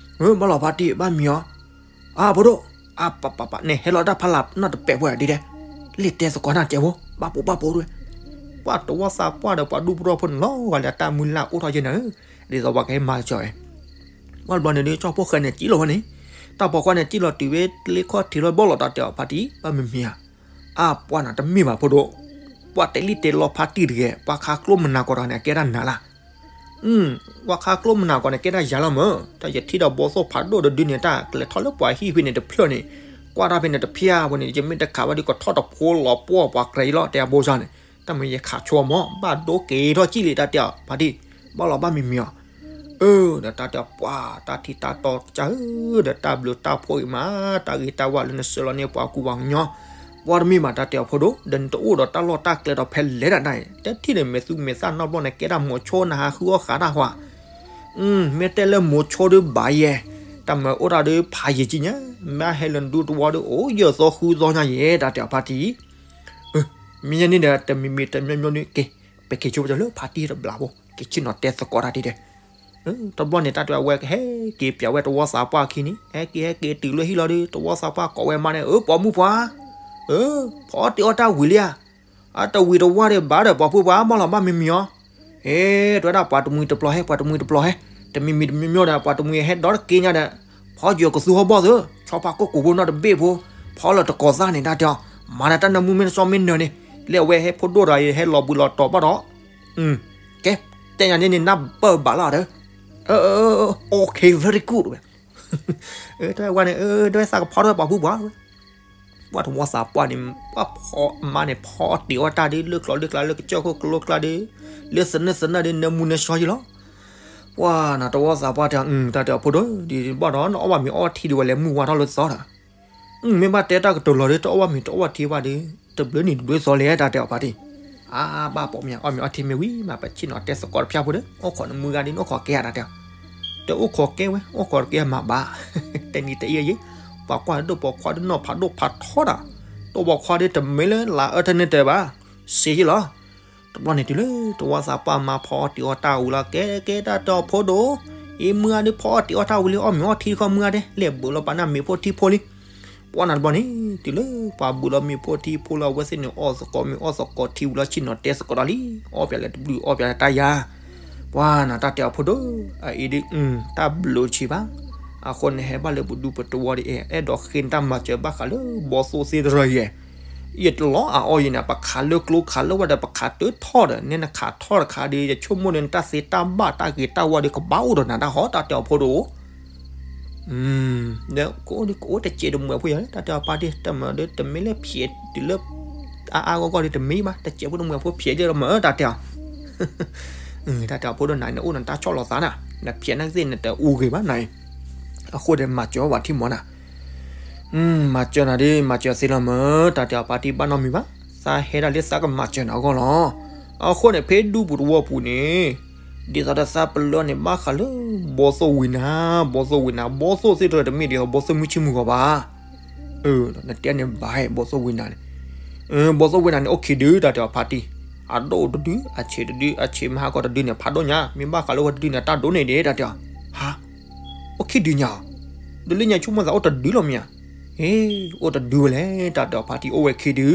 ဘၣ်လီၤဖးတံၢ်ဘၣ်မံၤအီၤ, အၢ ဖိဒိၣ်, အၢ ပၢ်ပၢ်ပၢ် နဟဲလီၤတၢ်ဖးလၢ်နီတပဲာ်ဖိဒ်လဲၣ်, လ့ၣ်တဲသကိးနၤကဲဖိ, ဘၣ်ပိာ်ဘၣ်ပိာ်ဒွဲၣ်, ပှၤတဝီသးပှၢ်ဒီးပှၤဒူဖိတဝီဖိန့ၣ်လီၤဂာ်လၢတၢ်မုၢ်လၢ်အိၣ်ထီၣ်ယဲၢ်နၤဧၢ, ဒ်သိးပှၤကဟဲမၤကၠီၤဝဲ, ပှၤတဘျီန့ၣ်ဒီး ကၠီဖိဃဲန့ၣ် စံၣ်လီၤဝဲန့ၣ်, တၢ်ပိာ်ခွါန့ၣ် စံၣ်လီၤတုၤဝဲလ့ခီၣ်ထံးလီၤဘီၣ်လီၤတၢ်တဲအီၤဖးတံၢ် ဘၣ်မံၤမံၤဧါ အါ ပှၤနၤတမ့ၢ်ဘၣ်ဖိဒိၣ်, ပှၤတဲလံတဲလီၤဖါတံၢ်တဂ့ၤ, ပှၤခါကျိမနၤကီးတဂၤန့ၣ် အကဲဒၣ်နၤလၢ်. ပှၤခါကျိမနၤကီးန့ၣ် ကဲဒၣ်ယၤလီၤမၢ်, တၢ်ယထံၣ်ဒီးဘီသိၣ်ဖးဒိၣ်တဒုန့ၣ် တၢ်ကလဲၤထီၣ်လၢပှၤဟံၣ်ဖဲန့ၣ်တဖျၢၣ်န့ၣ်, ကွၢ်တၢ်ဖဲန့ၣ်တဖျၢၣ်ဖိန့ၣ် ယမ့ၢ်တခးဘၣ်ဒီးကထီၣ်တဖိလီၤပှီၢ်ပှၤကြဲးလီၤ တဲအဘိစၢ်န့ၣ်, တၢ်မ့ၢ်ယခးဆိမၢ် ဘၣ်ဒိက့ၤထီၣ်ကံၣ်လံ တၢ်တဲအီၤဖါတံၢ်, ဘၣ်လီၤဘၣ်မံၤမံၤအီၤ အၢ ဒီးတၢ်တဲအီၤပှၤတၢ်ထံၣ်တၢ်တီကစၢ်ဧၢ, ဒီးတၢ်ဘျုးတၢ်ဖှိၣ်အံၤမး, တၢ်ဂ့ၤတၢ်ဝါလၢနဆှၢလီၤန့ၢ်ပှၤကူပှၤကညီ, ပှၤတမ့ၢ်ဘၣ်တၢ်တဲအီၤဖိဒိၣ်, ဒီးနတအိၣ်ဒီးတၢ်လီၢ်တၢ်ကျဲဒီးဖဲလဲၣ်ဒၣ်နၤအံၤ, တထံၣ်န့ၣ်မဲာ်သူမဲာ်သၣ်နီတဘျီန့ၣ် ကဲဒၣ်မိၤဆိနဟးဃုအီၣ်ဃးတၢ်ဟါ, မ့ၢ်တဲလၢမိၤဆိဒုဘၣ်ယဲ, တၢ်မၤအိၣ်တၢ်ဒီးဖးယံာ်ကံညါ, ဘၣ်ဟဲလၢနဒူတဝီဒီး အိၣ်ယၢၤသီဃုသီညါယဲ တၢ်တဲအီၤဖါတံၢ် မ့ၢ်ညါန့ၣ်ဒီး တမံၤမံၤတမံၤမံၤန့ၣ် ကဲ ပက့ၤဆိကတၢၢ်လၢဖါတံၢ်တဘျီဖိ က့ၤဆ့ၣ်နီၤတဲသကိးတၢ်ဒ်ဒီး, တဘျီန့ၣ် တၢ်တဲအဝဲကဟဲက့ၤပၠးဝဲတဝီသးပှၢ်အခံန့ၣ် ဟဲက့ၤဟဲက့ၤတုၤလၢဟံၣ်လီၤဒီး တဝီသးပှၢ်ကိးဝဲမါန့ၣ် အၢ ပိာ်မုၣ်ပှၤ, အၢ ဖီအီၣ်တ့ၤအီၣ်တၢ်ဝံၤလံဧါ, အတဝံၤတဝါဒီးဘၣ်ဒီး ပိာ်မုၣ်ပှၤ ဘၣ်လီၤဘၣ်မံၤမံၤအီၤ ဟဲ တဲဝဲဒၣ်ပှၤတမှံၤတပျီၤဟဲ ပှၤတမှံၤတပျီၤဟဲ, တမံၤမံၤတမံၤမံၤဒီး ပှၤတမှံၤဟဲဒီတက့ညါဒီး, ဖီယွၤကသူဟီၣ်ဘီၣ်သု, ဆီဖါကိၢ်ကိၢ်ဖိနီတဘ့ၣ်ဖိ, ဖီလၢတကိးသၣ်န့ၣ် တၢ်တဲအီၤ, မၤနၤတၢ်နၢမူမ့ၢ်နစီမ့ၢ်နၢၤန့ၣ်, လၢအဝဲဟဲဖိဒိၣ်ဒီး ဟဲလီၤဘှံးလီၤတီၤဘၣ်ဒီး, ကဲ, တဲညါန့ၣ်န့ၣ် နၢ်ပၢၢ်ဘၣ်လီၤဒီး, okay very good ဝဲ, တဝဲန့ၣ် တဝဲသးကဖီထီၣ်ပှၤဖုပှၤ ပှၤတဝီသးပှၢ်န့ၣ် ပှၤဖီအမါန့ၣ် ဖီအီၣ်တ့ၤအီၣ်တၢ်ဒီး လၢကျိၤလၢကျါ လၢကစၢၢ်ခိၣ်ကျိကျါဒီး လၢသနၢၣ်သနၢၣ်ဒီး နၢမူနၢဆှီယံလီၤ. ပှၤနတဝီသးပှၢ်တဲ တၢ်တဲအီၤဖိဒိၣ် ဒ်ဘၣ်ဒီး နအီၣ်ဘၣ်မ့ၤအီထံဒ်ဝဲလဲၤမုၢ်ဝါထီၣ်လၢသီဒီး မ့ၢ်ဘၣ်တဲတၢ်ကတိၤလီၤဒီး တအီၣ်ဘၣ်မ့ၤတအီၣ်ဘၣ်ထံဘၣ်ဒီး တဘျုးနံၤတဘျုးသီလဲၣ် တၢ်တဲအီၤဖါတံၢ်. အါ ဘၣ်ပိာ်မ့ၤအီၣ်မ့ၤအီထံမ့ၢ်ဝံၤမး ပဆ့ၣ်နီၤတဲသကိးတဖၣ်ဖိဒီး အိၣ်ခိးနမုၢ်ဂၤဒ်နအိၣ်ခိးကဲဧါ တၢ်တဲအီၤ. တအိၣ်ခိးကဲဝဲ အိၣ်ခိးကဲမးဘၣ်. တနံၤတအံၤအံၤ ပှၤကွၢ်ဒိၣ်ပှၤခွါဒိၣ်နီၢ်ဖးဒိၣ်ဖးထီတၢ်, ဒိၣ်ပှၤခွါဒီးတမ့ၢ်လၢလၢအၢထၢန့ၣ်တဲဘၣ်, စ့ယံလီၤ. တဘျီန့ၣ်တုၤလၢ တဝီသးပှၢ်မါဖီအီၣ်တ့ၤအီၣ်တၢ်ဝံၤလီၤ ကဲကဲတၢ်တဲအီၤဖိဒိၣ်, အံၤမုၢ်ဂၤဒီးဖီအီၣ်တ့ၤအီၣ်တၢ်ဝံၤလံ အီၣ်မ့ၤအီထံတခီမုၢ်ဂၤဒဲး လဲၤဘုးလီၤပာ်နၢ်မ့ၤဖိထံဖိလံ. ပှၤနတဘျီန့ၣ် တုၤလၢပှၤဘုးလီၤမ့ၤဖိထံဖိလီၤ အဝဲသ့ၣ်န့ၣ် အီၣ်သကိးမ့ၤအီၣ်သကိးထံဝံၤလီၤ ဆ့ၣ်နီၤတဲသကိးတၢ်လံ. အီၣ်ပၠးလၢတဘျုး အီၣ်ပၠးလၢတၢ်ယၤ. ပှၤနတၢ်တဲအီၤဖိဒိၣ် အအံၤဒ် တၢ်ဘျုးဆံးဘၣ်. အဃိန့ၣ် ဟဲဘၣ်လၢပဒူပတဝီဒီး အဲၣ်ဒိးဃ့နတၢ်မၤစၢၤဘၣ်ဃးလၢဘီသိၣ်သ့ၣ်တရၢယဲၢ် ယတလီၤအအီၣ်ယံၤန့ၣ် ပခးလၢကျိခးလၢဝဲဒီး ပခးတၢထီၣ်ဒီး နဲနခးထီၣ်တခါဒီး ယဆိကမိၣ်ဒီး နတၢ်သ့တၢ်ဘၣ်တၢ်ဂ့ၤတၢ်ဝါဒီး ကဘၣ်အိၣ်ဒီးနၤတၢ်ဟီ တၢ်တဲအီၤဖိဒိၣ်. ဒီးကအိၣ်ဒီးကအိၣ်တစဲးတမှဲၤဖိယၤ တၢ်တဲအီၤဖါတံၢ် တမၤဒီးတမ့ၢ်လၢဖျဲးတုၤလၢ အါအါဂီၢ်ဂီၢ်ဒီးတမ့ၢ်ဘၣ် တစဲးဖိတမှဲၤဖိဖျဲးလၢလီၤမၢ် တၢ်တဲအီၤ. တၢ်တဲအီၤဖိဒိၣ်နၤန့ၣ် အိၣ်နတၢ်ဆီၣ်လီၤသးနၤ နဖျဲးနသ့ၣ်နတအူဂ့ၤဘၣ်နၤအံၤ. အဃိဒီးမၤစၢၤဝဲပှၤထံမီၤနၤ မၤစၢၤနၤဒ် မၤစၢၤသ့လီၤမၢ် တၢ်တဲအီၤဖါတံၢ်ဘၣ်နီတမံၤဘၣ် သးဟဲဒၣ်လၢသးကမၤစၢၤနၤအဂီၢ်လီၤ. အဃိန့ၣ် ဖဲဒူပူၤတဝီပူၤန့ၣ် ဒ်သိးဒီးသးပလၢန့ၣ် ဘၣ်ဃးလၢ ဘီသိၣ်ဝံၤနၤ ဘီသိၣ်ဝံၤနၤ ဘီသိၣ်သ့ၣ်တရၢတမ့ၢ်ဒ်သိး ဘီသိၣ်မုၢ်ဆ့ၣ်မုၢ်ဂီၤဘၣ်. နတဲန့ၣ်ဘၣ်ဟဲ ဘီသိၣ်ဝံၤနၤန့ၣ် ဘီသိၣ်ဝံၤနၤန့ၣ် အိၣ်ခံဒု တၢ်တဲအီၤဖါတံၢ် အဒိၣ်တဒု အဆံးတဒု အဆံးမဟါကီတဒုန့ၣ် ဖးဒိၣ်ညါ မ့ၢ်ဘၣ်ဃးလၢဝဲတဒုန့ၣ် တၢ်ဒိၣ်န့ၣ်ဒံး တၢ်တဲအီၤ. ဟါ အိၣ်ခံဒုညါ ဒ်လၢညါဆိကမိၣ်သးအိၣ်တဒုလီၤမ့ၢ်ဧါ. ဟ့ အိၣ်တဒုဝဲလဲၣ် တၢ်တဲအီၤဖါတံၢ် အိၣ်ဝဲခံဒု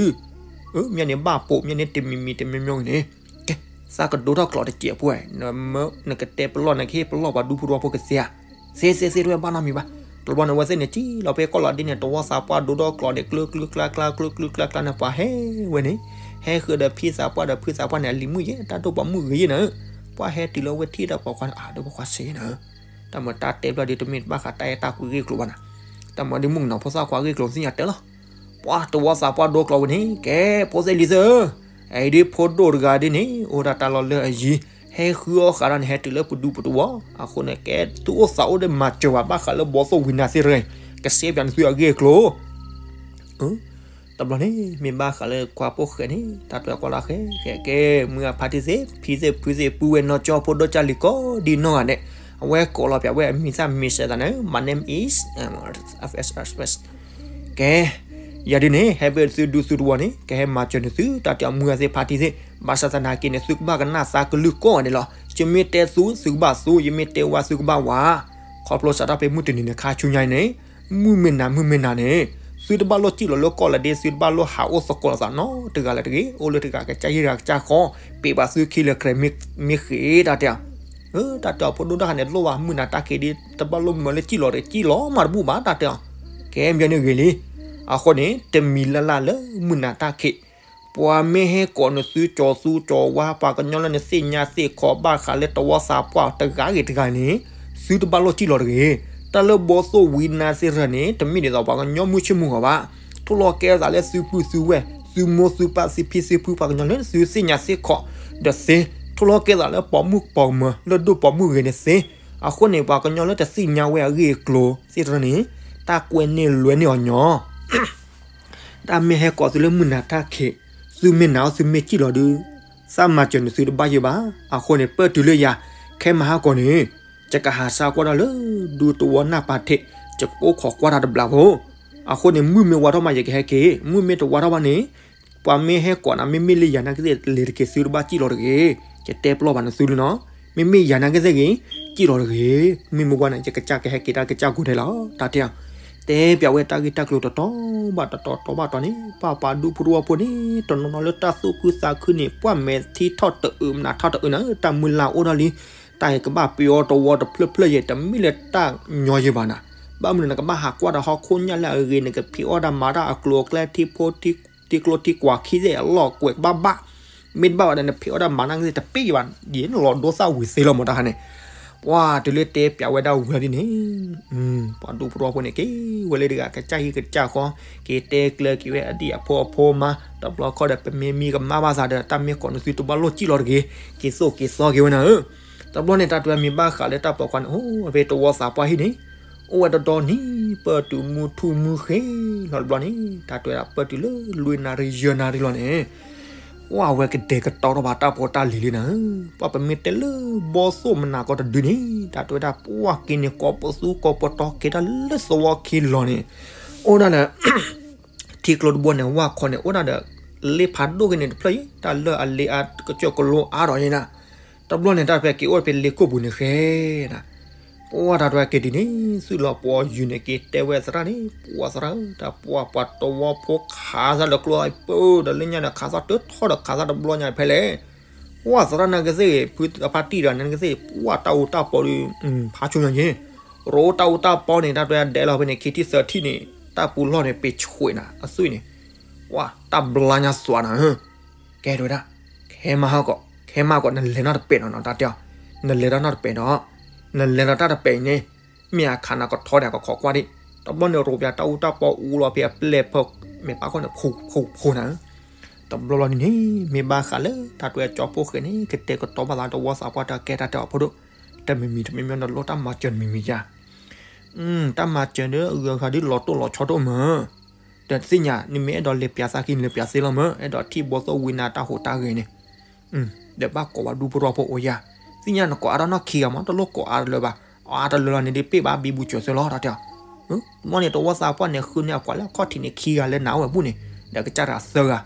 မ့ၢ်န့ၣ်ဘၣ်ပိာ် မ့ၢ်န့ၣ်တမံၤမံၤတမံၤမံၤန့ၣ် ကဲ သးကဒိထီၣ်ကျိးတစဲးဖိ နကတဲပလီၢ် နကဟ့ၣ်ပလီၢ်ပှၤဒူဖိတဝီဖိကသ့ဧါ. သ့သ့သ့တဝဲ ဘၣ်နီတမံၤဘၣ်. တဘျီန့ၣ် အဝဲသ့ၣ်န့ၣ် စံၣ်လီၤဖဲကီၢ်လီၤဒ့န့ၣ် တဝီသးပှၢ်ဒိထီၣ်ကျိးန့ၣ် ကျၢကျၢကျါကျါ ကျၢကျၢကျါကျါန့ၣ် ပှၤဟဲဝဲန့ၣ် ဟဲဃုာ်ဒီးဖံသးပှၢ်ဒီးဖုသးပှၢ်န့ၣ် အလံၤမုၣ်ယဲၢ် တၢ်ဒိၣ်ပှၤမုၣ်ဂ့ၤယဲၢ်န့ၣ် ပှၤဟဲတုၤလၢဝဲထံၣ်ဒီးပှၤခွါန့ၣ် အဒိၣ်ပှၤခွါစ့ယဲၢ်န့ၣ် တၢ်မၤတၢ်တဲဘျီဒီး တမ့ၢ်တဘၣ်ဃးတၢ်အဲၣ်တၢ်ကွံဂ့ၢ်ကျိၤဘၣ်နၤ. တၢ်မၤဒ်မုၣ်ကနီၤဖိသၣ်ခွါဂ့ၢ်ကျိၤသ့ၣ်ညါတဲလီၤ. ပှၤတဝီသးပှၢ်ဒိကျိၤဝဲန့ၣ် ကဲ ဖိသ့ၣ်လံၤသ့ၣ်ဧၢ, အအံၤဒ်ဖိဒိၣ်တဂၤဒ်န့ၣ် အိၣ်ဒၣ်တၢ်လီၢ်လၢအယံၤ ဟဲဃုအီၣ်ဃးဒီးန့ၣ် ဟဲတုၤလၢပဒူပတဝီ အဃိန့ၣ် ကဲ သုအိၣ်သးအိၣ်ဒီးမၤစၢၤဝဲဘၣ်ဃးလၢဘီသိၣ်ဝံၤနၤသ့ၣ်တဂၤအံၤ ကစဲပၠးနသုအဂ့ၢ်အကျိၤ တဘျီန့ၣ် မ့ၢ်ဘၣ်ဃးလၢခွါဖိၣ်ဃဲန့ၣ် တၢ်တဲကွၢ်လၢဃဲ ဃဲကဲ မုၢ်အဖါတံၢ်သ့ၣ် ဖံသ့ၣ်ဖုသ့ၣ် ပုၢ်ဝဲၢ်နီၢ်ကၠီဖိဒိၣ်ကၢ်လံၤကိးဒံနီၢ်ဂၤဒဲး အဝဲကိးလီၤပၠးဝဲအမံၤသၣ်မ့ၢ်စဲးသးန့ၣ် My name is F S F S ကဲ ယၤဒ်န့ၣ် ဟဲဘၣ်သုဒူသုတဝီန့ၣ် ကဟဲမၤစၢၤန့ၢ်သု တၢ်တဲအီၤမုၢ်အသ့ၣ်ဖါတံၢ်သ့ၣ် ဘၣ်ဆၣ်သနာ်က့န့ၣ် သုကဘၣ်ကနၣ်သးကလုၢ်ကိးဂၤဒဲးလီၤ. ယမ့ၢ်တဲသု သုကဘၣ်သူ ယမ့ၢ်တဲဝါ သုကဘၣ်ဝါ ခီဖျိစးထီၣ်ဖဲမုၢ်တနံၤန့ၣ်ခါဆူညါအံၤန့ၣ် မုၢ်မ့ၢ်နၤ မုၢ်မ့ၢ်နၤန့ၣ် သုတဘၣ်လိၣ်စံၣ်လီၤလၢကီၢ်လၢဒ့ သုတဘၣ်လိၣ်ဟးအိၣ်သကိးလိာ်သးနီတဂၤလၢၤတဂ့ၤ အိၣ်လၢတဂၤကစၢ်ယဲၢ်တဂၤကစၢ်ဃီ ပ့ၤဘၣ်သုခံလၢကြၢးမ့ၢ်ဃ့ၢ် တၢ်တဲအီၤ တၢ်တဲအီၤဖိဒိၣ်တၢ်ခါန့ၣ် လိၣ်ဘၣ်မုၢ်နၤတၢ်က့ၤဒ် တဘၣ်လိၣ်မၢလၢစံၣ်လီၤတဂ့ၤ စံၣ်လီၤမးတဘူၣ်ဘၣ် တၢ်တဲအီၤ ကဲ မ့ၢ်န့ၣ်ဂ့ၤလံ အဃိန့ၣ် တမံၤလၢ်လၢ်လၢမုၢ်နၤတၢ်ခံး ပှၤမ့ၢ်ဟဲကိးနသုကၠီၤသူကၠီၤဝါ ပှၤကညီလၢနသ့ၣ်ညါသ့ၣ်ခီဘၣ်ဃးလၢတဝီသးပှၢ်တဂၤဂ့ၤတဂၤန့ၣ် သုတဘၣ်လိၣ်စံၣ်လီၤတဂ့ၤ. တၢ်လၢဘီသိၣ်ဝံနါစ့ၢ်တဖၣ်န့ၣ် တမ့ၢ်ဒ်သိးပှၤကညီမုၢ်ဆ့ၣ်မုၢ်ဂီၤဘၣ်. ထိၣ်လီၤကဲသးလၢသုပုၢ်သုဝဲၢ် သုမိၢ်သုပၢ် သုဖံသုဖု ပှၤကညီလၢသုသ့ၣ်ညါသ့ၣ်ခီဒီးသ့, ထိၣ်လီၤကဲသးလၢပိာ်မုၣ်ပိာ်မၢၤ လၢဒိၣ်ပိာ်မုၣ်ဂ့ၤန့ၣ်သ့. အဃိန့ၣ် ပှၤကညီလၢတသ့ၣ်ညါဝဲအဂ့ၢ်အကျိၤသ့ၣ်တဖၣ်န့ၣ် တၢ်ကွဲန့ၢ်လွဲန့ၢ်အီၤညီ တၢ်မ့ၢ်ဟဲကိးသုလၢမုၢ်နၤတၢ်ခံး, သုမ့ၢ်နာ်အီၤသုမ့ၢ်စံၣ်လီၤဒုး, သးမၤစၢၤနသုတဘၣ်ယိၣ်ဘၣ်. အဃိန့ၣ် ပၢၢ်တုၤလၢယၤ, ခဲမဟါကီးန့ၣ်, ယကဟးဆါကွၢ်တၢ်လၢဒူသဝီနၢ်ပၤထံး, ယကအိၣ်ခိးကွၢ်တၢ်တဘျီဖိ. အဃိန့ၣ် မုၢ်မ့ၢ်ဝါထီၣ်မး ယကဟဲက့ၤ, မုၢ်မ့ၢ်တဝါထီၣ်ဘၣ်န့ၣ်, ပှၤမ့ၢ်ဟဲကိးနၤ မ့မ့ၢ်လၢယၤနာ်က့သ့ၣ် လဲၤတက့ၤ သုတဘၣ်စံၣ်လီၤတဂ့ၤ. ယတဲပျီၢ်ဘၣ်နသုလံနီၤ, မ့မ့ၢ်ယၤနာ်က့သ့ၣ်ဂ့ၤ, စံၣ်လီၤတဂ့ၤ. မ့ၢ်မ့ၢ်ဝါန့ၣ် ယကစၢ်ကဟဲက့ၤတၢ်ကစၢ်ကိးထဲလီၤ. တၢ်တဲအီၤ တဲပၠးဝဲတၢ်ဂ့ၢ်တၢ်ကျိၤတတီၤဘၣ်တတီၤ တီၤဘၣ်တီၤန့ၣ် ပှၤပှၤဒူဖိတဝီဖိန့ၣ် တနီၤနီၤလၢတၢ်သူၣ်ခုသးခုန့ၣ် ပှၤမဲာ်ထံထီၣ်တအုး မနၤထီၣ်တအုးနၤ တၢ်မုၢ်လၢ်အိၣ်ထီၣ်လံ, တၢ်အံၤကဘၣ်ပယီၤတဝီတဖျၢၣ်ဖျၢၣ်ယဲ တမ့ၢ်လၢတၢ်ညီယဲဘၣ်နၤ. ဘၣ်မနုၤနကဘၣ်ဟးကွၢ်တၢ်ဟီၣ်ခိၣ်ညၣ်လၢအဂ့ၤ နကဖံးအီၣ်တၢ်မၤတၢ်အကျိၤအကျဲ ထံဖိ ထံကျိထံကွၢ်ခံသ့ၣ်အလီၢ်ကွဲးကဘၣ်ဘၣ်, မ့ၢ်တဘၣ်ဘၣ်ဒီး နဖံးအီၣ်တၢ်မၤတၢ်ကသ့ၣ်တပ့ၢ်ယဲဘၣ်, ယနလီၤဒိသၣ်ဝံၤသ့လီၤမးတၢ်ခါန့ၣ်. ပှၤတုၤလၢတဲပၠးဝဲဒၣ်ဝံၤလီၤဒ်န့ၣ်, ပှၤဒူဖိတဝီဖိန့ၣ် က့ၤဝဲလၢတဂၤကစၢ်ဟံၣ်ကစၢ်ဃီ, က့ၤတဲကျၢၤက့ၤဝဲအဒံၣ်အဖိအဖိမါ, တဘျီခီဒီး ပမ့ၢ်မံကမၣ်ဘၣ်သးဒီး တၢ်မ့ၢ်ကိးနသုတဘၣ်လိၣ်စံၣ်လီၤတဂ့ၤ, က့ၤသိၣ်က့ၤသီက့ၤဝဲနၤဧၢ. တဘျီန့ၣ် တၢ်တဲဝဲမ့ၢ်ဘၣ်ဃးလၢတၢ်ပိာ်ခွါန့ၣ် အိၣ်ဝဲဖဲတဝီသးပှၢ်ဟံၣ်န့ၣ်, အိၣ်ဝဲဒီဒီနံၤ ပၢၢ်တုၤမုၢ်ထူၣ်မုၢ်ဃ့လီၤတဘျီန့ၣ် တၢ်တဲဝဲဒၣ် ပၢၢ်တုၤလၢလွံၢ်နၣ်ရံၣ်ယဲၢ်နၣ်ရံၣ်လီၤန့ၣ်, ပှၤဝဲကဒဲကတီထီၣ်ဘၣ်တၢ်ဖိတၢ်လံၤလံနၤဧၢ. ပှၤပမ့ၢ်တဲလၢဘီသိၣ်မနၤကီးတဒုန့ၣ် တၢ်တဲဝဲဒၣ် ပှၤက့ၤန့ၣ် ကိးပသူကိးပတီၤက့ၤတၢ်လၢသဝီခံလီၤန့ၣ်, အိၣ်ဒၣ်လၢ ထံကျိတဘိန့ၣ် ဝၢ်ခီန့ၣ် အိၣ်ဒၣ်ဒီး လ့ဖးဒိၣ်က့ၤန့ၣ်တဖျၢၣ်အံၤ တၢ်လၢအလ့အကစၢၢ်ကလိအါထီၣ်ယဲနၤ. တဘျီန့ၣ် တၢ်ဖဲက့ၤအိၣ်ဖဲလ့ကိၢ်ပူၤန့ၣ်ဃဲနၤ, ပှၤတၢ်တဲဝဲက့ၤတုၤန့ၣ် သုးလီၤပှီၢ်ယုၢ်န့ၣ် က့ၤတဲဝဲသရၣ်န့ၣ် ပှၤသရၣ်ဧၢ တၢ်ပှၤပှၤတဝီဖိခးသးလၢကျိအပၢၢ်ဒီးလၢညါန့ၣ် ခးသးတထီၣ်ဒီးခးသးတဘျီညါဖဲလဲၣ်. ပှၤသရၣ်နာ်က့သ့ၣ် ဖုအဖါတံၢ်ဒီးနာ်က့သ့ၣ် ပှၤတၢ်အူတၢ်ပီဒီး ဖးဆိညါယ့ၣ်, ရိတၢ်အူတၢ်ပီန့ၣ် တၢ်တဲဒဲးလီၤဖဲန့ၣ် ခံထံၣ်သၢထံၣ်န့ၣ် တၢ်ပူၤလီၢ်န့ၣ် ပ့ၤဆှံးနၤ အသွံၣ်န့ၣ်, ပှၤတၢ်ဘျါညါသွးနၤဧၢ. ကဲတဲဝဲဒၣ် ခဲမဟါကီး ခဲမဟါကီး နလဲၤနီၣ်တပဲာ်နီၤ တၢ်တဲအီၤ, နလဲၤဒီးနီၣ်တပဲာ်ဒီး နလဲၤဒီးတၢ်တပဲာ်အံၤန့ၣ် မ့ၢ်အခးနၤကထီန့ၣ် ကခိးကွၢ်ဒံး, တဘျီန့ၣ် ရိပၠးတၢ်အူတၢ်ပီအူလီၤဖဲအပျဲၢ်ဖၢ မ့ၢ်ပာ်ခီၣ်န့ၣ် ဖိဖိဖိနၤဧၢ. တဘျီလီၤန့ၣ်န့ၣ် မ့ၢ်ဘၣ်ဃးလၢတၢ်တဲကၠီဖိဃဲန့ၣ် ကတဲာ်ကတီၤဘၣ်သးတဝီသးပှၢ်တၢ်ကဲတၢ်တဲအီၤဖိဒိၣ်, တမံၤမံၤတမံၤမံၤဒီးလိၣ်တၢ်မၤစၢၤတမံၤမံၤယါ တၢ်မၤစၢၤဒီးအဂုၤအဂၤဒ်လီၤတိၢ်လီၤဆီတအိၣ်မး, ဒီးသ့ၣ်ညါ နမ့ၢ်အဲၣ်ဒိးလဲၤပၠးသးခံ နလဲၤပၠးသ့လီၤမး, အဲၣ်ဒိးထံၣ်ဘီသိၣ်ဝံနါတၢ်ဟူးတၢ်ဂဲၤန့ၣ်, ဒီးဘၣ်ကိးပှၤဒူဖိတဝီဖိအိၣ်ယါ, သ့ၣ်ညါနကိးအါထီၣ်နီၢ်ခံဂၤမး တလိၣ်ကိးအါတလၢဘၣ်, အါတလၢလီၤန့ၣ်ဒ်ပ့ၢ်ဘၣ်ဘံဘူစၢၤသ့လီၤ တၢ်တဲအီၤ, မ့ၢ်န့ၣ်တဝီသးပှၢ်န့ၣ် ဃုန့ၢ်အကွၢ်လၢအခီၣ်ထံးန့ၣ်ခံဂၤလၢနၤအိၣ်ဝဲဘူၣ်န့ၣ်, ဒီးကစၢ်တဂၤသၢဂၤ,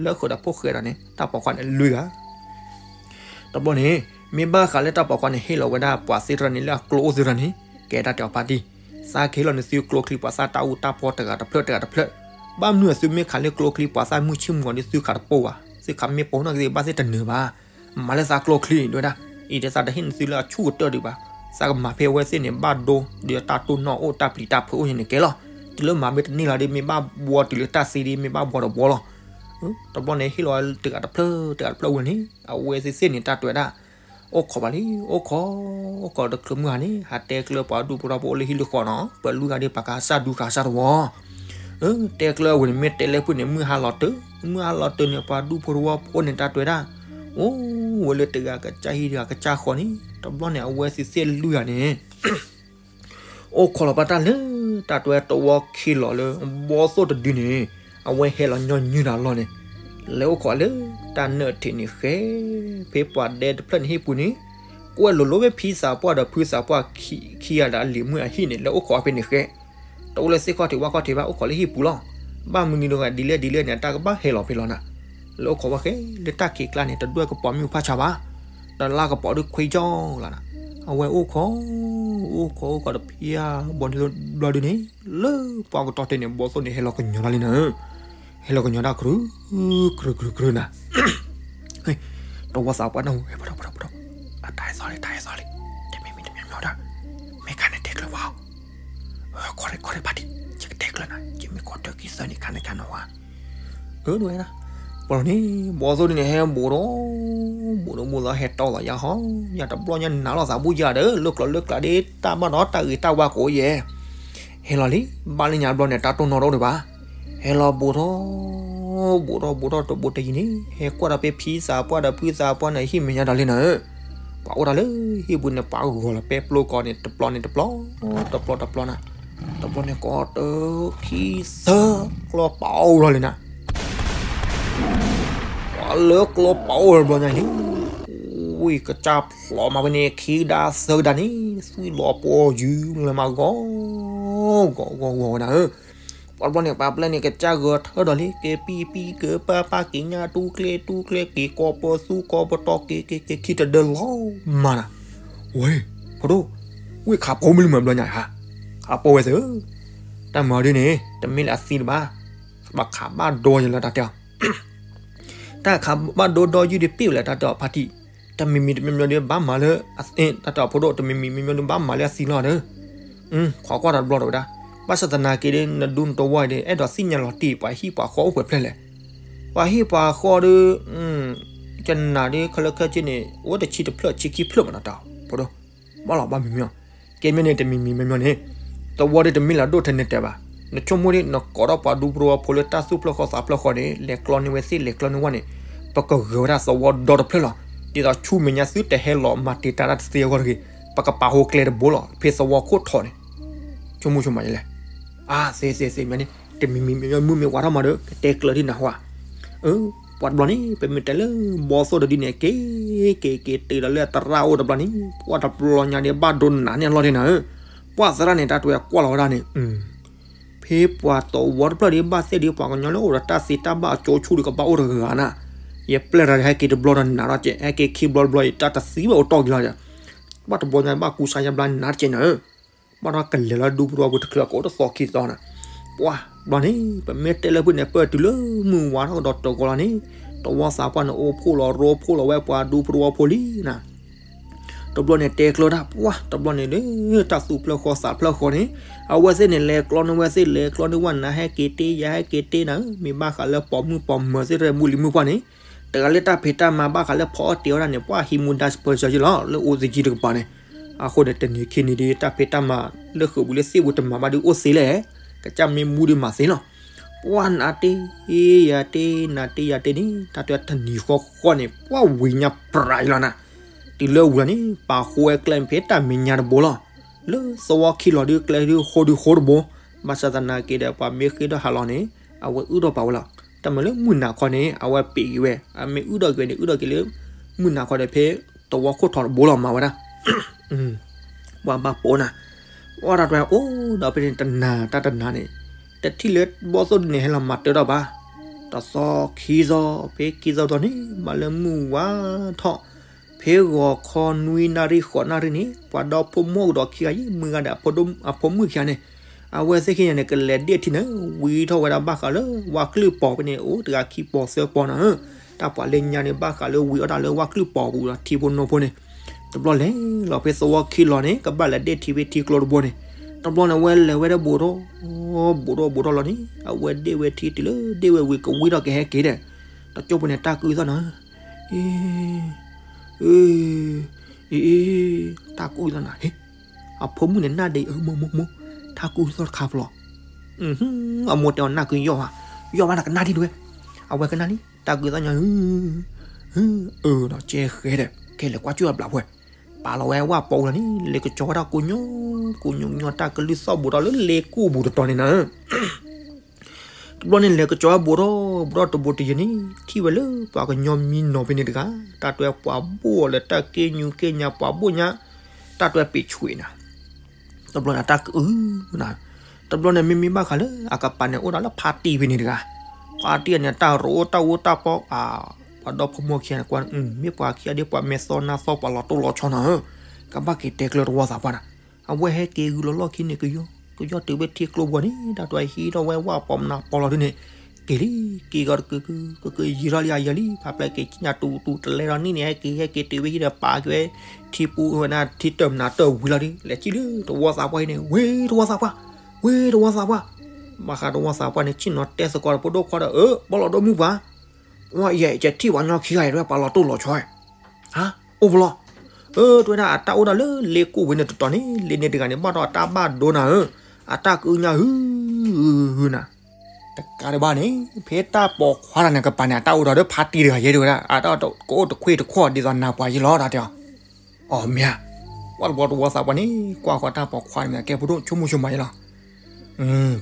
လၢဃုာ်ဒီးဖိၣ်ဃဲဒီးန့ၣ် တၢ်ပိာ်ခွါန့ၣ်လွံၢ်ဂၤ တဘျီန့ၣ် မ့ၢ်ဘၣ်ဃးလၢတၢ်ပိာ်ခွါန့ၣ် ဟ့ၣ်လီၤဝဲဒၣ်ပှၤသ့ၣ်တဖၣ်န့ၣ် လၢအကျိအိၣ်သ့ၣ်တဖၣ်န့ၣ် ကဲတၢ်တဲအီၤဖါတံၢ်, သးကဟ့ၣ်လီၤန့ၢ်သုကျိချံပှၤသးတၢ်အူတၢ်ပီတဂၤတဖျၢၣ်တဂၤတဖျၢၣ်, ဘၣ်မနုၤသုမ့ၢ်ခးလၢကျိချံပှၤသးမုၢ်ဆ့ၣ်မုၢ်ဂီၤဒီး သုခးတပိၢ်ဘၣ်, သုခးမ့ၢ်ပိာ်နီၣ်ကသ့ဘၣ်သ့ၣ်တနၢၤဘၣ်, မၤလၢသးကျိချံဒ်ဝဲဒၣ်, အံၤဒီးသးတဟ့ၣ်န့ၢ်သုလၢအဆူၣ်ကတၢၢ်ဒံးဘၣ်, သးကမၤဖဲအဝဲသ့ၣ်န့ၣ် ဘၣ်ဒိဒီးတၢ်တိၢ်နီၣ်အိၣ်တၢ်ပျံၤတၢ်ဖုးအိၣ်န့ၣ်ကဲလီၤ, တုၤလၢမၤမ့ၢ်တန့ၢ်လီၤဒီး မ့ၢ်ဘၣ်ဘှီတုၤလၢတၢ်သ့ဒီး မ့ၢ်ဘၣ်ဘှီဒီးဘှီလီၤ. တဘျီန့ၣ်ဟ့ၣ်လီၤတဂၤတဖျၢၣ်တဂၤတဖျၢၣ်ဝဲန့ၣ် အဝဲသ့ၣ်သ့ၣ်န့ၣ် တၢ်တဲဝဲဒၣ်, အိၣ်ခိးဘၣ်လံ အိၣ်ခိး, အိၣ်ခိးတချုးမုၢ်ဟါန့ၣ် ဟးတဲကျၢၤပှၤဒူဖိတဝီဖိအိၣ်လၢဟံၣ်လၢဃီနီၤ, ပှၤလွံၢ်ဂၤဒီး ပှၤကစၢ်ဒူကစၢ်တဝီ, တဲကျၢၤဝဲန့ၣ် မ့ၢ်တဲလၢဖုၣ်န့ၣ် မုၢ်ဟါလီၤတၢၢ်, မုၢ်ဟါလီၤတၢၢ်န့ၣ် ပှၤဒူဖိတဝီဖိန့ၣ် တၢ်တဲဝဲဒၣ်, အိၣ်ဝဲလၢတဂၤကစၢ်ဟံၣ်တဂၤကစၢ်ဃီန့ၣ် တဘျီန့ၣ် အဝဲသ့ၣ်သ့ၣ်လွံၢ်ဂၤန့ၣ် အိၣ်ခိးလီၤဘၣ်တၢ်လၢ တၢ်တဲဝဲတဝီခံလီၤလၢ ဘီသိၣ်တဒုန့ၣ်, အဝဲဟဲလီၤညီနုၢ်တၢ်လီၢ်န့ၣ်, လဲၤအိၣ်ခိးလၢတၢ်နၢၣ်ထံးန့ၣ်ဃဲ, ဖဲပှၤဒဲတဖျၢၣ်န့ၣ်ဟံၣ်ပူၤန့ၣ်, ကွဲးလိာ်လိာ်ဝဲဖံသးပှၢ်ဒီးဖုသးပှၢ်ခံဂၤဒီးအလံၤမုၣ်အဟံၣ်န့ၣ် လဲၤအိၣ်ခိးဖဲန့ၣ်ဃဲ, တအိၣ်လၢသ့ၣ်ခီၣ်ထံးဝၣ်ခီၣ်ထံးဘၣ် အိၣ်ခိးလၢဟံၣ်ပူၤလီၤ. ဘၣ်မနုၤဒ်ဂၤဒ်လဲၣ်ဒ်လဲၣ်န့ၣ် အတၢ်ကဘၣ်ဟဲလီၤဖဲလီၤနၤ, လဲၤအိၣ်ခိးဝဲဃဲလၢတၢ်ခံးကျါန့ၣ် တဒွဲၣ်ကပီၤမ့ၣ်အူဖးဆါဘၣ်, ဒီးလါကပီၤဒုးခွံကၠီလီၤနၤ, အဝဲအိၣ်ခိး အိၣ်ခိးအိၣ်ခိးတဖျၢၣ်ဘီန့ၣ်ဘျီဒုန့ၣ်, လၢပှၤကတီၢ်တဲန့ၣ် ဘီသိၣ်န့ၣ် ဟဲလီၤကညီၤတၢ်လံနၤ, ဟဲလီၤကညီၤတၢ်ကြူး ကြူးကြူးကြူးနၤ, တဝီသးပှၢ်နၢ်ဟူ ဟဲပဒီပဒီပဒီ, အတၢ်ဟဲသီလံ တၢ်ဟဲသီလံ, တမံၤမံၤတမံၤမံၤဒီး, မ့ၢ်ခါန့ၣ်တဲကျၢၤဝဲ, ခီရဲၣ်ခီရဲၣ်ဖါတံၢ် ယကတဲကျၢၤနၤ ယမ့ၢ် ကီၢ်တၢၢ်က့ၤသၢန့ၣ် ခါန့ၣ်ခါန့ၣ်ဝဲ, အၢ ဒ်ဝဲဒၣ်, ပှၤလီၤန့ၣ် ဘီသိၣ်ဒ်န့ၣ် ဟဲဘူးဒီး ဘူးဒီးဘူးဒီး ဟဲတီလီၤယၤဟီ, ယၤတဘျီညါနးလိာ်သးဘူးယၤဒီး လၢကျိၤလၢကျါဒ် တၢ်ဘၣ်ဒီးတၢ်ဂ့ၤတၢ်ဝါကိးယဲၢ် ဟဲလီၤလံ, ဘၣ်လၢညါတဘျီန့ၣ် တၢ်တိၢ်နီၣ်တအိၣ်ဒံးဘၣ်, ဟဲလီၤဘူးထီၣ်, ဘူးထီၣ်ဘူးထီၣ်တဘူးတယံၤန့ၣ် ဟဲကွၢ်ဒီးဖဲဖံသးပှၢ်ဒီးဖုသးပှၢ်န့ၣ် ဟံၣ်မဲာ်ညါဒီးလံနၤဧၢ, ပှၤအိၣ်တၢ်လၢဟံၣ်ပူၤန့ၣ် ပှၤဂီၤလီၤပဲပျိကီးန့ၣ် တပျီန့ၣ်တပျီ, တပျီတပျီနၤ, တပျီန့ၣ် ကီတၢၢ်ခံသၢ ကျီပာ်အိၣ်လီၤလံနၤ ပှၤလၢကျီပာ်အိၣ်တဘျီညါလံ, ဝံၢ်ကစၢ်ဖျိးမးဖဲန့ၣ် ခံဒါသၢကဒါန့ၣ် သွံၣ်လီၤပှီၤယုၤလၢမးဂီၤ, ဂီၤဂီၤဂီၤဝဲဒၣ်ဧၢ, ပှၤတဘျီန့ၣ် ပှၤပျဲၢ်န့ၣ် ကစၢ်ဂဲၤထၢၣ်ဒီးလံ က့ၤပံၢ်ပံၢ်က့ၤပၢ်ပၢ်က့ၤညါ တူၢ်ကျဲတူၢ်ကျဲက့ၤ ကီၢ်ပၢသူကီၢ်ပတီၢ်က့ၤက့ၤက့ၤ ခံတဒၢလီၤမးနၤ, ဝဲ, ဖိဒိၣ်, ဝံၢ်ခးဖိမုၢ်လံမးတဘျီညါဧါ, ခးဖိဝဲသ့ၣ်ဧၢ, တၢ်မၤဒ်န့ၣ် တမ့ၢ်လၢအသံတဘၣ်, ဘၣ်ခးဘၣ်ဒိယလၢတၢ်တဲအီၤ တၢ်ခးဘၣ်ဒိဒီးယုၢ်ဒ်ပ့ၣ်ဝဲလၢတၢ်တဲအီၤဖါတံၢ်, တမံၤမံၤတမံၤမံၤဒီးဘၣ်မၤလၢ, တၢ်တဲအီၤဖိဒိၣ် တမံၤမံၤမံၤမံၤဒီးဘၣ်မၤလၢအသံလီၤဒီး, ခိးကွၢ်တဘျီဒီးဝဲဒၣ်, ဘၣ်ဆၣ်သနာ်က့ဒီး နဒူနတဝီအံၤဒီး အဲၣ်ဒိးသ့ၣ်ညါလီၤတံၢ် ပှၤဟံၣ်ပှၤဃီအိၣ်ပှဲၤဖျၢၣ်လဲၣ်, ပှၤဟံၣ်ပှၤဃီဒီး, ယနာ်ဒီးခဲလၢာ်ခဲဆ့န့ၣ် အိၣ်တဆံတဖျၢၣ်ဆံခံဖျၢၣ်မးနၤတၢ်ဖိဒိၣ်, ဘၣ်လီၤဘၣ်မံၤမံၤအီၤ, ကဲမ့ၢ်န့ၣ် တမံၤမံၤမံၤမံၤန့ၣ်, သဝီဒီးတမ့ၢ်လၢအဒိၣ်ထဲန့ၣ်တဲဘၣ်, နဆိကမိၣ်ဒ် နကိးထီၣ်ပှၤဒူဖိတဝီဖိလၢတၢ်သူၣ်ဖျၢၣ်ဃီသးဖျၢၣ်ဃီန့ၣ် လဲၤကျီန့ၢ်ဝဲသ့ၣ်လဲၤကျီန့ၢ်ဝဲန့ၣ်, ပကဂဲၤဝဲဒၣ်သဝီဒီတဖျၢၣ်လီၤ, ဒ်သိးဆူမဲာ်ညါသုတဟဲလီၤမၤတံာ်တာ်တၢ်တသ့အဂီၢ်တဂ့ၤ, ပကပာ်ဃိကျဲတဘိလီၤ ဖဲသဝီခိၣ်ထီးန့ၣ်, ဆိကမိၣ်ဆိကမးယလဲၣ်, အါ သ့သ့သ့မ့ၢ်န့ၣ်, တမံၤမံၤမ့ၢ်မုၢ်မ့ၢ်ဝါထီၣ်မးဒီး ကတဲကျၢၤဒ်နၢ်ဟူဧါ, အၢ, ပှၤတဘျီန့ၣ် ပမ့ၢ်တဲလၢ ဘီသိၣ်တဒ်န့ၣ် က့ၤ, က့ၤက့ၤတုၤဒီးလၢအသရၣ်အိၣ်တဘျီန့ၣ် ပှၤတဘျီညါန့ၣ် ဘၣ်ဒိနးန့ၢ်အလီၢ်ဒ်နၤဧၢ, ပှၤသရၣ်န့ၣ် တၢ်တဲကွၢ်လီၤဝဲဒၣ်န့ၣ်, ဖဲပှၤသဝီတဖျၢၣ်ဒီး ဘၣ်သ့ၣ်ဒီးပှၤကညီလၢအိၣ်ဒီးတၢ်သ့တၢ်ဘၣ်အကၠိဆူၣ်ဒီးကဘၣ်အိၣ်တဂၤဂၤနၤ, ယပျဲၢ်တဂၤဒီး ဟဲက့ၤတဘျီဒီးနးထီၣ်ကဲး, ဟဲက့ၤခံဘျီတဘျီအံၤ တၢ်တသံဘၣ်အိၣ်တီၢ်က့ၤလီၤဒီး, ဘၣ်တဘျီညါဘၣ်ကူစါယါဘျါနးတကဲးနၤဧၢ ဘၣ်ဒီးကလဲၤလၢဒူဖိတဝီဖိတချုးအကိးတသီခံသီနၤ, ပှၤဘျီန့ၣ် ပမ့ၢ်တဲလၢဖုၣ်န့ၣ် ပၢၢ်တုၤလၢမုၢ်ဝါထီၣ်ကဒီးတဂီၤလီၤန့ၣ်, တဝီသးပှၢ်န့ၣ် အိၣ်ဖှိၣ်လီၤရိဖှိၣ်လီၤဝဲပှၤဒူဖိတဝီဖိလံနၤ, တဘျီန့ၣ်တဲကျၢၤတၢ် ပှၤတဘျီန့ၣ်ဒီး တၢ်သူၣ်ဖျၢၣ်ဃီသးဖျၢၣ်ဃီန့ၣ်, အဝဲသ့ၣ်န့ၣ် လဲၤကျီန့ၢ်ဝဲသ့ၣ် လဲၤကျီန့ၢ်ဝဲနၤ ဟဲက့ၤတ့ ယၤဟဲက့ၤတ့နၤဧၢ, မ့ၢ်ဘၣ်ဃးလၢပိာ်မုၣ်ပိာ်မၢၤသ့ၣ်တဖၣ်မုၢ်လံမုၢ်ပှၢ်န့ၣ်, တဂၤလၢတၢ်ဖံးတၢ်မၤဘၣ်ဃးလၢဖီအီၣ်တ့ၤဝဲဒၣ်န့ၣ် ပှၤဟံးမူဒါစပၢၤစၢၤယ့လီၤ လၢအိၣ်သယံၤတကပၤန့ၣ်, အဃိန့ၣ် တနံၤခံနံၤဒီး တၢ်ဖံးတၢ်မၤလၢဃုာ်ပူၤလၢသ့ၣ်ပူၤတမၤဘၣ်ဒီးအိၣ်သ့လဲၣ်, ကစၢ်မ့ၢ်မူဒီးမၤသ့လီၤ, ပှၤနၤတ့ ယၤတ့ နၤတ့ယၤတ့န့ၣ် တၢ်တဲတနံၤဃီဃီန့ၣ် ပှၤဝံၤညါပြးယလီၤနၤ, တုၤလၢဝံၤလီၤန့ၣ် ပာ်ဃိဝဲကျဲဖဲတၢ်မဲာ်ညါတဘိလီၤ, လၢသဝီခံလီၤဒုးကျဲဒုးဃိဒုးဃိတဘိ, ဘၣ်ဆၣ်သနာ်က့ဒီး ပှၤမ့ၢ်ဃ့ထီၣ်ဟးလီၤန့ၣ် အဝဲအုၣ်ထီၣ်ပာ်ဝဲလီၤ, တၢ်မၤလၢမုၢ်နၤခီန့ၣ် အဝဲပ့ၤက့ၤဝဲ အမ့ၢ်အုၣ်ထီၣ်က့ၤဝဲန့ၣ် အုၣ်ထီၣ်က့ၤလၢ မုၢ်နၤခီဒီးဖဲ သဝီခိၣ်ထီးတဘိလီၤမၤဝဲဒၣ် ပှၤဘၣ်ပိာ်နၤ, ပှၤတၢ်တွဲအိၣ်ဒီးဖဲန့ၣ်တနၤတၢ်တနၤန့ၣ်, တထံၣ်လၢဘီၣ်သိၣ်ဒ်န့ၣ်ဟဲလီၤမၤတၢထီၣ်ဘၣ်, တသီခံသီ ဖဲခံသီသီန့ၣ် မၤလၢမုၢ်ဝါထီၣ်, ဖဲဂီၤခီနွံနၣ်ရံၣ်ဃိးနၣ်ရံၣ်န့ၣ် ပှၤဒီဖိမိၢ်ကဒီးခံဂၤယံၤ မုၢ်ဂၤဒီးအဖိမုၣ်ခံဂၤန့ၣ်, အဝဲသ့ၣ်ခံဂၤန့ၣ် ကလဲၤဒ့ၣ်ထံန့ၣ် ဝံထီၣ်ဝဲဒၣ်ဘၣ်ဃးလၢဝၣ်ကလုၢ်ပီၤဖဲန့ၣ် အိၣ်တဂၤခံပီၤသၢပီၤနၤဧၢ, တၢ်ပှၤလၢညါန့ၣ် ဘၣ်ဃးလၢဝံအီၣ်တၢ်လၢဝၣ်ကလုၢ်ပီၤပူၤဒီးထံဖိနိဖိန့ၣ်, တဘျီလဲၤလီၤဖဲသဝီခံလီၤန့ၣ် ကဘၣ်လဲၤဒ့ၣ်ထံဖဲထံကျိတဘိန့ၣ်, တဘျီန့ၣ် အဝဲလဲၤဝဲဒၣ်ဘူးထီၣ်, ဘူးထီၣ်ဘူးထီၣ်လီၤန့ၣ် အဝဲဒ့ၣ်ဝဲထံတုၤလၢဒ့ၣ်ဝဲဝံၤကဝံထီၣ်ကဟဲက့ၤဒီး, တကၠိဖိန့ၣ် တၢ်ကအုၣ်သီၣ်နၤ, အ့ အ့ အ့ တၢ်ကအုၣ်သီၣ်နၤ, ဟ့, အဖိမုၣ်န့ၣ်နၢ်ဒ့ အမိၢ်မိၢ်မိၢ်, တၢ်ကအုၣ်သီၣ်တခါဖျီ, အမိၢ်တဲအီၤနၢ်ကယီၢ်ဧါ, ယီၢ်ဘၣ်နကနၣ်ဒံးတဝဲ, အဝဲကနၣ်လံ တၢ်ကအုၣ်သီၣ်ညီ, အၢ ဒီးကဲဃဲဒီး ကဲလဲၤကွၢ်ကၠိအဘျးဖဲ, ပာ်လီၤဝဲဝၣ်ပီၤပူၤလီၤန့ၣ် လဲၤကစီၤဝဲဒၣ်ကိးညီ, ကိးညီညီ တၢ်ကလုၢ်သီၣ်ဘူးထီၣ်လၢလ့ကူၣ်ပူၤတတီၤန့ၣ်နၤ တဘျီန့ၣ် လဲၤကစီၤဝဲဘူးထီၣ်ဘူးထီၣ်တဘူးတယံၤန့ၣ် ထံၣ်ဝဲလၢပှၤကညီမံနီၤဖဲန့ၣ်တဂၤ, တၢ်တွဲပှၤဘိၣ်အီၤလၢတၢ်က့ၢ်ညူက့ၢ်ညါ ပှၤဘိၣ်ညါ, တၢ်တွဲပံာ်ဆူၣ်နၤ, တဘျီန့ၣ် တၢ်ကအုၣ်နၤ, တဘျီန့ၣ် မ့မ့ၢ်ဘၣ်ဃးလၢအကပၤန့ၣ် အိၣ်ဒၣ်လၢဖါတံၢ်ဖဲန့ၣ်တဂၤ, ဖါတံၢ်န့ၣ် တၢ်ရိတၢ်အိၣ်တၢ်ပီ, ပှၤဒီဖိမိၢ်ခံဂၤန့ၣ် ကွၢ် မ့ၢ်ပှၤခံဂၤဒ်ပှၤမဲာ်သီနါသီ ပှၤလီၤတိၢ်လီၤဆီနၤဧၢ, ကဘၣ်က့ၤတဲကျၢၤတဝီသးပှၢ်နၤ, အဝဲဟဲက့ၤဂုာ်လီၤလီၢ်ခံန့ၣ် ကယီကယီတုၤဖဲထံကျိဘီန့ၣ် တၢ်တွဲဟံးထီၣ်ဝဲဝၣ်ပီၤမနၤပီၤလီၤဒ်န့ၣ်, က့ၤလံ, က့ၤကီးတကက ကကယံၤထီၣ်လံအယၤလံ ဖးဖျဲၣ်က့ၤကညၣ်တူတူတလဲဒီးနံၣ်န့ၣ် ဟဲက့ၤဟဲက့ၤတုၤဖဲဟံၣ်ဒီးပာ်က့ၤဝဲ ထံပူၤဝဲဒၣ်ထံတၢၢ်မနၤတၢၢ်ဝံၤလီၤဒ် လဲၤထံၣ်လၢတဝီသးပှၢ်အံၤန့ၣ် ဝ့ၢ်တဝီသးပှၢ်, ဝ့ၢ်တဝီသးပှၢ်, ဘၣ်ဃးတဝီသးပှၢ်န့ၣ် ဆ့ၣ်နီၤတဲသကိးဒီးဖိဒိၣ်ခွါဒီး အၢ ပီၣ်လီၤဒိၣ်မုၣ်ပှၤ, ဝဲယဲကထံၣ်ပှၤညီခံဂၤအံၤ တဝဲပှၤလီၤတိၢ်လီၤဆီ, ဟါ, အိၣ်ဖဲလဲၣ်, အၢ တဝဲဒၣ် အတၢ်အိၣ်ဒၣ်လၢလ့ကိၣ်ဝဲန့ၣ်တတီၤန့ၣ် လ့န့ၣ်တဂၤန့ၣ် ဘၣ်ဒီးအတၢ်ဘၣ်ဒိနၤဧၢ, အတၢ်ကအုညါဟု ဟုနၤ, တကးဒံးဘၣ်န့ၣ် ဖဲတၢ်ပိာ်ခွါတဂၤန့ၣ်ကပၤန့ၣ် အတၢ်အိၣ်ဒီးဒီးဖါတံၢ်တဂၤယဲဒၣ်ဝဲဒၣ် အတၢ်ကအိၣ်တခွ့ၣ်တခီၣ်ဒ်သိးနၤပှၤယဲလီၤ တၢ်တဲအီၤ, အီ မ့ၢ်ဧါ, ပှၤတဝီသးပှၢ်န့ၣ် ကွၢ်ဃီတၢ်ပိာ်ခွါန့ၣ် ကဲဖိဒိၣ်ဆိကမိၣ်ဆိမးယဲလီၤ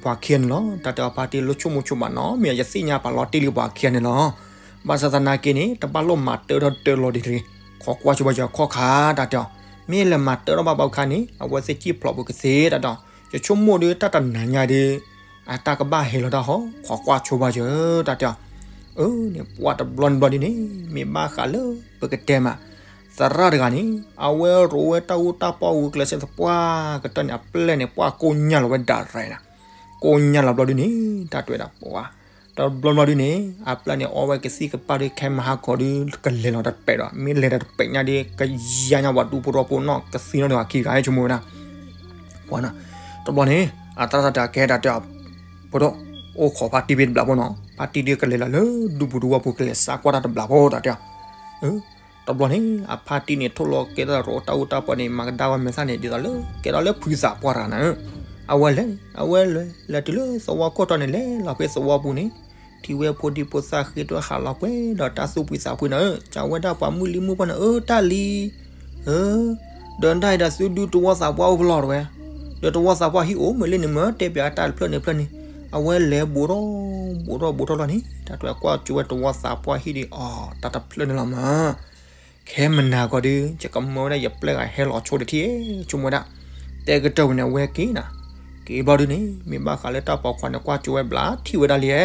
ပှၤခံဂၤန့ၣ်လီၤ တၢ်တဲအီၤ ဖါတံၢ်လၢဆိကမိၣ်ဆိမးနီၤ မ့ၢ်ယသ့ၣ်ညါပှၤလီၤတံၢ်လံပှၤခံဂၤန့ၣ်လီၤ, ဘၣ်ဆၣ်သနာ်က့န့ၣ် တဘၣ်လိၣ်မၤတၢထီၣ်တၢလီၤဒံးတဂ့ၤ, ခိးကွၢ်ဆိဘၣ်ယခီၣ်ခါ တၢ်တဲအီၤ, မ့ၢ်လဲၤမၤတၢထီၣ်ဘၣ်ဘၣ်ခါန့ၣ် အဝဲသ့ၣ်စံၣ်ဖျိးပူၤကသ့ တၢ်တဲအီၤ, ယဆိကမိၣ်ဒီးတၢ်တနၤညါဒီး အတၢ်ကဘၣ်ဟဲလီၤတၢ်ဟီ ခိးကွၢ်ဆိဘၣ်ယ တၢ်တဲအီၤ, အၢ န့ၣ်ပှၤတဘျီန့ၣ်ဘျီဒ်န့ၣ် မ့ၢ်ဘၣ်ဃးလၢပကတဲမး သရၣ်တဂၤန့ၣ် အဝဲရိးဝဲတၢ်အူတၢ်ပီၣ်ဝံၤကျဲးစၢးသပှၢ်ကတၢၢ်န့ၣ် အပျဲၢ်န့ၣ် ပှၢ်ကိၢ်ညါလီၤဝဲဒၣ်ရဲၣ်နၤ, ကိၢ်ညါလီၤဘျီဒ်န့ၣ် တၢ်တဲဝဲဒၣ်ပှၤ, တဘျီဘျီဒ်န့ၣ် အပျဲၢ်န့ၣ် အီဝဲကသံၣ်ကပၢ်ဒီး ခဲမဟါခီဒီး ကလဲၤလီၤတပဲာ်ဒီး မ့ၢ်လဲၤဒီးတပဲာ်ညါဒီး ကယါညါပှၤဒူဖိထီဖိနီၢ် ကသံနီၢ်ဒီးအခံဂၤ ဆိကမိၣ်ဝဲဒၣ် ပှၤနီၤ, တဘျီန့ၣ် အသရၣ်တၢ်ကဲတၢ်တဲအီၤ, ဖိဒိၣ်, အိၣ်ခိးဖါတံၢ်ဖဲတဘျီဖိနီၤ, ဖါတံၢ်ဒုးကလဲၤလီၤလၢဒူပူၤတဝီပူၤ ကလဲၤစးကွၢ်တၢ်တဘျီဖိ တၢ်တဲအီၤ, တဘျီန့ၣ် အဖါတံၢ်န့ၣ် ထိၣ်လီၤကဲထီၣ်ရိးတၢ်အူတၢ်ပီၣ်န့ၣ် မၤကဒါဝဲမဲာ်သၣ်န့ၣ် ဒ်သိးလၢ ကဲထီၣ်လၢဖုသးပှၢ်တဂၤနၤဧၢ, အဝဲလဲၤ အဝဲလဲၤ လဲၤတုၤလၢသဝီခိၣ်ထီၣ်န့ၣ် လဲၤလီၤဖဲသဝီပူၤန့ၣ် ထံၣ်ဝဲဖိဒံဖိသၣ်ဃ့ထီၣ်ဟးလီၤပှဲၤဒီးတၢ်သူၣ်ဖှံသးဖှံနၤဧၢ, စံးဝဲဒၣ်ပှၤမုၣ်လံမုၣ်ပှၢ်န့ၣ် အၢ တၢ်လံၤ ဧၢ, ဒီးတၢ်အံၤဒီးသုဒုးတဝီသးပှၢ်အိၣ်ဖဲလဲၣ်တဝဲ, ဒီးတဝီသးပှၢ်ဟံၣ်အိၣ်မ့ၢ်လၢန့ၣ်မ့ၢ်တဲပၠးတၢ်တဖျၢၣ်န့ၣ်ဖျၢၣ်န့ၣ်, အဝဲလဲၤဘူးထီၣ် ဘူးထီၣ်ဘူးထီၣ်လီၤန့ၣ် တၢ်တဝဲကွၢ်ကၠိဝဲတဝီသးပှၢ်ဟံၣ်ဒီး အီ တၢ်တဖျၢၣ်န့ၣ်လီၤမး ခဲမနၤကီးဒုး ယကမၢဝဲဒၣ်ယပျဲၢ်ဂၤဟဲလီၤဆိတထံၣ် ဆိကမိၣ်ဝဲဒၣ်, တဲကတၢၢ်ဝဲန့ၣ် အဝဲက့ၤနၤ, က့ၤဘျီဒုးန့ၣ် မ့ၢ်ဘၣ်ဃးလၢတၢ်ပိာ်ခွါန့ၣ် ကွၢ်ကၠိဝဲဘျါထံၣ်ဝဲဒၣ်လံ,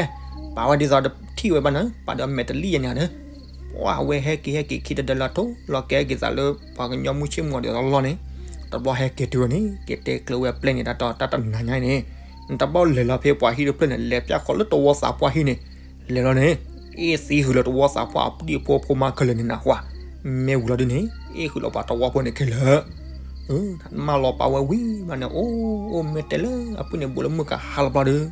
ပာ်ဝဲဒ်သိးတထံၣ်ဝဲဘၣ်န့ၣ် ပာ်ဒီးမဲာ်တလံၣ်ယဲန့ၣ်ဧါန့ၣ်, ပှၢ်ဝဲဟဲက့ၤဟဲက့ၤခံတဒၢလၢထိၣ်လီၤကဲက့ၤသးလၢ ပှၤကညီမုၢ်ဆ့ၣ်မုၢ်ဂီၤဒ်သိးလီၢ်န့ၣ်, တဘျီဟဲက့ၤတုၤဝဲန့ၣ် က့ၤတဲကျၢၤဝဲအပျဲၢ်န့ၣ် တၢ်တီတၢ်တနၤညါအံၤန့ၣ်, နတဘၣ်လဲၤလီၤဖဲပှၤဟံၣ်တဖျၢၣ်န့ၣ် လဲၤပၠၣ်ဃီလၢတဝီသးပှၢ်ဟံၣ်န့ၣ်, လဲၤလီၤန့ၣ်, အ့ၣ်သံဃုာ်လၢတဝီသးပှၢ်အပုၢ်ဖိဖိမါခဲလၢာ်န့ၣ်နၢ်ဟူဧါ, မ့ၢ်ဝံၤလီၤဒုးန့ၣ် အ့ၣ်ဃုာ်လီၤပှၤတဝီဖိန့ၣ်ခဲလၢာ် မၢလီၤပာ်ဝဲဝံၤဘၣ်န့ၣ် အိၣ်အိၣ်မ့ၢ်တဲလၢ အပုၢ်န့ၣ်ဘူးလၢမုၢ်ကဟါလီၤဘျီဒီး,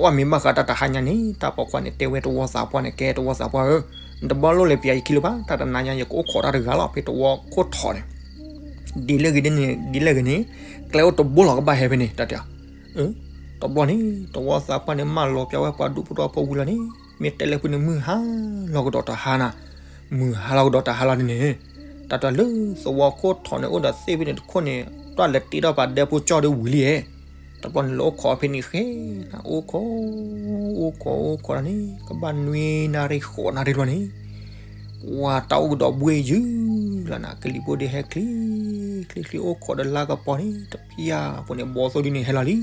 ပှၢ်မ့ၢ်ဘၣ်ဃးတၢ်တဟါညါန့ၣ် တၢ်ပိာ်ခွါန့ၣ် တဲဝဲတဝီသးပှၢ်န့ၣ် ကဲတဝီသးပှၢ်ဧၢ, နတဘၣ်လိၣ်လဲၤပၠးယခံလၢၤဘၣ်, တၢ်တနၤညါ ယကအိၣ်ခိးတၢ်တဂၤလီၤ ဖဲတဝီခိၣ်ထီၣ်န့ၣ်, ဒ်လဲၣ်ဂ့ၤဒ်န့ၣ် ဒ်လဲၣ်ဂ့ၤန့ၣ်, ကျဲအိၣ်တဘိလီၤကဘၣ်ဟဲဖဲန့ၣ် တၢ်တဲအီၤ တဘျီန့ၣ် တဝီသးပှၢ်န့ၣ် မၢလီၤပၠးဝဲပှၤဒူဖိထီဖိဝံၤလီၤန့ၣ်, မ့ၢ်တဲလၢဖုန့ၣ် မုၢ်ဟါလီၤကဒီးတဟါနၤ, မုၢ်ဟါလီၤကဒီးတဟါလီၤန့ၣ်န့ၣ်, တၢ်တၢ်လၢသဝီခိၣ်ထီၣ်န့ၣ် အိၣ်ဒီးသ့ၣ်ဖဲန့ၣ်တခိၣ်န့ၣ် တၢ်လဲၤတ့ထီၣ်ပှၤဒဲဖိကၠီဒီးဝံၤလံဧါ, တဘျီန့ၣ် လၢအိၣ်ခိးဖဲန့ၣ်ဃဲနၤ အိၣ်ခိး အိၣ်ခိးအိၣ်ခိးလီၤန့ၣ် ကဘၣ်နွံနၣ်ရံၣ်ဃိးနၣ်ရံၣ်လီၤန့ၣ် ပှၢ်တၢ်အိၣ်ကဒီးဘှ့ၣ်ယုၢ်လီၤနၤ, ကလံၤဖိဒ့ဟဲချ့ ချ့ချ့ အိၣ်ခိးဒီးလါကပီၤန့ၣ် တဖျၢၣ်ဖိန့ၣ် ဘီသိၣ်ဒုန့ၣ်ဟဲလီၤလံ,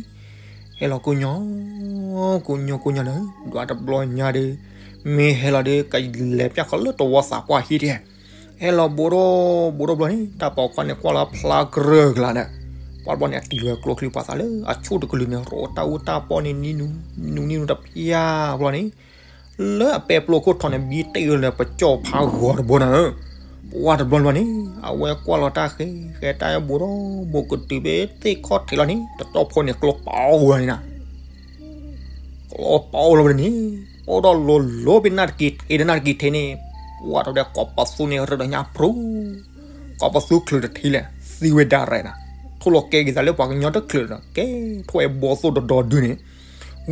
ဟဲလီၤကိညိ ကိညိကိညိန့ၣ် ဒွးတဘျီညါဒီး မ့ၢ်ဟဲလီၤဒီး ကလဲၤပၠၣ်ဃီလၢတဝီသးပှၢ်ဟံၣ်ဒံး, ဟဲလီၤဘူးထီၣ်ဘူးထီၣ်ဘျီန့ၣ် တၢ်ပိာ်ခွါန့ၣ် ကွၢ်လီၤဖျါကရၢကလာ်ဒီး ပှၢ်တဘျီန့ၣ် အတံၤလီၤကျိချံပှၤသးလၢ အဆိၣ်တကလုာ်န့ၣ် ရိးတၢ်အူတၢ်ပီၣ်န့ၣ် နံၤနူၤ နံၤနူၤတဖျၢၣ်ဘျီန့ၣ် လၢအပဲပျိခိၣ်ထီၣ်န့ၣ် ဘံတ့ၢ်လၢပကၠီၣ်ဖးဂီၤတဘိနၤဧၢ, ပှၢ်တဘျီဘျီန့ၣ် အဝဲကွၢ်လီၤတၢ်ဃဲ ဃဲတၢ်ဘူးထီၣ်ဘူးကတုၤဖဲသ့ၣ်ခီၣ်ထံးလီၤန့ၣ် တတီၢ်ဖိန့ၣ် ကျိပာ်အိၣ်ဝဲန့ၣ်နၤ ကျိပာ်အိၣ်လီၤဝဲန့ၣ် အိၣ်ဒီးလီၤလီၤဖဲနၣ်တက့ၤထံးဒီးနၣ်တက့ၤထံးန့ၣ် ပှၢ်တဘျီဒီး ကိးပသူန့ၣ် ရၢးဒီးညါဖျိ ကိးပသူချုးတထံးလဲၣ် သံဝဲဒၣ်ရဲၣ်နၤ, ထိၣ်လီၤကဲက့ၤသးလၢပှၤကညီတချုးဒီး ကဲထီၣ်ဝဲဘီသိၣ်ဒီဒီဒုန့ၣ်,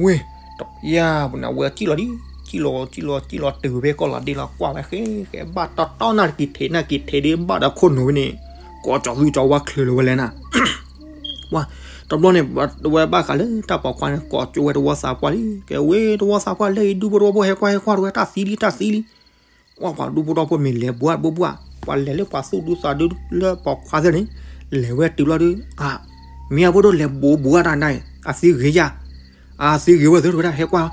ဝ့ၢ် တဖျၢၣ်ပူၤန့ၣ် အဝဲကံၣ်လီၤဒံး ကံၣ်လီၤကံၣ်လီၤကံၣ်လီၤတုၤဖဲကီၢ်လီၤဒ့လီၤကွၢ်ဝဲဃဲဃဲဘၣ်တီတီနၣ်တက့ၤထံး နၣ်တက့ၤထံးဒ်ဘၣ်ဒီးခိၣ်နူာ်ဝဲန့ၣ် ကိးကၠီၤသူကၠီၤဝါချုးလီၤဝဲလဲၣ်နၤ ပှၢ် တဘျီန့ၣ် ဝဲဘၣ်ဃးလၢတၢ်ပိာ်ခွါန့ၣ် ကိးကၠိဝဲတဝီသးပှၢ်လံ ကဲဝဲတဝီသးပှၢ်လဲၤအံၤ ဒူဖိတဝီဖိဟဲကွၢ်ဟဲကွၢ်တဝဲ တၢ်သံလံ တၢ်သံလံ, ပှၢ်ပှၤဒူဖိထီဖိမ့ၢ်လဲၤဘှါတဘိဘှါ ပှၤလဲၤလၢပှၤသူၣ်ဒူသးဒူလၢပိာ်ခွါသ့ၣ်န့ၣ် လဲၤဝဲတုၤလီၤဒုး အ မ့ၢ်အဖိဒိၣ်လဲၤဘိးဘှါတၢ်နၤ အသံဂ့ၤယၤ အသံဂ့ၤဝဲသ့ၣ်တဝဲဒၣ်ဟဲကွၢ်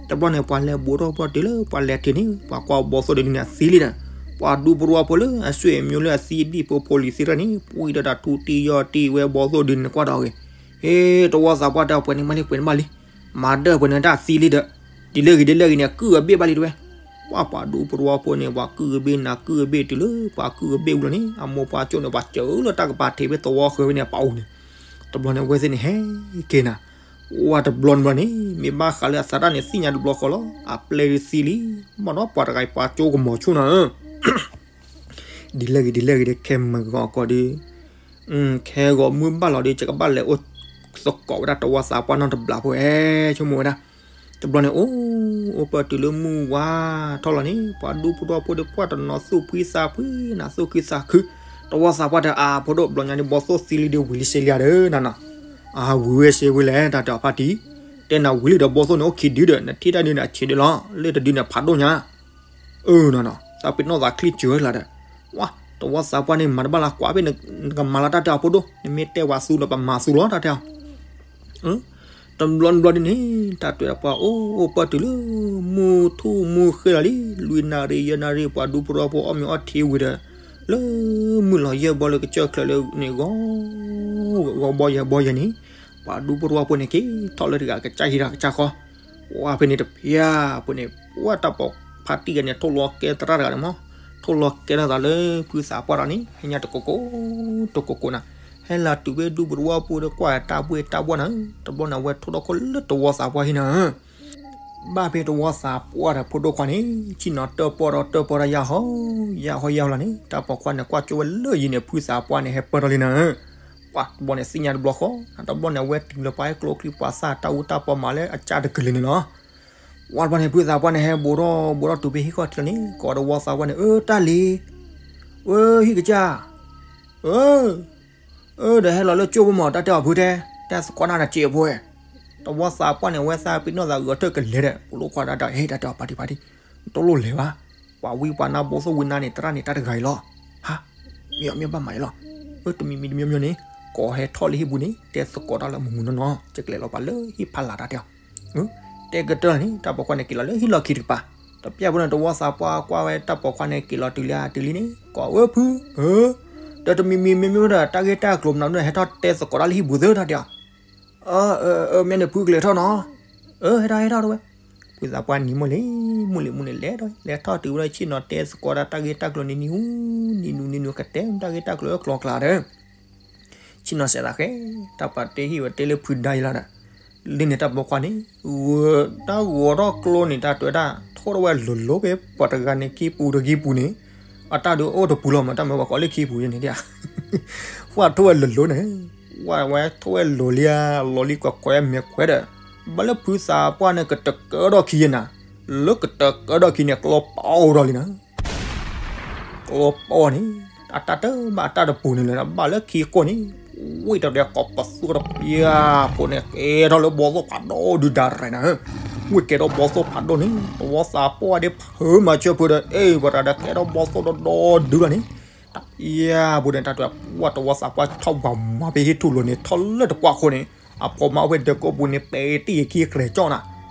တဘျီန့ၣ် ပှၤလဲၤဘိးထီၣ်ဘျီတုၤလၢပှၤလဲၤထံးန့ၣ် ပှၤကွၢ်ဘီသိၣ်ဒုန့ၣ် အသံလံဒီး ပှၤဒူဖိထီဖိလၢအဆွေမျိုးလၢအသံဒံၣ်ဖိဖိလံၤသ့ၣ်တဖၣ်န့ၣ် ပှံၢ်ဒီးတၢ်ထူတံၢ်ယီၢ်တံၢ်ဝဲဘီသိၣ်ဒုန့ၣ်ကွၢ်ဒီးဂ့ၤ ဟ့ၣ် တဝီသးပှၢ်တဲပှဲၤန့ၣ်မးလံ ပှဲၤန့ၣ်မးလံ မၤဒၢၣ်ပှဲၤန့ၣ်တၢ်သံလံဒီး ဒ်လဲၣ်ဂ့ၤဒ်လဲၣ်ဂ့ၤန့ၣ် အကုၢ်အဘ့ၣ်ဘၣ်လံတဝဲ ပှၢ်ပှၤဒူဖိထီဖိန့ၣ် ပှၤကုၢ်အဘ့ၣ်နၤကုၢ်အဘ့ၣ်တုၤလၢပှၤကုၢ်အဘ့ၣ်ဝံၤလီၤန့ၣ် အမိၢ်ပှၢ်ကၠိၣ်န့ၣ် ပှၤစၢၤလၢတၢ်ကပၤထံးဖဲသဝီဃၢၤဖဲန့ၣ် အပာ်အိၣ်န့ၣ် တဘျီန့ၣ် အဝဲသ့ၣ်န့ၣ်ဟဲက့ၤနၤ ဝဲတဘျီန့ၣ်ဘျီန့ၣ် မ့ၢ်ဘၣ်ဃးလၢအသးတၢ်န့ၣ်သ့ၣ်ညါတဘျီဃီလီၤ. အပျဲၢ်ဒုးသံလံ, မ့ၢ်နီၤ ပှၤတဂၤအံၤပှၤကၠိကမီၤဆူၣ်နီၤဧၢ ဒ်လဲၣ်ဂ့ၤဒ်လဲၣ်ဂ့ၤဒီး ခဲမုၢ်ဂီၤကီးဒီး ခဲဂီၤမုၢ်ဘၣ်လီၤဒီး ယကဘၣ်လဲၤအိၣ်သကိးဝဲဒၣ်တဝီသးပှၢ်နီတဘျီဖိဧဲ ဆိကမိၣ်ဝဲဒၣ်. တဘျီန့ၣ် အိၣ် အိၣ်ပၢၢ်တုၤလၢမုၢ်ဝါထီၣ်လီၤန့ၣ် ပှၤဒူဖိတဝီဖိဒီး ပှၤတနီၤသူၣ်ဖှံသးဖှံနၤ သူၣ်ခုသးခု, တဝီသးပှၢ်တဲ အါ ဖိဒိၣ် ဘျီညါန့ၣ် ဘီသိၣ်သံလံဒီး ဝံၤလံစ့လံဧါဒီးနနီၤ. အဝံၤဝဲစ့ဝံၤလဲၣ် တၢ်တဲအီၤဖါတံၢ်, တဲနၤဝံၤလံဒီး ဘီသိၣ်န့ၣ်အိၣ်ခံဒုဒီး နထံၣ်တၢ်ဒုန့ၣ် အဆံးဒုလီၤ, လၢတဒုန့ၣ်ဖးဒိၣ်ညါ အၢနီၤနီၤ တၢ်ပ့ၤနီၣ်သးချံစၢၤကျါဒီး, ဝါ တဝီသးပှၢ်န့ၣ် မၤတဘၣ်လၢကွၢ်ဖဲ နကမၤလီၤတၢ်တဲအီၤဖိဒိၣ်, နမ့ၢ်တဲဝဲသူဒီး ပမၤသူလီၤ တၢ်တဲအီၤ. တဘျီတဘျီဒ်န့ၣ် တၢ်တဲဒၣ်ပှၤအိၣ်အိၣ်ပၢၢ်တုၤလၢ မုၢ်ထူၣ်မုၢ်ဃ့လီၤလံ, လွံၢ်နၣ်ရံၣ်ယဲၢ်နၣ်ရံၣ် ပှၤဒူဖိတဝီဖိအီၣ်မ့ၤအီထံဝံၤဒီး လၢမုၢ်လီၤယဲၢ်ဘီလၢကစၢၢ်ချၢလၢန့ၣ် ဂီၤ ဂီၤဘီယဲၢ်ဘီယဲၢ်န့ၣ် ပှၤဒူဖိတဝီဖိန့ၣ် က့ၤထီၣ်လၢတဂၤကစၢ်ဟံၣ်တဂၤကစၢ်ဃီ, ဝါဖဲန့ၣ်တဖျၢၣ်ဖိန့ၣ် ပှၤတၢ်ပိာ်ဖးတံၢ်ဂၤန့ၣ် ထိၣ်လီၤကဲသရၣ်တဂၤန့ၣ်မး, ထိၣ်လီၤကဲထီၣ်သးလၢဖုသးပှၢ်ဒီးန့ၣ် ဟဲညါတကိးကိး တကိးကိးနၤ, ဟဲလီၤတုၤဖဲဒူဖိတဝီဖိဒီး ကွၢ်တၢ်ဘှ့ၣ်တၢ်ဘှီၣ်နၤ, တဘျီန့ၣ် အဝဲထိၣ်ထီၣ်ခိၣ်လၢတဝီသးပှၢ်ဟံၣ်နၤ ဘၣ်ဖဲတဝီသးပှၢ်ဒီးဖိဒိၣ်ခွါန့ၣ် ဆ့ၣ်နီၤတၢၣ်ပီၣ်ဒီးတၢၣ်ပီၣ်ဒီးယါဟီ ယါဟီယါဟီလီၤန့ၣ် တၢ်ပိာ်ခွါန့ၣ် ကွၢ်ကၠိဝဲလၢယံၤန့ၣ် ဖုသးပှၢ်န့ၣ် ဟဲပၢၢ်ထီၣ်လံနၤ, ပှၤတဘျီန့ၣ်သ့ၣ်ညါတဘျီဃီ, တဘျီန့ၣ် အဝဲတုၤလၢပှၤဟဲကျိချံ ပှၤစၢ်တၢ်အူတၢ်ပီမၤလၢအကၢ်တကလုာ်န့ၣ်လီၤ. ဝါတဘျီန့ၣ် ဖုသးပှၢ်န့ၣ် ဟဲဘူးထီၣ်ဘူးထီၣ်တုၤဖဲဟံၣ်ခီၣ်ထံးလီၤန့ၣ် ကိးဒီးဝီသးပှၢ်န့ၣ် အၢ တၢ်လံၤ, အၢ ဟံၣ်ကစၢ်, အၢ အၢ ဒီးဟဲလီၤလၢကၠိဖိမး တၢ်တဲအီၤဖုတဲ, တဲသကိးနၤဒီးစံးအဖိဝဲ, တဝီသးပှၢ်န့ၣ် အဝဲသးပ့ၤနီၣ်သးဂီၤထၢၣ်ကလဲၤဒီး ဖိဒိၣ်ခွါဒီး ဟဲ တၢ်တဲအီၤဖါတံၢ်ဖါတံၢ်, တလိၣ်လဲၤဘၣ်, ပှၤဝံပှၤနါဘီသိၣ်ဝံနါန့ၣ် သရၣ်န့ၣ်တၢ်တဂၤအံၤလီၤ, ဟါ, မ့ၢ်အီၤမ့ၢ်ဘၣ်မၤအံၤလီၤ, အၢ တမံၤမံၤတမံၤမံၤန့ၣ် ကိးဟဲထီၣ်လၢဟံၣ်ပူၤန့ၣ် တဲသကိးတၢ်လၢမုၢ်မုၢ်နီၢ်နီၢ် ကကျဲးလီၤပာ်လၢဟံၣ်ဖးလာ်တၢ်တဲအီၤ တဲကတၢၢ်န့ၣ် တၢ်ပိာ်ခွါန့ၣ်က့ၤလီၤလၢဟံၣ်လီၢ်ခံတကပၤ, တပျၢ်ဖိန့ၣ် တဝီသးပှၢ်ကွၢ်ဝဲတၢ်ပိာ်ခွါန့ၣ်က့ၤလီၤတုၤလံတုၤလံန့ၣ် ကိးဝဲဖု, အၢ, ဒီးတမံၤမံၤမ့မ့ၢ်ဒီး တၢ်ဂ့ၢ်တၢ်ကျိၤမနုၤဒၣ် ဟဲထီၣ်တဲသကိးတၢ်လၢဟံၣ်ပူၤသၢတၢ်တဲအီၤ, အၢ, အၢ, မ့ၢ်န့ၣ်ဖုကလဲၤထီၣ်နီၤ, အၢ ဟဲထီၣ်ဟဲထီၣ်တဝဲ, ဖုသးပှၢ်နံၤမုၢ်လံ, မုၢ်လံမုၢ်လံလဲၤဒီး လဲၤထီၣ်တုၤဝဲဒီး ဆ့ၣ်နီၤတဲသကိးတၢ်တၢ်ဂ့ၢ်တၢ်ကျိၤန့ၣ် နံၤဟူ, နံၤနူၤနံၤနူၤကတဲတၢ်ဂ့ၢ်တၢ်ကျိၤလၢကျိၤကျါဒီး ဆ့ၣ်နီၤစဲးသးဃဲ, တၢ်ပာ်တ့ဟံၣ်ဝဲတ့လၢဖုဒါအံၤလီၤဒီး, လၢန့ၣ်တၢ်ပိာ်ခွါန့ၣ်, တၢ်ဂီၤထီၣ်ကျိန့ၣ် တၢ်တဲဝဲဒၣ် ထိၣ်ထီၣ်ဝဲလိၤလိၤဖဲပှၤတဂၤန့ၣ်ခံပူၤတဂ့ၤပူၤန့ၣ်, အတၢ်ဒုးအိၣ်တပူၤလီၤမး တၢ်မၢပှၤကိးလၢခံပူၤန့ၣ်, ပှၤထိၣ်ဝဲလိၤလိၤန့ၣ်, ဝဲဝဲထိၣ်ဝဲလိၤလံဧါ လီၤလံကွဲးကွဲးမဲာ်ခွဲးဒီး, ဘၣ်လၢဖုသးပှၢ်န့ၣ် ကတကၢထီၣ်ခံယဲနၤ, လၢကတကၢထီၣ်ခံန့ၣ် ကျီပီၢ်ထီၣ်လံနၤ ကျီပီၢ်န့ၣ်, အတၢ်တဘၣ်အတၢ်တပူၤန့ၣ်လၢၤ ဘၣ်လၢခံကိၢ်န့ၣ်, ဝ့ၢ်တၢ်ဒဲးကိးပသူတဖျၢၣ်ဖိန့ၣ် ကဲထီၣ်လၢဘီသိၣ်ဖးဒိၣ်ဒုးဒါရဲၣ်နၤ, ဝ့ၢ်ကဲထီၣ်ဘီသိၣ်ဖးဒိၣ်န့ၣ် တဝီသးပှၢ်ဒ်ဖုမၤဆၢဖုဒီး အဲၣ် ပှၤတၢ်ဒဲးကဲထီၣ်ဘီသိၣ်ဒီဒီဒုလီၤန့ၣ်, တၢ်ပျၢ်ဖိန့ၣ် တၢ်တဲဝဲ ပှၤတဝီသးပှၢ်ထီၣ်ဘၣ်မၤဖဲဟံၣ်ထူၣ်လိၤန့ၣ် ထီၣ်လၢတပှၢ်ခိၣ်န့ၣ်, အဖိမါအိၣ်ဖဲဒၢးကိးပူၤန့ၣ် ပဲာ်တံၢ်ယခံကြဲးကၠီနၤ,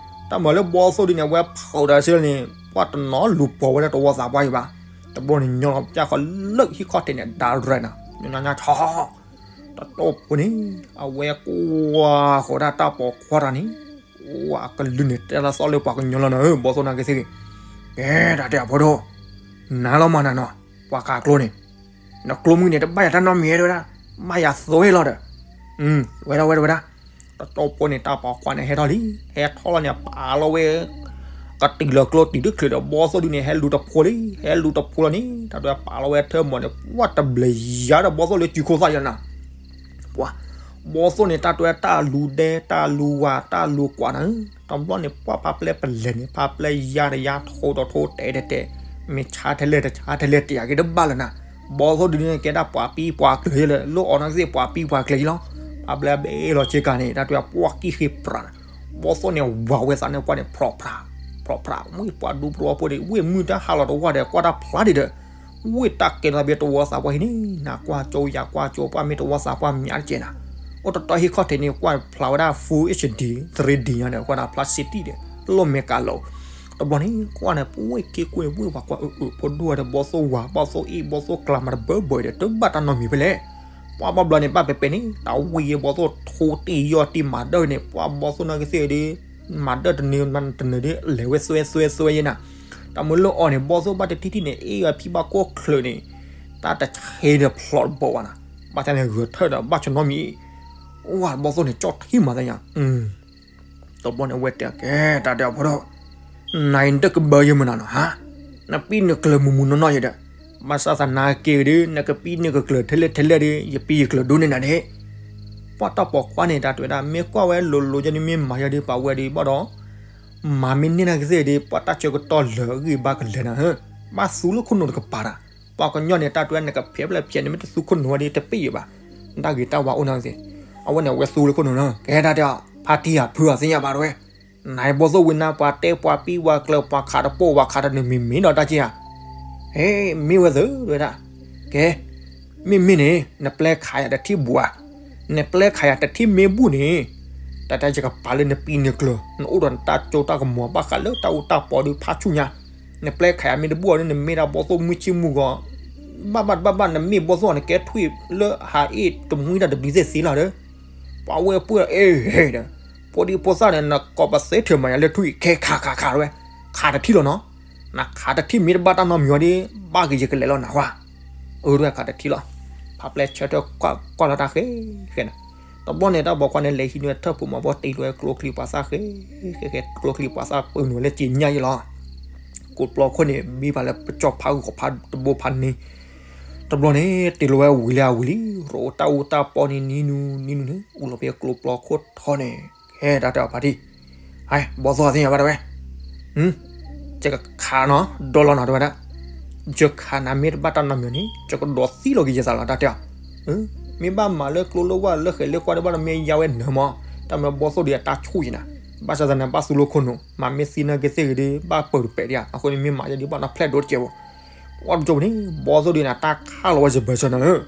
တၢ်မၤလၢဘီသိၣ်ဒ်န့ၣ် အဝဲဖုးဒီးစ့ၢ်န့ၣ် ပှၤတနီၤလူၤပိာ်ဝဲဒၣ်တဝီသးပှၢ်အံၤဘၣ်, တဘျီန့ၣ်ညီလီၤပျၢ်ဃီလၢဟံၣ်ခီၣ်ထံးန့ၣ် ဒါရဲၣ်နၤ, ညီညီညီထီၣ် တတီၢ်ဖိန့ၣ် အဝဲကွၢ်ဃီၤဒၣ်တၢ်ပိာ်ခွါတၢ်န့ၣ်, ဝဲအကလုၢ်န့ၣ် တဲလၢသီၣ်လၢပှၤကညီလီၤနၤဧၢ ဘီသိၣ်နာ်က့သ့ၣ်ဂ့ၤ, ကဲတၢ်တဲအဖိဒိၣ်, နၤလီၤမၤနၤနီၤ, ပှၤဃးကျိန့ၣ်, နကျိမုၢ်န့ၣ် တဘၣ်ယၤတၢ်နီတမံၤဝဲဒၣ်, ဘၣ်ယၤသိဝဲလီၤဒီး, ဝဲဒၣ်ဝဲဒၣ်ဝဲဒၣ်, တတီၢ်ဖိန့ၣ် တၢ်ပိာ်ခွါန့ၣ်ဟဲထီၣ်လံ, ဟဲထီၣ်လီၤန့ၣ် ပာ်လီၤဝဲ ကတုၤလီၤကျိတုၤတချုးဒီး ဘီသိၣ်ဒုန့ၣ် ဟဲလူၤတဖိလံ, ဟဲလူၤတဖိလီၤန့ၣ် တၢ်တဲပာ်လီၤဝဲထၢမီၢ်န့ၣ် ပှၤတဘျဲးယၤဒီးဘီသိၣ်လၢစုခိၣ်သၣ်ယၤနၤ, ပှၤ ဘီသိၣ်န့ၣ် တၢ်တဲတၢ်လူၤဒဲ တၢ်လူၤဝၤ တၢ်လူၤကွၢ်နၤ, တဘျီန့ၣ် ပှၤဖါပျဲၢ်ပလဲၤန့ၣ် ဖါပျဲၢ်ယါတယါ ထိၣ်ဒီးထိၣ်တဲတဲတဲ, မ့ၢ်ဆါထဲလဲၣ်တဆါထဲလဲၣ်တယာ်က့ၤတဘၣ်လၢၤနၤ, ဘီသိၣ်ဒုန့ၣ် ကဲဒၣ်ပှၤပံပှၤကျၢၤယဲလၢ လၢအီၤနာ်က့သ့ၣ်ပှၤပံပှၤကျၢၤယဲလီၤ, ဖါပျဲၢ်ဘ့ၣ်လီၤဆ့ကၤန့ၣ် တၢ်တဲပှၤကံၢ်ဃ့ပြးနၤ, ဘီသိၣ်န့ၣ် ဝၤဝဲသးန့ၣ်ပှၤန့ၣ် ဖြီးဖြး ဖြီးဖြး မ့ၢ်ပှၤဒူဖိတဝီဖိဒံး ဝ့ၢ်မုၢ်တၢ်ဟးလီၤတဝီဒီး ကွၢ်တၢ်ဖျါဒံးဒီး ဝ့ၢ်တၢ်ကဲထီၣ်ဘၣ်တဝီသးပှၢ်ဟံၣ်န့ၣ် နကွၢ်ကၠိယၤကွၢ်ကၠိ ပှၤမ့ၢ်တဝီသးပှၢ်မၠးတကဲနၤ, အိၣ်တတီၤဟံၣ်ခီၣ်ထံးန့ၣ် ကွၢ်ဖျါဝဲဒၣ် Full HD three D ညါဒီး ကွၢ်တၢ်ဖျါ city ဒီး လီၢ်မဲာ်ကးလိာ်, တဘျီန့ၣ် ကွၢ်န့ၣ် ပဝ့ၢ်ခ့ကိၢ်န့ၣ် ဝ့ၢ်ပှၤကွၢ်အၢအၢ ဖိဒိၣ်ဝဲဒီး ဘီသိၣ်ဝၤ ဘီသိၣ်အ့ၣ် ဘီသိၣ်ကျါမၤတဘၢဘၢဒီး တဘၣ်တၢ်နီတမံၤဖဲလဲၣ် ပှၤဘၣ်ဘျီန့ၣ် ဘၣ်ပဲပဲန့ၣ် တၢ်ဝံၣ်ယဲဘီသိၣ်ထိတံၢ်ယီၢ်တံၢ်မၤဒၢၣ်န့ၣ် ပှၤဘီသိၣ်နာ်က့သ့ၣ်ဒီး မၤဒၢၣ်တနုၤမၤတနုၤဒီး လဲၤဝဲသွဲသွဲသွဲယဲနၤ, တၢ်မုၢ်လၢအီၤန့ၣ် ဘီသိၣ်ဘၣ်တထံၣ်ထံၣ်န့ၣ် အ့ၣ်ဝဲဖံဘၣ်ခိၣ်ချၢးန့ၣ် တၢ်တဆ့ဒီးဖျိးတဘိးဘၣ်နၤ, ဘၣ်ဆၣ်န့ၣ်ဂဲၤထၢၣ်ဒီးဘၣ်ဆိနီတမံၤ, ဝဲဘီသိၣ်န့ၣ် ကၠီၣ်ထံမၤသးညါ, တဘျီန့ၣ် အဝဲတဲကဲ တၢ်တဲအီၤဖိဒိၣ်, နၤအံၤနတကဘၢယမုၢ်နၤနီၤဧါ, နပံနကျၢၤမုၢ်မုၢ်နီၢ်နီၢ်ယဲဒီး, ဘၣ်ဆၣ်သနာ်က့ဒီး နကပံနကကျၢၤထဲလဲၣ်ထဲလဲၣ်ဒီး ယပံယကျၢၤဒိၣ်န့ၢ်နၤန့ၣ်, ပှၢ်တၢ်ပိာ်ခွါန့ၣ် တၢ်တဲဝဲဒၣ် မ့ၢ်ကွၢ်ဝဲလိၤလိၤယဲန့ၣ် မ့ၢ်မၤယဲဒီး ပှၤဝဲဒီးဘၣ်ဒီး မၤမ့ၢ်န့ၢ်နၤကသ့ၣ်ဒီး ပှၢ်တၢ်ဆၢကတီၢ်လၢာ်အဂံၢ်ဘါကလဲၤနၤဧၢ, ဘၣ်သူလၢခိၣ်နူာ်တကပၤတၢ်, ပှၤကညီန့ၣ် တၢ်တဲဝဲ နကဖဲးဖျဲးဖျဲးန့ၣ် မ့ၢ်တသူခိၣ်နူာ်ဝဲဒီး တပ့ၢ်ယံၤဘၣ်, တၢ်ဂ့ၤတၢ်ဝါအိၣ်နီၤကသ့ၣ်, အဝဲန့ၣ် အဝဲသူလၢခိၣ်နူာ်နီၤ ကဲတၢ်တဲအီၤ ဖါတံၢ်ဧါဖုဧါသ့ၣ်ညါဘၣ်တဝဲ, နၤအံၤဘီသိၣ်ဝံၤနၤ ပှၤတဲပှၤပံပှၤကျၢၤ ပှၤခးတပိၢ် ပှၤခးတနုာ်မံၤမံၤဒီးတၢ်က့ဧါ, ဟဲ မ့ၢ်ဝဲသ့ၣ်တဝဲဒၣ်, ကဲ မ့မ့ၢ်န့ၣ် နပျဲခးယၤတထံၣ်ဘူးဧါ, နပျဲခးယၤတထံၣ်မ့ၢ်ဘူးန့ၣ်, တၢ်တၢ်ယကပာ်လၢနပံနကျၢၤ နအိၣ်ဒီးနတၢ်စိတၢ်ကမီၤ ဘၣ်ဃးလၢတၢ်အူတၢ်ပီဒီးဖးဆူၣ်ညါ, နပျဲခးယၤမ့ၢ်တဘူးအီၤဒီး နမ့ၢ်ဒၣ်ဘီသိၣ်မုၢ်ဆ့ၣ်မုၢ်ဂီၤ, ဘၣ်ဘၣ်ဘၣ်ဘၣ် နမ့ၢ်ဘီသိၣ်အီၤ နကဲထွံၣ်လၢဟးအ့ၣ်တမှံတၢ်တဘျံးသ့ၣ်သ့လီၤဒီး, ပှၤဝဲပှၢ်အဲၣ်ဒီး, ဖိဒံဖိသၣ်န့ၣ် နကိးပသ့ထၢၣ်မးယၤလၢထွံၣ် ခဲခးခးခးတဝဲ, ခးတထံၣ်လီၤနီၤ, နခးတထံၣ်မ့ၢ်တဘၣ်တၢ်နီတမံၤအီၤဒီး ဘၣ်က့ၤယကလဲၤလီၤနၤဝဲ, အၢ တဝဲခးတထံၣ်လီၤ, ဖးပျဲဆၢထၢၣ်ကွၢ်လီၤတၢ်ဃဲဃဲန့ၣ်, တဘျီန့ၣ် တၢ်ပိာ်ခွါန့ၣ် လဲၤဟံးန့ၢ်ထၢၣ်ဖိမၤဘီတ့ၢ်လီၤဝဲကျိချံပှၤသၣ်ဃဲ, ဃဲဃဲကျိချံပှၤသၣ်ပၢနုာ်ဝဲလၢက့ညါယဲလီၤ ကိးပျီခိၣ်န့ၣ် ဘံဖးလၢပကၠီၣ်ဖးဂီၤဖးတဘိဖးန့ၣ်, တဘျီန့ၣ် တ့ၢ်လီၤဝဲဝံၤလၢအဝံၤလံ, ရိတၢ်အူတၢ်ပီန့ၣ် နံၤနုၤနံၤနုၤန့ၣ် အူလီၤဖဲကျိပျီခိၣ်ထီန့ၣ်, ကဲတၢ်တဲအီၤဖါတံၢ်, ဟဲ ဘီသိၣ်သ့ၣ်ညါဘၣ်တဝဲ, ယကခးနီၤ ဒီလီၤနီၤတဝဲဒၣ်, ယခးနၤမ့ၢ်တဘၣ်တၢ်နီတမံၤန့ၣ် ယကဒိးသံလီၤက့ၤယသးလီၤ တၢ်တဲအီၤ, မ့ၢ်ဘၣ်မၤလၢကျိလၢဝၢ်လၢဃဲၤလၢကွၢ်ဒီးဘၣ်ဒီးမ့ၢ်ယါဝဲနၢၤမး, တၢ်မၤဘီသိၣ်ဒီးအတၢ်ဆူၣ်ယံၤနၤ, ဘၣ်ဆၣ်သနာ်ဘၣ်သူလီၤခိၣ်နူာ် မၤမ့ၢ်သံနာ်က့သ့ၣ်ဂ့ၤဒီး ဘၣ်ပၢၢ်တပဲာ်ဒံးဧါ, အဃိန့ၣ် မ့ၢ်မၤယဲဒ်ဘၣ်နီၢ်ဖျဲၣ်ဒိတကဲးဘၣ်, ပှၢ်တကၠိပူၤန့ၣ် ဘီသိၣ်ဒုးန့ၣ် တၢ်ခးလီၤဝဲစၢၤဘၢၣ်စၢၤနၤဧၢ,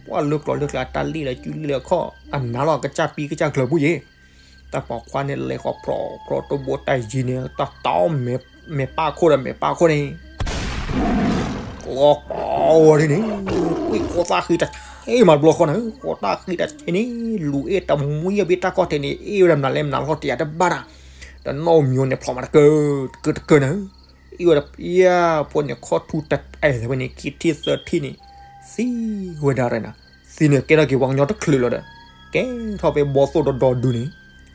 ပှၢ်လၢကျိၤလၢကျါ တၢ်လံၣ်လၢကုလံၣ်လၢခီၣ် အနါလီၤကစၢ်ပံကစၢ်ကျၢၤပူၤယံၤ တၢ်ပိာ်ခွါန့ၣ် လဲၤဃီၤဖြီဖြီတဘိတၢ်ယံၤန့ၣ် တၢ်တီမဲာ်ပၢ်ခိၣ်ဒီးမဲာ်ပၢ်ခိၣ်န့ၣ်, ကီကီဝဲဒ်န့ၣ်, ကွံာ်ဃီသၣ်ဃံတဆ့မးတဘျီဃီန့ၣ်, ဃီသၣ်ဃံတဆ့န့ၣ် လူၤအ့ၣ်တမှံအဘ့ၣ်တၢ်ခီၣ်ထံးန့ၣ် အ့ၣ်ဝဲဒၣ်မနုၤလဲၣ်မနုၤလီၤတယၤတဘၣ်တၢ်, တနီၣ်မံၤန့ၣ်ဖျိးမးတကၢၢ်တကၢၢ်တကၢၢ်န့ၣ် အ့ၣ်ဝဲဒၣ်ပယၢ် ဖိန့ၣ်ခီၣ်ထူးတအဲၣ်ဝဲန့ၣ် ခံထံၣ်သၢထံၣ်န့ၣ် သံဝဲဒၣ်ရၢ်နၤ, သံန့ၣ်ကဲထီၣ်က့ၤပှၤကညီတချုးလီၤဒီး, ကဲထီၣ်ဖဲဘီသိၣ်တဒီဒုန့ၣ်,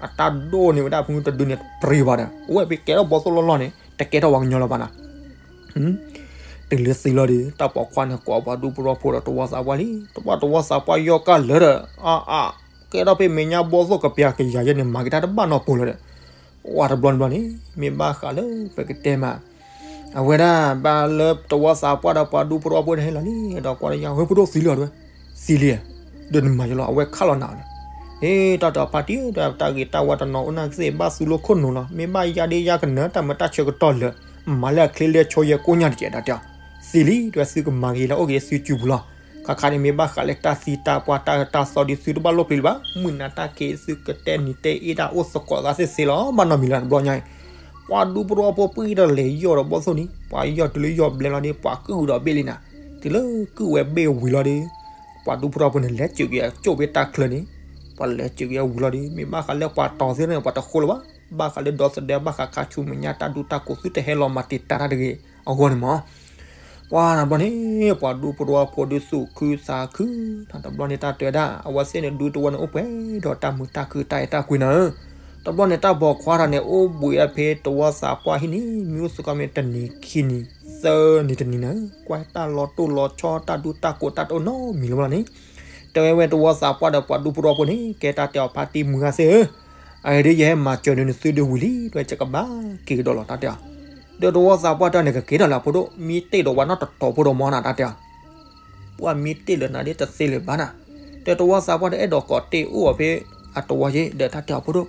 အတၢ်ဒိၣ်န့ၢ်ဝဲဒၣ်ဖုတဒုန့ၣ်တပျံၤဘၣ်ဒီး အိၣ်ဝဲဖဲကဲထီၣ်ဘီသိၣ်လီၢ်လီၢ်န့ၣ် တကဲထီၣ်ပှၤကညီလၢၤဘၣ်နၤ တုၤလၢသံလီၤဒီး တၢ်ပိာ်ခွါန့ၣ် ကိးပှၤဒူဖိထီဖိဒီးတဝီသးပှၢ်လံ, တဝီသးပှၢ်ယီၢ်ကၢ်လၢာ်ဒီး အါအါ, ကဲထီၣ်ဖဲမဲာ်ညါဘီသိၣ်ကပျၢ်ကယၤယဲန့ၣ် မၤက့ၤတၢ်တဘၣ်နီတပူၤလၢၤဒီး, ပှၢ်တဘျီတဘျီန့ၣ် မ့ၢ်ဘၣ်ဃးလၢပကတဲမး, အဝဲဒၣ်ဘၣ်လၢတဝီသးပှၢ်ဒီးပှၤဒူဖိထီဖိန့ၣ်ဟဲလီၤလံ, ဒီးကွၢ်လၢယၤ ဝဲဖိဒိၣ်သံလံအီၤတဝဲ, သံလံဧါ, ဒီးနမၤယလီၤ အဝဲခးလီၤနၤအီၤန့ၣ်, ဟ့ၣ် တၢ်တဲအီၤဖါတံၢ်ဒီး တၢ်ဂ့ၤတၢ်ဝါတနီၤအိၣ်နာ်က့သ့ၣ် ဘၣ်သူလီၢ်ခိၣ်နူာ်လီၤ, မ့ၢ်ဘၣ်ယါဒ့ယါကနၢၤ တၢ်မၤတၢ်ဆၢကတီၢ်လၢာ်, မၤလၢအချ့လၢအဆီယဲကိးညါတကဲး တၢ်တဲအီၤ, သံလံ တဝဲသုကမၤက့ၤလၢအအိၣ်က့ၤသုစုပူၤလီၤ, ခါခါန့ၣ် မ့ၢ်ဘၣ်ဃးလၢတၢ်သံတၢ်ပှၢ်တၢ်အၢတၢ်သီဒီး သုတဘၣ်လိၣ်ပျံၤလၢၤဘၣ်, မုၢ်နၤတၢ်ခံးသုကတဲနံၤတဲအ့တၢ်အိၣ်သကိးသးသ့ၣ်သ့လီၤ, ဘၣ်နီတမံၤလၢၤတဘျီညါအံၤ, ပှၤဒူဖိထီဖိပှၢ်ဒီးလဲၤယီၢ်ဒီးဘီသိၣ်န့ၣ် ပှၤယီၢ်တုၤလၢယီၢ်ဘျဲလီၤဒီး ပှၤကုၢ်ဒီးဘ့ၣ်လံနၤ, တုၤလၢကုၢ်ဝဲဘ့ၣ်ဝံၤလီၤဒီး ပှၤဒူဖိထီဖိန့ၣ် လဲၤစၢၤက့ၤအကၠိၣ်ဖဲတၢ်ချၢန့ၣ်, ပှၤလဲၤစၢၤက့ၤအဝံၤလီၤဒီး မ့ၢ်ဘၣ်ဃးလၢပှၤတီၤသ့ၣ်န့ၣ် ပှၤတဃိလၢၤဘၣ်, ဘၣ်ဃးလၢဒီသဒၢ ဘၣ်ဃးခါဆူမဲာ်ညါ တၢ်ဒူတၢ်ကိးသုတဟဲလီၤမၤတံာ်တာ်တၢ်တဂ့ၤအဂီၢ်န့ၣ်မး ပှၤတဘျီန့ၣ် ပှၤဒူဖိထီဖိဒီးသူၣ်ခုသးခု, တဘျီန့ၣ် တၢ်တဲဝဲဒၣ် အဝဲသ့ၣ်န့ၣ် ဒူတဝီန့ၣ်အိၣ်ပှဲၤဒီးတၢ်မုာ်တၢ်ခုၣ်တၢ်အဲၣ်တၢ်ကွံနၤဧၢ, တဘျီန့ၣ် တၢ်ပိာ်ခွါတဂၤန့ၣ် အိၣ်ဘှံးဒၣ်ဖဲတဝီသးပှၢ်ဟံၣ်န့ၣ် မ့ၢ်အိၣ်စ့ၢ်ကီးမ့ၢ်တနံၤခံနံၤ သၢနံၤတနံၤနၤဧၢ, ကွၢ်တၢ်လီၤတိၢ်လီၤဆီ တၢ်ဒူတၢ်ကိးတၢ်တအိၣ်နီတမံၤလၢၤဘၣ်န့ၣ်, တဲဝဲတဝီသးပှၢ်ဒီးပှၤဒူဖိထီဖိန့ၣ် ကဲတၢ်တဲအီၤဖါတံၢ်မုၢ်ဂၤသ့ၣ်ဧၢ အဂ့ၢ်ဒ်အံၤ ယဟဲမၤစၢၤနုာ်နသုဒုးဝံၤလံ ဒီးယကဘၣ်က့ၤကဒီးလီၤ တၢ်တဲအီၤ, ဒီးတဝီသးပှၢ်တၢ်န့ၣ် ကက့ၤထီၣ်လၢအဖိဒိၣ် မံတ့ၢ်ဒီးဝဲနီတတီၤဖိဒီးမီနၤ တၢ်တဲအီၤ, ပှၢ်မံတ့ၢ်လၢနၤဒ်တသ့လၢၤဘၣ်နၤ, ဒီးတဝီသးပှၢ်ဒီးအဲၣ်ဒိးကိးတ့ၢ်အိၣ်အီၤဖဲအတဝီယ့ၣ် ဒီးတၢ်တဲအီၤဖိဒိၣ် ဒီ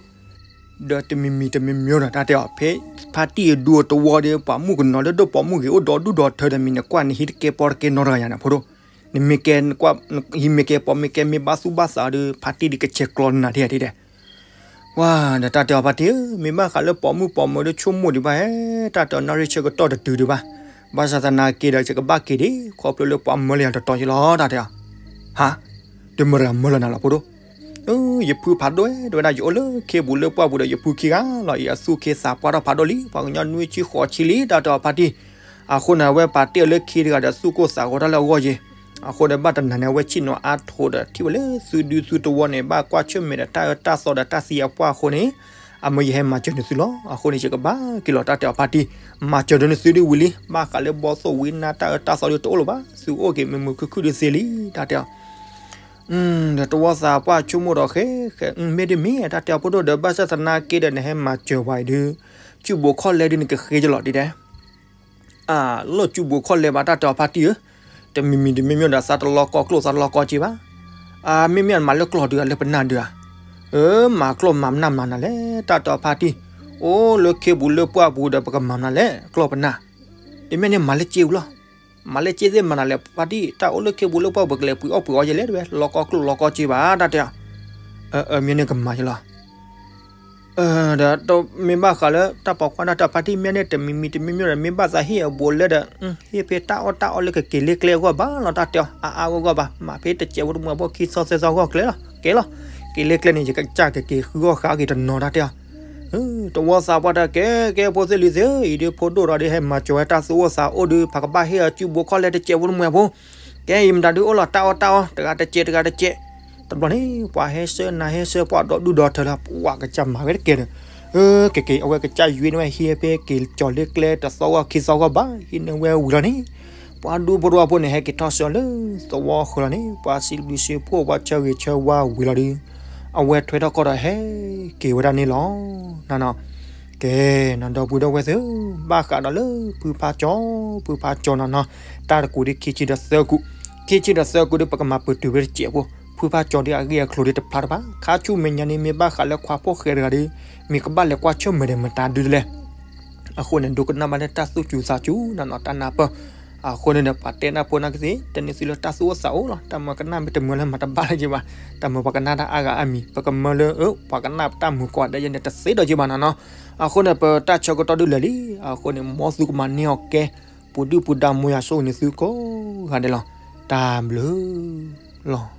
းတမံၤမံၤတမံၤမံၤဒီး တၢ်တဲအီၤ ဖဲဖါတံၢ်အဒူအတဝီဒီး ပှၤမုၣ်ကနီၤလၢဒိၣ်ပိာ်မုၣ်ဂ့ၤ အိၣ်ဒီဒူၣ်ဒီထၢဒီး မံၤနကွၢ်နဟံးတကဲပီတကဲနီတဂၤယၤန့ၣ် ဖိဒိၣ်, နမ့ၢ်ကဲကွၢ် ဟံးမ့ၢ်ကဲပီမ့ၢ်ကဲမ့ၢ်ဘၣ်သူၣ်ဘၣ်သးဒီး ဖါတံၢ်ဒုးကဆဲးကျိးနၤဒ်ဒ်ဒဲး, ဝါ ဒီးတၢ်တဲအီၤဖါတံၢ်ဧၢ မ့ၢ်ဘၣ်ဃးလၢပိာ်မုၣ်ပိာ်မၢၤဒီးဆိကမိၣ်ဒံးဘၣ်ဟဲ, တၢ်တဲအီၤနၣ်ရံၣ်ဆၢကတီၢ်တတုၤဒံးဘၣ်, ဘၣ်ဆၣ်သနာ်က့ဒီး ယကဘၣ်က့ၤဒံး ခီဖျိလၢပှၤမၢလၢယၤတတီၤယ့ၣ်လီၤ တၢ်တဲအီၤ, ဟါ ဒီးမတၤတဂၤမၢလၢနၤလီၤ ဖိဒိၣ် အၢ ယဖုဖးဒိၣ် တဲဝဲဒၣ် ယအိၣ်လၢခ့ပူၤလၢပှၢ်ပူၤဒီး ယဖုခံဂၤလီၤအံၤ အသူၣ်ခ့သးပှၢ်ထီၣ်ဖးဒိၣ်လံ ပှၤကညီနွံဆံဃိးဆံလံ တၢ်တဲအီၤဖါတံၢ်, အဃိန့ၣ် အဝဲပာ်တ့ၢ်အီၤလၢခ့တဂၤဒီး သူၣ်ကိၢ်သးဂီၤတၢ်လၢအဂီၢ်ယ့ၣ်, အဃိန့ၣ် ဘၣ်တနၤန့ၣ် အဝဲဆ့ၣ်နီၤအါထိးဒီး ထံၣ်ဝဲလၢသုဒုသုတဝီန့ၣ် ဘၣ်ကွၢ်ဆၢၣ်မဲာ်ဒီးတၢ်အၢတၢ်သီဒီးတၢ်သံအပှၢ်အဃိန့ၣ်, အ အမ့ၢ်ယဟဲမၤစၢၤနသုလီၤ. အဃိန့ၣ် ယကဘၣ်က့ၤလီၤ တၢ်တဲအီၤဖါတံၢ်, မၤစၢၤဒီးနသုဒ်ဝံၤလံ, ဘၣ်ဃးလၢဘီသိၣ်ဝံနါတၢ်အၢတၢ်သီဒ်တအိၣ်လၢၤဘၣ်, သုအိၣ်က့ၤမုာ်မုာ်ခုၣ်ခုၣ်ဒ်သ့လံ တၢ်တဲအီၤ. ဒီးတဝီသးပှၢ်ဆိကမိၣ်ဒီးဃဲ ဃဲ မ့ၢ်ဒ်မ့ၢ် တၢ်တဲအီၤဖိဒိၣ်ဒီး ဘၣ်ဆၣ်သနာ်က့ဒီး နဟဲမၤစၢၤပှၤအံၤဒုး စုဘိးခီၣ်လဲဒုး နကဃ့ကလီၤဒ်တဲ အလီၢ်စုဘိးခီၣ်လဲဘၣ် တၢ်တဲအီၤဖါတံၢ်ဧၢ, တမံၤမံၤတမ့ၢ်မ့ၢ်ဒီး သးတလီၤကီကျိၣ်သးတလီၤကီစ့ဘၣ်. အမ့မ့ၢ်မၤလၢကျီၢ်ဒုးဧါ လၢပနၢ်ဒုးဧါ, အၢ မၤကျီၢ်မၤပနၢ်မၤနၤလဲၣ် တၢ်တဲအီၤဖါတံၢ်, အိၣ်လၢခ့ပူၤလၢပှၢ်ပူၤဒီး ပကမၤမနုၤလဲၣ် ကျီၢ်ပနၢ်, တမ့ၢ်န့ၣ်မၤလၢစ့ဝံၤလီၤ. မၤလၢစ့သ့ၣ်မၤနၤလဲၣ် ဖါတံၢ်, တၢ်အိၣ်လၢခ့ပူၤလၢပှၢ်ပူၤ ကလဲၤပှ့ၤအီၣ်ပှ့ၤအီယဲလဲၣ် တဝဲ လီၤကီကျိၣ်လီၤကီစ့ဘၣ် တၢ်တဲအီၤ. အၢ အၢ မ့ၢ်န့ၣ်ကမၤယလီၤ. ဒီးမ့ၢ်ဘၣ်ဃးလၢတၢ်ပိာ်ခွါတၢ်တဲအီၤဖါတံၢ် မ့ၢ်န့ၣ် တမံၤမံၤတမ့ၢ်မ့ၢ်ဒီး မ့ၢ်ဘၣ်သးဟ့ၣ်အဘူးလၢဒီး ဟ့ၣ်ဖဲတၢ်အီၣ်တၢ်အီလၢကက့ၤလ့ကျဲအဂီၢ်ဘၣ်လီၤ တၢ်တဲအီၤ, အါအါဂီၢ်ဂီၢ်ဘၣ်, မၤဖဲတစဲးဖိတမှဲးဖိခံသီသၢသီဂီၢ်ကျဲလီၤ ကဲလီၤ. က့ၤလ့ကျဲန့ၣ် ယကစၢ်ကက့ၤဃုအီၣ်ဃာ်က့ၤတနီၤ တၢ်တဲအီၤ. တဝီသးပှၢ်တဲ ကဲ ကဲ ဖိသ့ၣ်လံၤသ့ၣ်ဧၢ, အံၤဒုးဖိဒိၣ်ဒီးဒ်ဟဲမၤစၢၤဝဲတၢ်သူၣ်အိၣ်သးအိၣ်ဒုး ပကဘၣ်ဟ့ၣ်အီၤစုဘိးခီၣ်လဲတစဲးဖိတမှဲးဖိ, ကဲအံၤမတၤဒုးအိၣ်လီၤ တၢ်အီၣ်တၢ်အီ တဂၤတစဲးတဂၤတစဲး, တဘျီန့ၣ် ပှၤဟဲဆှၢနၤဟဲဆှၢပှၤဒီဒူၣ်ဒီထၢလီၤ ပှၤကစၢ်မၤဝဲတကဲဒီး ကက့ၤအဝဲကစၢ်ယွ့န့ၢ်ဝဲဟံၣ်ဖဲက့ၤကၠီၤလ့ကျဲတသီဂီၢ်ခံသီဂီၢ်ဘၣ် ဟံၣ်န့ၢ်ဝဲဝံၤလီၤန့ၣ်, ပှၤဒူဖိတဝီဖိန့ၣ် ဟဲက့ၤထီၣ်ဆှၢလၢသဝီဃၢၤလီၤန့ၣ် ပှၤစံးဘျုးစံးဖှိၣ်ပှၤဆၢဂ့ၤဆၢဝါဝံၤလီၤဒုး အဝဲထွဲထီၣ်ကီၢ်ဒီးဟဲက့ၤဝဲဒၣ်န့ၣ်လီၤ. နနီၤ, ကဲ နဒီပုၢ်ဒီဝဲၢ်သ့ၣ်, ဘၣ်ဃးဒီးလၢဖုဖါကၠီ, ဖုဖါကၠီနီၤနီၤ, တၢ်တကူးဒ်ခံဆံဒီးသၢကူး, ခံဆံဒီးသၢကူးဒုး ပကမၤပတုာ်ဝဲတစဲးဖိ, ဖုဖါကၠီဒုးအဂ့ၢ်အကျိၤဒုးတဖျါတဘၣ်, ခါဆူမဲာ်ညါန့ၣ် မ့ၢ်ဘၣ်ဃးလၢခွါဖိၣ်ဃဲတဂၤဒုး မ့ၢ်ကဘၣ်လဲၤကွၢ်ဆၢၣ်မဲာ်ဒီးမတၤဒုးလဲၣ် အဃိန့ၣ် ဒိကနၣ်ဘၣ်လၢတၢ်သူၣ်စူၤသးစူၤနီၤနီၤ တၢ်နၢ်ပၢၢ်, အဃိန့ၣ်ဒီး ပှၤတဲနၢ်ဖိနၢ်ကသ့ၣ် တန့ၢ်သုလၢတၢ်သူၣ်အိၣ်သးအိၣ်လီၤ, တၢ်မၤကနၣ်မ့ၢ်တမုာ်လၢမၤတဘၣ်လၢၤဘၣ်, တၢ်မၤပှၤကနၣ်တၢ်အါဂၤအါမံၤ ပကမၢလၢ အၢ ပှၤကနၣ်တၢ်မုာ်ကိးဂၤဒဲးန့ၣ် တသ့ဒီးက့ဘၣ်နီၤနီၤ, အဃိန့ၣ် ပတၢ်ဆၢကတီၢ်ဒုးလၢာ်လံ, အဃိန့ၣ် မ်သုကမၤန့ၢ်အီၤကဲ, ပူၤဒုၣ်ပူၤဒါ မ်ယွၤဆိၣ်ဂ့ၤန့ၢ်သုကိးဂၤဒဲးလီၤ, တၢ်ဘျုးလီၤ.